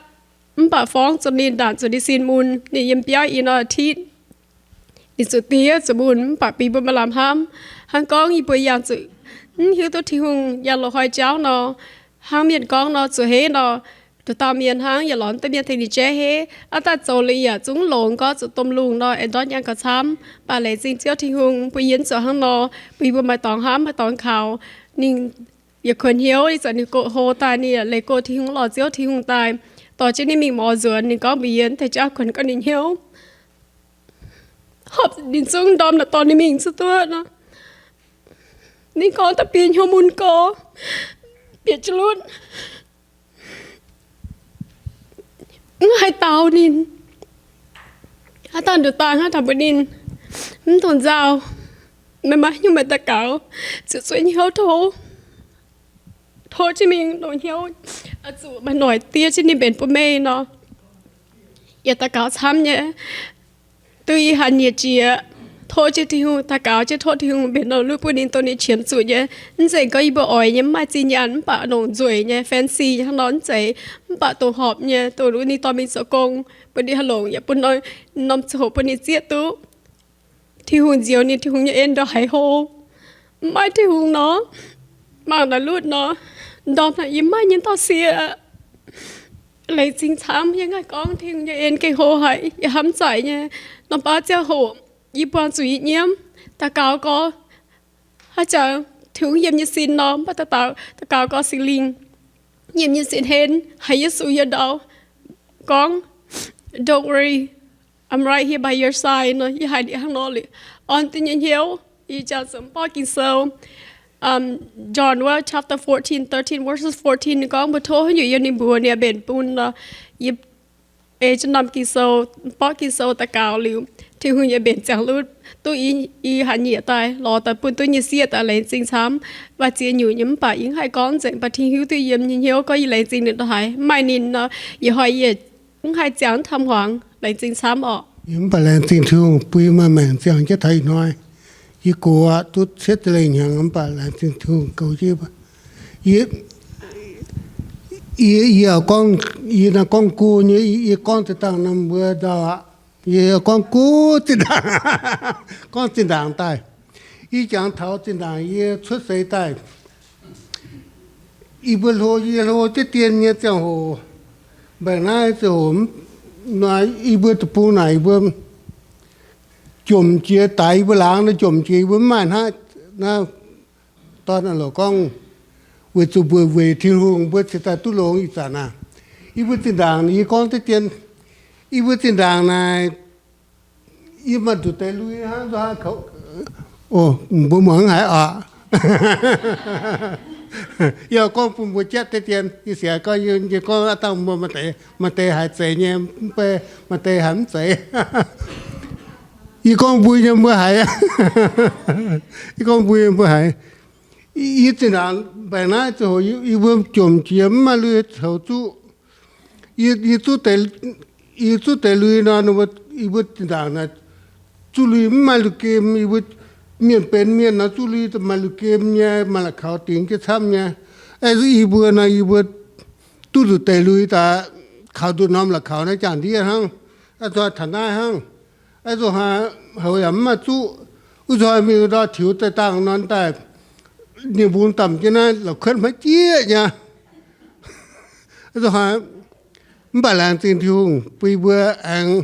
Mv baac forng zuqc ninh, ndaangc zuqc ninh sin mun, ninh yiem biauv i norm aeqv, ninh zuqc diev zuqc mun, mv baac bun mbuo maaih lamh hnamv. Hnangv gorngv yie mbuo yangh zuqc mv hiuv duqv Tin-Hungh, yangh loz-hnoi jauv nor, hnangv mienh gorngv nor, zuqc heiv nor, nduqc dauh mienh hnangv yaac lorz deix mienh tengx ninh jaiv heiv. Aav daaih zoux liuz yaac zungv longx, gorngv zuqc domh lungh nor, aengx ndortv nyaanh gauh camv. Mv baac laengz zingh Ziouv Tin-Hungh bun yie mv zoux hnangv nor, bun yie mbuo maaih dorngx hnamv, maaih dorngx kaux. Ninh yaac kuonx hnyouv, ih zanc ninh gox hlo daaih, ninh yaac leih go Tin-Hungh, lorz Ziouv Tin-Hungh daaih. Dorh jienv ninh mingh mor nzuonx, ninh gorngv mbuox yie, deix jauv kuonx gau ninh hnyouv. Horpc ninh zungv ndorm naaic dorh ninh mingh zuqc duqv nor, ninh gorngv daaih bieqc hnyouv mun gorx, bieqc jienv lutv, mv haih daaux ninh. Aav dangh nduqc dangh hnangv daaih mbuox ninh, mv dungx nzauh, meih maaih haaix nyungc meih daux gaux, zuqc zueiz hnyouv tov, tov jienv mingh longc hnyouv, zuqc maaih noic diev jienv ninh mbenc bun meih nor. Yaac daux gaux camv nyei. Duqv ih haic nyiec jiex, tov jienv Tin-Hungh, daux gaux jienv tov Tin-Hungh mbenc norm lutv bun ninh, dongh ninh qiemx zuqc nyei. Mv zeiz gorngv yie mbuo oix nyei, mv maaih zinh nyaanh, mv baac longc nzueic nyei, fancy nyei hnangv nor mv zeiz. Mv baac dongh horpc nyei, dongh ninh dorh mingh zoux gong, bun ninh haih longc, yaac bun norm ziangh hoc bun ninh zieqv duqv Tin-Hungh nzioux ninh, Tin-Hungh nyei en ndongc haaix hlo. Mv maaih Tin-Hungh nor, mangc naaiv lutv nor, ndorm naaic yie mv maaih nyei dauh sieqv. Laengz zingh camv, yie mv haih gorngv, Tin-Hungh nyei en gengh hlo haic, yie hnamv zaic nyei. Norm baav ziangh hoc yie buangh zuqc yie nyiemv, daux gaux gorx, haaix zanc Tin-Hungh yiem yie sin nor, mv baac daux, daux gaux gorx Singx Lingh yiem yie sin henv, haiz Yesu yiem ndau gorngv, Don't worry, I'm right here by your side nor, yie haiz ninh hnangv nor liuz, orn duqv nyei hnyouv. Ih jaax ziouc mborqv Ging-Sou, John wuov chapter fourteen, thirteen, verses fourteen, ninh gorngv mbuo tov haaix nyungc yiem ninh mbuox, ninh mbenc bun nor. Yie ei jienv norm Ging-Sou, mborqv Ging-Sou daux gaux liuz, Tin-Hungh yaac mbenc ziangx lutv duqv i, i haic nyiec daaih, lorz daaih bun duqv nyei sieqv daaih, laengz zingh camv. Maaih ziex nyungc nyei mv baac yie mv haih gorngv nzengc, mv baac Tin-Hungh hiuv duqv yiem nyei hnyouv gorngv yie laengz zingh ninh ndongc haaix. Mv maaih ninh nor, yie hnoi yie mv haih ziangh taux hmuangx. Laengz zingh camv orqc. Mv baac laengz zingh Tin-Hungh bun yie maaih maengc ziangh jienv taux ih hnoi. Yie gox aqv, duqv cietv deix lengh hnyangx, mv baac laengz zingh Tin-Hungh goux jienv yie. Yie, yie, yie gorngv, yie naaiv gorngv go nyei, yie gorngv deix dangh norm mbuo ndau aqv. Yie gorngv go zinh ndaangc, gorngv zinh ndaangc daaih. Yie jangx taux zinh ndaangc yie cuotv seix daaih. Yie mbuo hlo, yie hlo jienv dien nyei ziangh hoc, mbaengx naaiv ziangh hoc, yie mbuo deic-bung naaic yie mbuo jomc jiex daaih, yie mbuo laangz naaiv jomc jiex, yie mbuo mv maaih hnangv naaiv dorn a'loc gorngv, weic zuqc mbuo weic Tin-Hungh mbuo cingx daaih duqv longx ih zanc naaic. Yie mbuo zinh ndaangc yie gorngv deix dien, yie mbuo zinh ndaangc naaic, yie maaih nduqc deix lui hnangv, mbuo muangx haiz oc. Yie gorngv bun mbuo jatv deix dien, yie sienx gorngv, yie gorngv aav dangh mbuo maaih deix, maaih deix haiz zeiz nyei, mv bei maaih deix haiz mv zeiz. Yie gorngv mbuo nyei mbuo haiz, yie gorngv mbuo nyei mbuo haiz. Yie zinh ndaangc mbaengx naaiv ziangh hoc yie mbuo jomc jiex mv maaih lui coux zuqv. Yie, yie zuqv deix, yie zuqv deix lui nor, yie mbuo zinh ndaangc naaic zuqv lui mv maaih lui-gem. Yie mbuo mienh benx mienh nor zuqv lui maaih lui-gem nyei, maaih la'kaux dingx jienv camv nyei. Aeqv, yie mbuo nor yie mbuo duqv nduqc deix lui daaih, kaux nduqc norm la'kaux naaiv jangx ndiev hnangv, aeqv, nzoih taux naaiv hnangv. Aeqv, nzoih haaix houx yaac mv maaih zuqv. Wuov nzoih mingh ndau tiux daaih dangh nor daaih, ninh mbungx damh jienv naaiv la'kuotv maiv jieqv nyei. Nzoih haaix, mv baac laengz zingh Tin-Hungh bun yie mbuo aengx,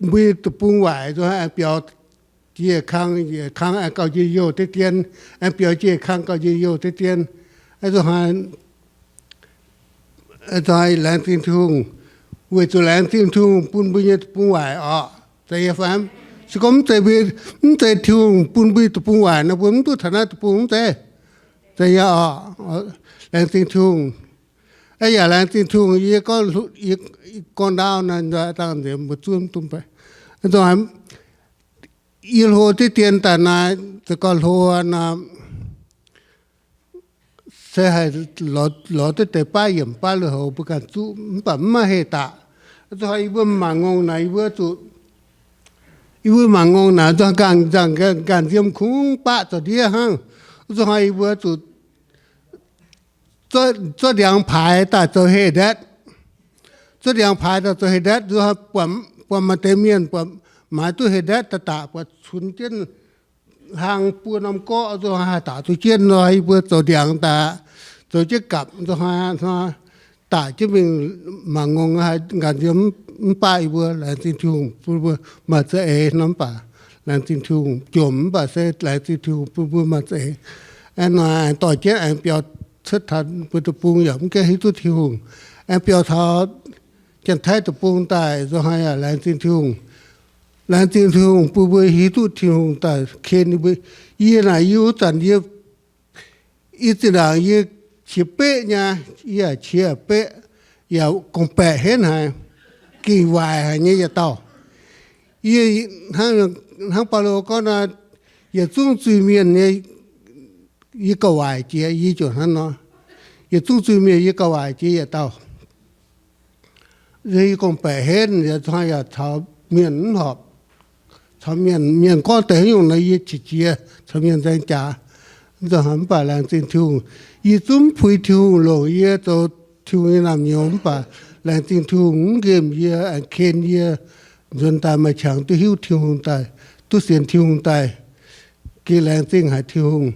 mbuo deic-bung waaic nzoih haaix aengx biaux jiex kang, kang aengx gauh njien-youh deix dien, aengx biaux jiex kang gauh njien-youh deix dien. Nzunc haaix, nzunc haaix laengz zingh Tin-Hungh, weic zuqc laengz zingh Tin-Hungh bun mbuo nyei deic-bung waaic orqc. Zeiz yie fai? Se gorngv mv zeiz mbuo, mv zeiz Tin-Hungh bun mbuo deic-bung waaic nor, mbuo mv duqv taux naaiv deic-bung mv zeiz. Zeiz yie orqc. Laengz zingh Tin-Hungh. Aa yaac laengz zingh Tin-Hungh, yie gorngv, yie gorngv ndaauv naaiv, dangh nziex mbuo zuov mv duqv fai? Nzunc haaix, yie hlo diqv dien daaih naaiv, za'gengh hlo nor, se haih lorz duqv deix baav yiemc baav lui-houx mbuo ganh zuqv, mv baac mv maaih heh daqc. Nzunc haaix yie mbuo mangc ngongh naaic, yie mbuo zuqc, yie mbuo mangc ngongh naaic, nzunc haaix ganh, ganh, ganh nziem kungx baqv zoux ndiev hnangv. Nzunc haaix yie mbuo zuqc zuov ndiangx paaix daaih zoux heh ndetv. Zuov ndiangx paaix daaih zoux heh ndetv, nzunc haaix buatc, buatc maaih deix mienh buatc maaiz duqv heh ndetv daaih daqc, buatc cunx jienv hlang buo norm gorqv, nzunc haaix haih daqc duqv jienv nor, yie mbuo zoux ndiangx daaih, zoux jienv gapc, nzunc haaix daqc jienv mingh mangc ngongh, haaix ganh nziem mv baac yie mbuo laengz zingh Tin-Hungh bun mbuo maaih za'eix nor, mv baac laengz zingh Tin-Hungh jomc, mv baac se laengz zingh Tin-Hungh bun mbuo maaih za'eix. Aengx nor aengx dorh jienv aengx biaux cuotv taux mbuo deic-bung yaac mv gaengh hiuv duqv Tin-Hungh. Aengx biaux taux Janx-Taiv deic-bung daaih, nzunc haaix yaac laengz zingh Tin-Hungh. Laengz zingh Tin-Hungh bun mbuo hiuv duqv Tin-Hungh daaih ken yie mbuo. Yie naaic yie wuov zanc yie, yie zinh ndaangc yie qiex beqv nyei, yie yaac qiex beqv, yaac gorngv-baeqc henv haic, gengh waaic haic nyei yietc dauh. Yie hnangv, hnangv Baulo gorngv nor, yietc zungv zuiz-mienh nyei yie gauh waaic jiex, yie ziouc hnangv nor. Yietc zungv zuiz-mienh yie gauh waaic jiex yietc dauh. Yie gorngv-baeqc henv, yie yaac caux mienh mv horpc, caux mienh, mienh gorngv deix haaix nyungc nor yie qiex jiez, caux mienh nzaeng jaax. Nzunc haaix mv baac laengz zingh Tin-Hungh, yie zungv mv puix Tin-Hungh longc yie zoux Tin-Hungh nyei naamh nyouz, mv baac laengz zingh Tin-Hungh mv nqemh yie, aengx ken yie, nzuonx daaih maaih qangx duqv hiuv Tin-Hungh daaih, duqv sienx Tin-Hungh daaih. Gengh laengz zingh haic Tin-Hungh.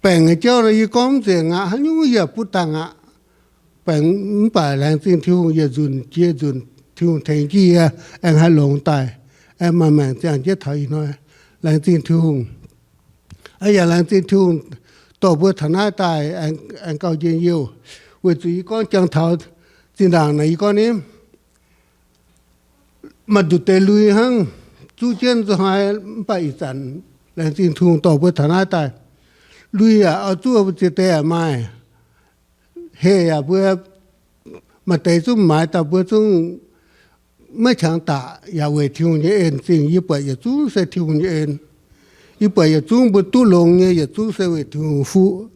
Baengc nyei jauv nor yie gorngv mv nzengc aqv, haaix nyungc yaac butv dangh aqv. Baengc mv baac laengz zingh Tin-Hungh, yietc nzunc jiex nzunc Tin-Hungh tengx jienv yie aengx haih longx daaih, aengx maaih maengc ziangh jienv taux ih hnoi. Laengz zingh Tin-Hungh. Aa yaac laengz zingh Tin-Hungh dorh mbuo taux naaiv daaih aengx gauh njien-youh, weic zuqc yie gorngv jangx taux zinh ndaangc naaic yie gorngv ni, maaih nduqc deix lui hnangv, zuqv jienv nzunc haaix mv baac ih zanc laengz zingh Tin-Hungh dorh mbuo taux naaiv daaih. Lui yaac oix zuqv mbuo ziex deix yaac maaih. Heh yaac mbuo maaih deix zungv maaiz daaih mbuo zungv maiv qangx daqc yaac weic Tin-Hungh nyei en zingh. Yie buatc yietc zungv se Tin-Hungh nyei en. Yie buatc yietc zungv mbuo duqv longx nyei yietc zungv se weic Tin-Hungh fuqv,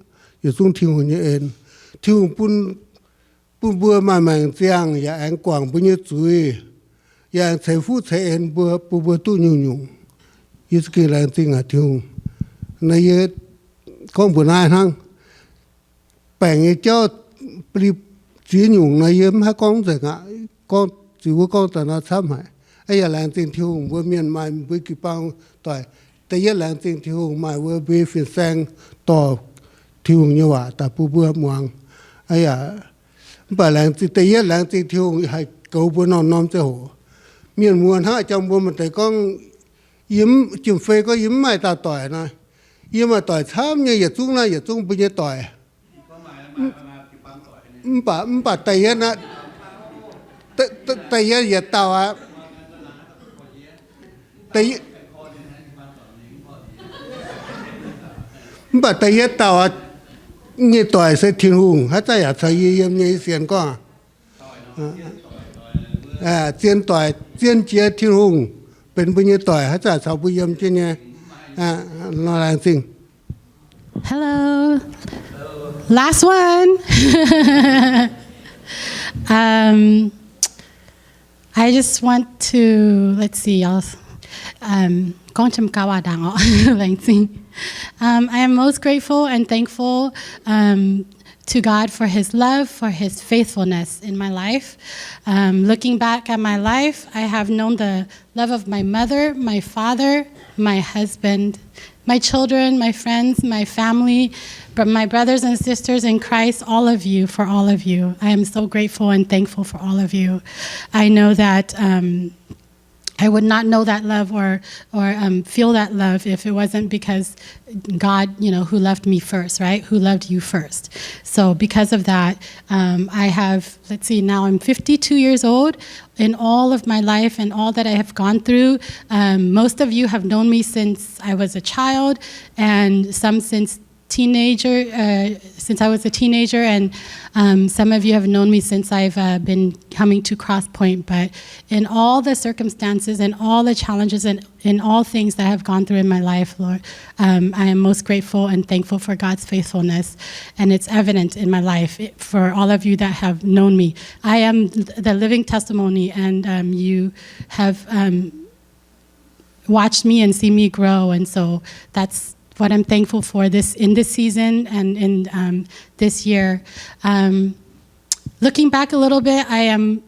yietc zungv Tin-Hungh nyei en. Tin-Hungh bun, bun mbuo maaih maengc ziangh yaac aengx guangc mbuo nyei zuiz, yaac aengx ceix fuqv ceix en mbuo, bun mbuo duqv nyungc-nyungc. Yie za'gengh laengz zingh haic Tin-Hungh. Naaiv yie gorngv mbuox naaiv hnangv. Baengc nyei jauv, ziex nyungc nor yie mv haih gorngv nzengc aqv. Gorngv ziux wuov gorngv daaih nor camv haic. Aa yaac laengz zingh Tin-Hungh mbuo mienh maaih mbuo jiu-baang doic. Da'yietv laengz zingh Tin-Hungh maaih wuov mbuo fin-saeng dorh Tin-Hungh nyei waac daaih bun mbuo muangx. Aa yaac, mv baac laengz zingh, da'yietv laengz zingh Tin-Hungh haih goux mbuo norm-norm ziangh hoc. Mienh muoz hnangv jangx mbuo maaih deix gorngv, yie, Jiem-Fei gorngv yie mv maaih dauh doic nor. Yie maaih doic camv nyei, yietc zungv naaiv yietc zungv mbuo nyei doic. Mv baac, mv baac da'yietv naaiv, da'yietv yietc dauh aqv. Mv baac da'yietv dauh aqv, nyei doic se Tin-Hungh, haaix zanc yaac caux yie yiem nyei. Sienx gorngv zien doic, zien jiex Tin-Hungh benx mbuo nyei doic, haaix zanc caux mbuo yiem jienv nyei. Nor laengz zingh. Hello. Last one. Um, I just want to, let's see, y'all. Um, gorngv jiem gau aac, ndaangc oc. Laengz zingh. Um, I am most grateful and thankful, um, to God for his love, for his faithfulness in my life. Um, looking back at my life, I have known the love of my mother, my father, my husband, my children, my friends, my family, br-, my brothers and sisters in Christ, all of you, for all of you. I am so grateful and thankful for all of you. I know that, um, I would not know that love or or um, feel that love if it wasn't because God, you know, who loved me first, right? Who loved you first. So because of that, um, I have, let's see, now I'm fifty-two years old. In all of my life and all that I have gone through, um, most of you have known me since I was a child, and some since teenager, uh, since I was a teenager, and um, some of you have known me since I've uh, been coming to Cross Point. But in all the circumstances and all the challenges and in all things that I have gone through in my life, Lord, um, I am most grateful and thankful for God's faithfulness. And it's evident in my life, it- for all of you that have known me. I am th- the living testimony, and um, you have um, watched me and seen me grow. And so that's what I'm thankful for this in this season and in um, this year. Um, looking back a little bit, I am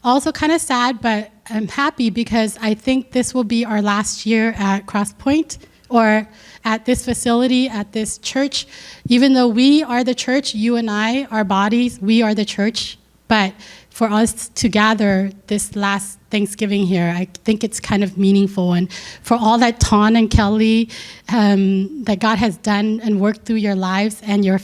also kind of sad, but I'm happy because I think this will be our last year at Cross Point or at this facility, at this church. Even though we are the church, you and I, our bodies, we are the church. But for us to gather this last Thanksgiving here, I think it's kind of meaningful. And for all that Ton and Kelly, um, that God has done and worked through your lives and your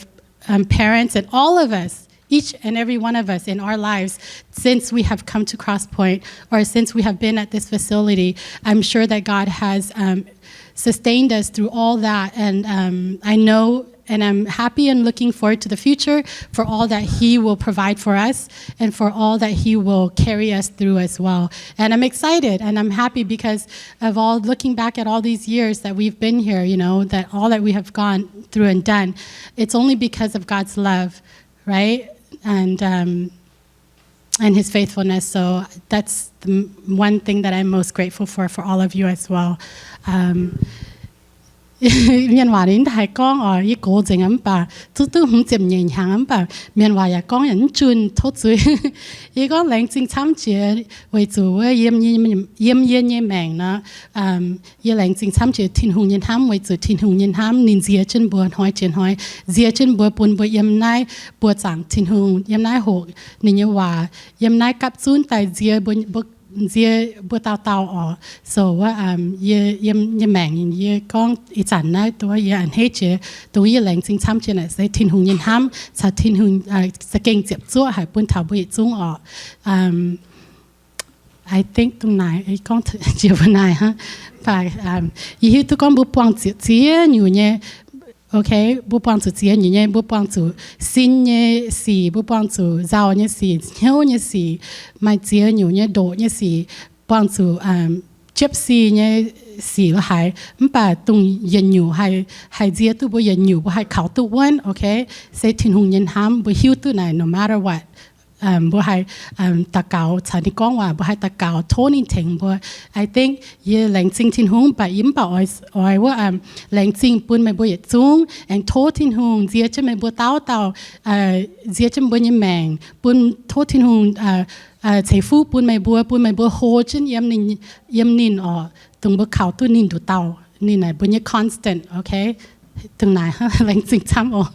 um, parents and all of us, each and every one of us in our lives, since we have come to Cross Point or since we have been at this facility, I'm sure that God has um, sustained us through all that. And um, I know and I'm happy and looking forward to the future for all that He will provide for us and for all that He will carry us through as well. And I'm excited and I'm happy because of all looking back at all these years that we've been here, you know, that all that we have gone through and done, it's only because of God's love, right? And um, and his faithfulness. So that's the m- one thing that I'm most grateful for, for all of you as well. Um, mienh waac ninh haih gorngv oc, yie gox nzengc mv baac zuqc duqv hmz ziepc nyeic hnyangx mv baac mienh waac yaac gorngv yaac mv junc tov zuiz. Yie gorngv laengz zingh camv jiex weic zuqc wuov yiem yie nyei maengc nor, yie laengz zingh camv jiex Tin-Hungh nyei hnamv weic zuqc Tin-Hungh nyei hnamv ninh nziex jienv mbuo hnoi jiex hnoi, nziex jienv mbuo bun mbuo yiem naaiv buoz-zaangc Tin-Hungh, yiem naaiv hoqc ninh nyei waac, yiem naaiv gapv zunv daaih nziex mbuo, nziex mbuo dauh dauh oc. So wuov yie yiem nyei maengc yie gorngv ih zanc naaiv dongh yie a'hneiv jiex, dongh yie laengz zingh camv jiex naaic se Tin-Hungh nyei hnamv caux Tin-Hungh za'gengh ziepc zuoqv haic bun taux mbuo yietc zungv oc. I think dongh naaic, gorngv jiex mbuo naaic hnangv. Yie hiuv duqv gorngv mbuo buangh zuqc ziex nyungc nyei, okay, mbuo buangh zuqc ziex nyungc nyei, mbuo buangh zuqc sin nyei sic, mbuo buangh zuqc nzauh nyei sic, hnyouv nyei sic, maaih ziex nyungc nyei ndoqc nyei sic, buangh zuqc jiepv sic nyei sic lo haaix. Mv baac dongh yietc nyungc haih, haih nziex duqv mbuo yietc nyungc, mbuo haih kaux duqv wuonv, okay, se Tin-Hungh nyei hnamv. Mbuo hiuv duqv naaic no matter what, mbuo haih daux gaux caux ninh gorngv waac, mbuo haih daux gaux tov ninh tengx mbuo. I think yie laengz zingh Tin-Hungh, but yie mv baac oix, oix wuov laengz zingh bun meih mbuo yietc zungv, aengx tov Tin-Hungh nziex jienv meih mbuo dauh dauh, nziex jienv mbuo nyei maengc, bun tov Tin-Hungh ceix fuqv bun meih mbuo, bun meih mbuo hlo jienv yiem ninh, yiem ninh oc, dongh mbuo kaux duqv ninh nduqc dauh. Ninh naaic mbuo nyei constant, okay? Dongh naaic, laengz zingh camv oc.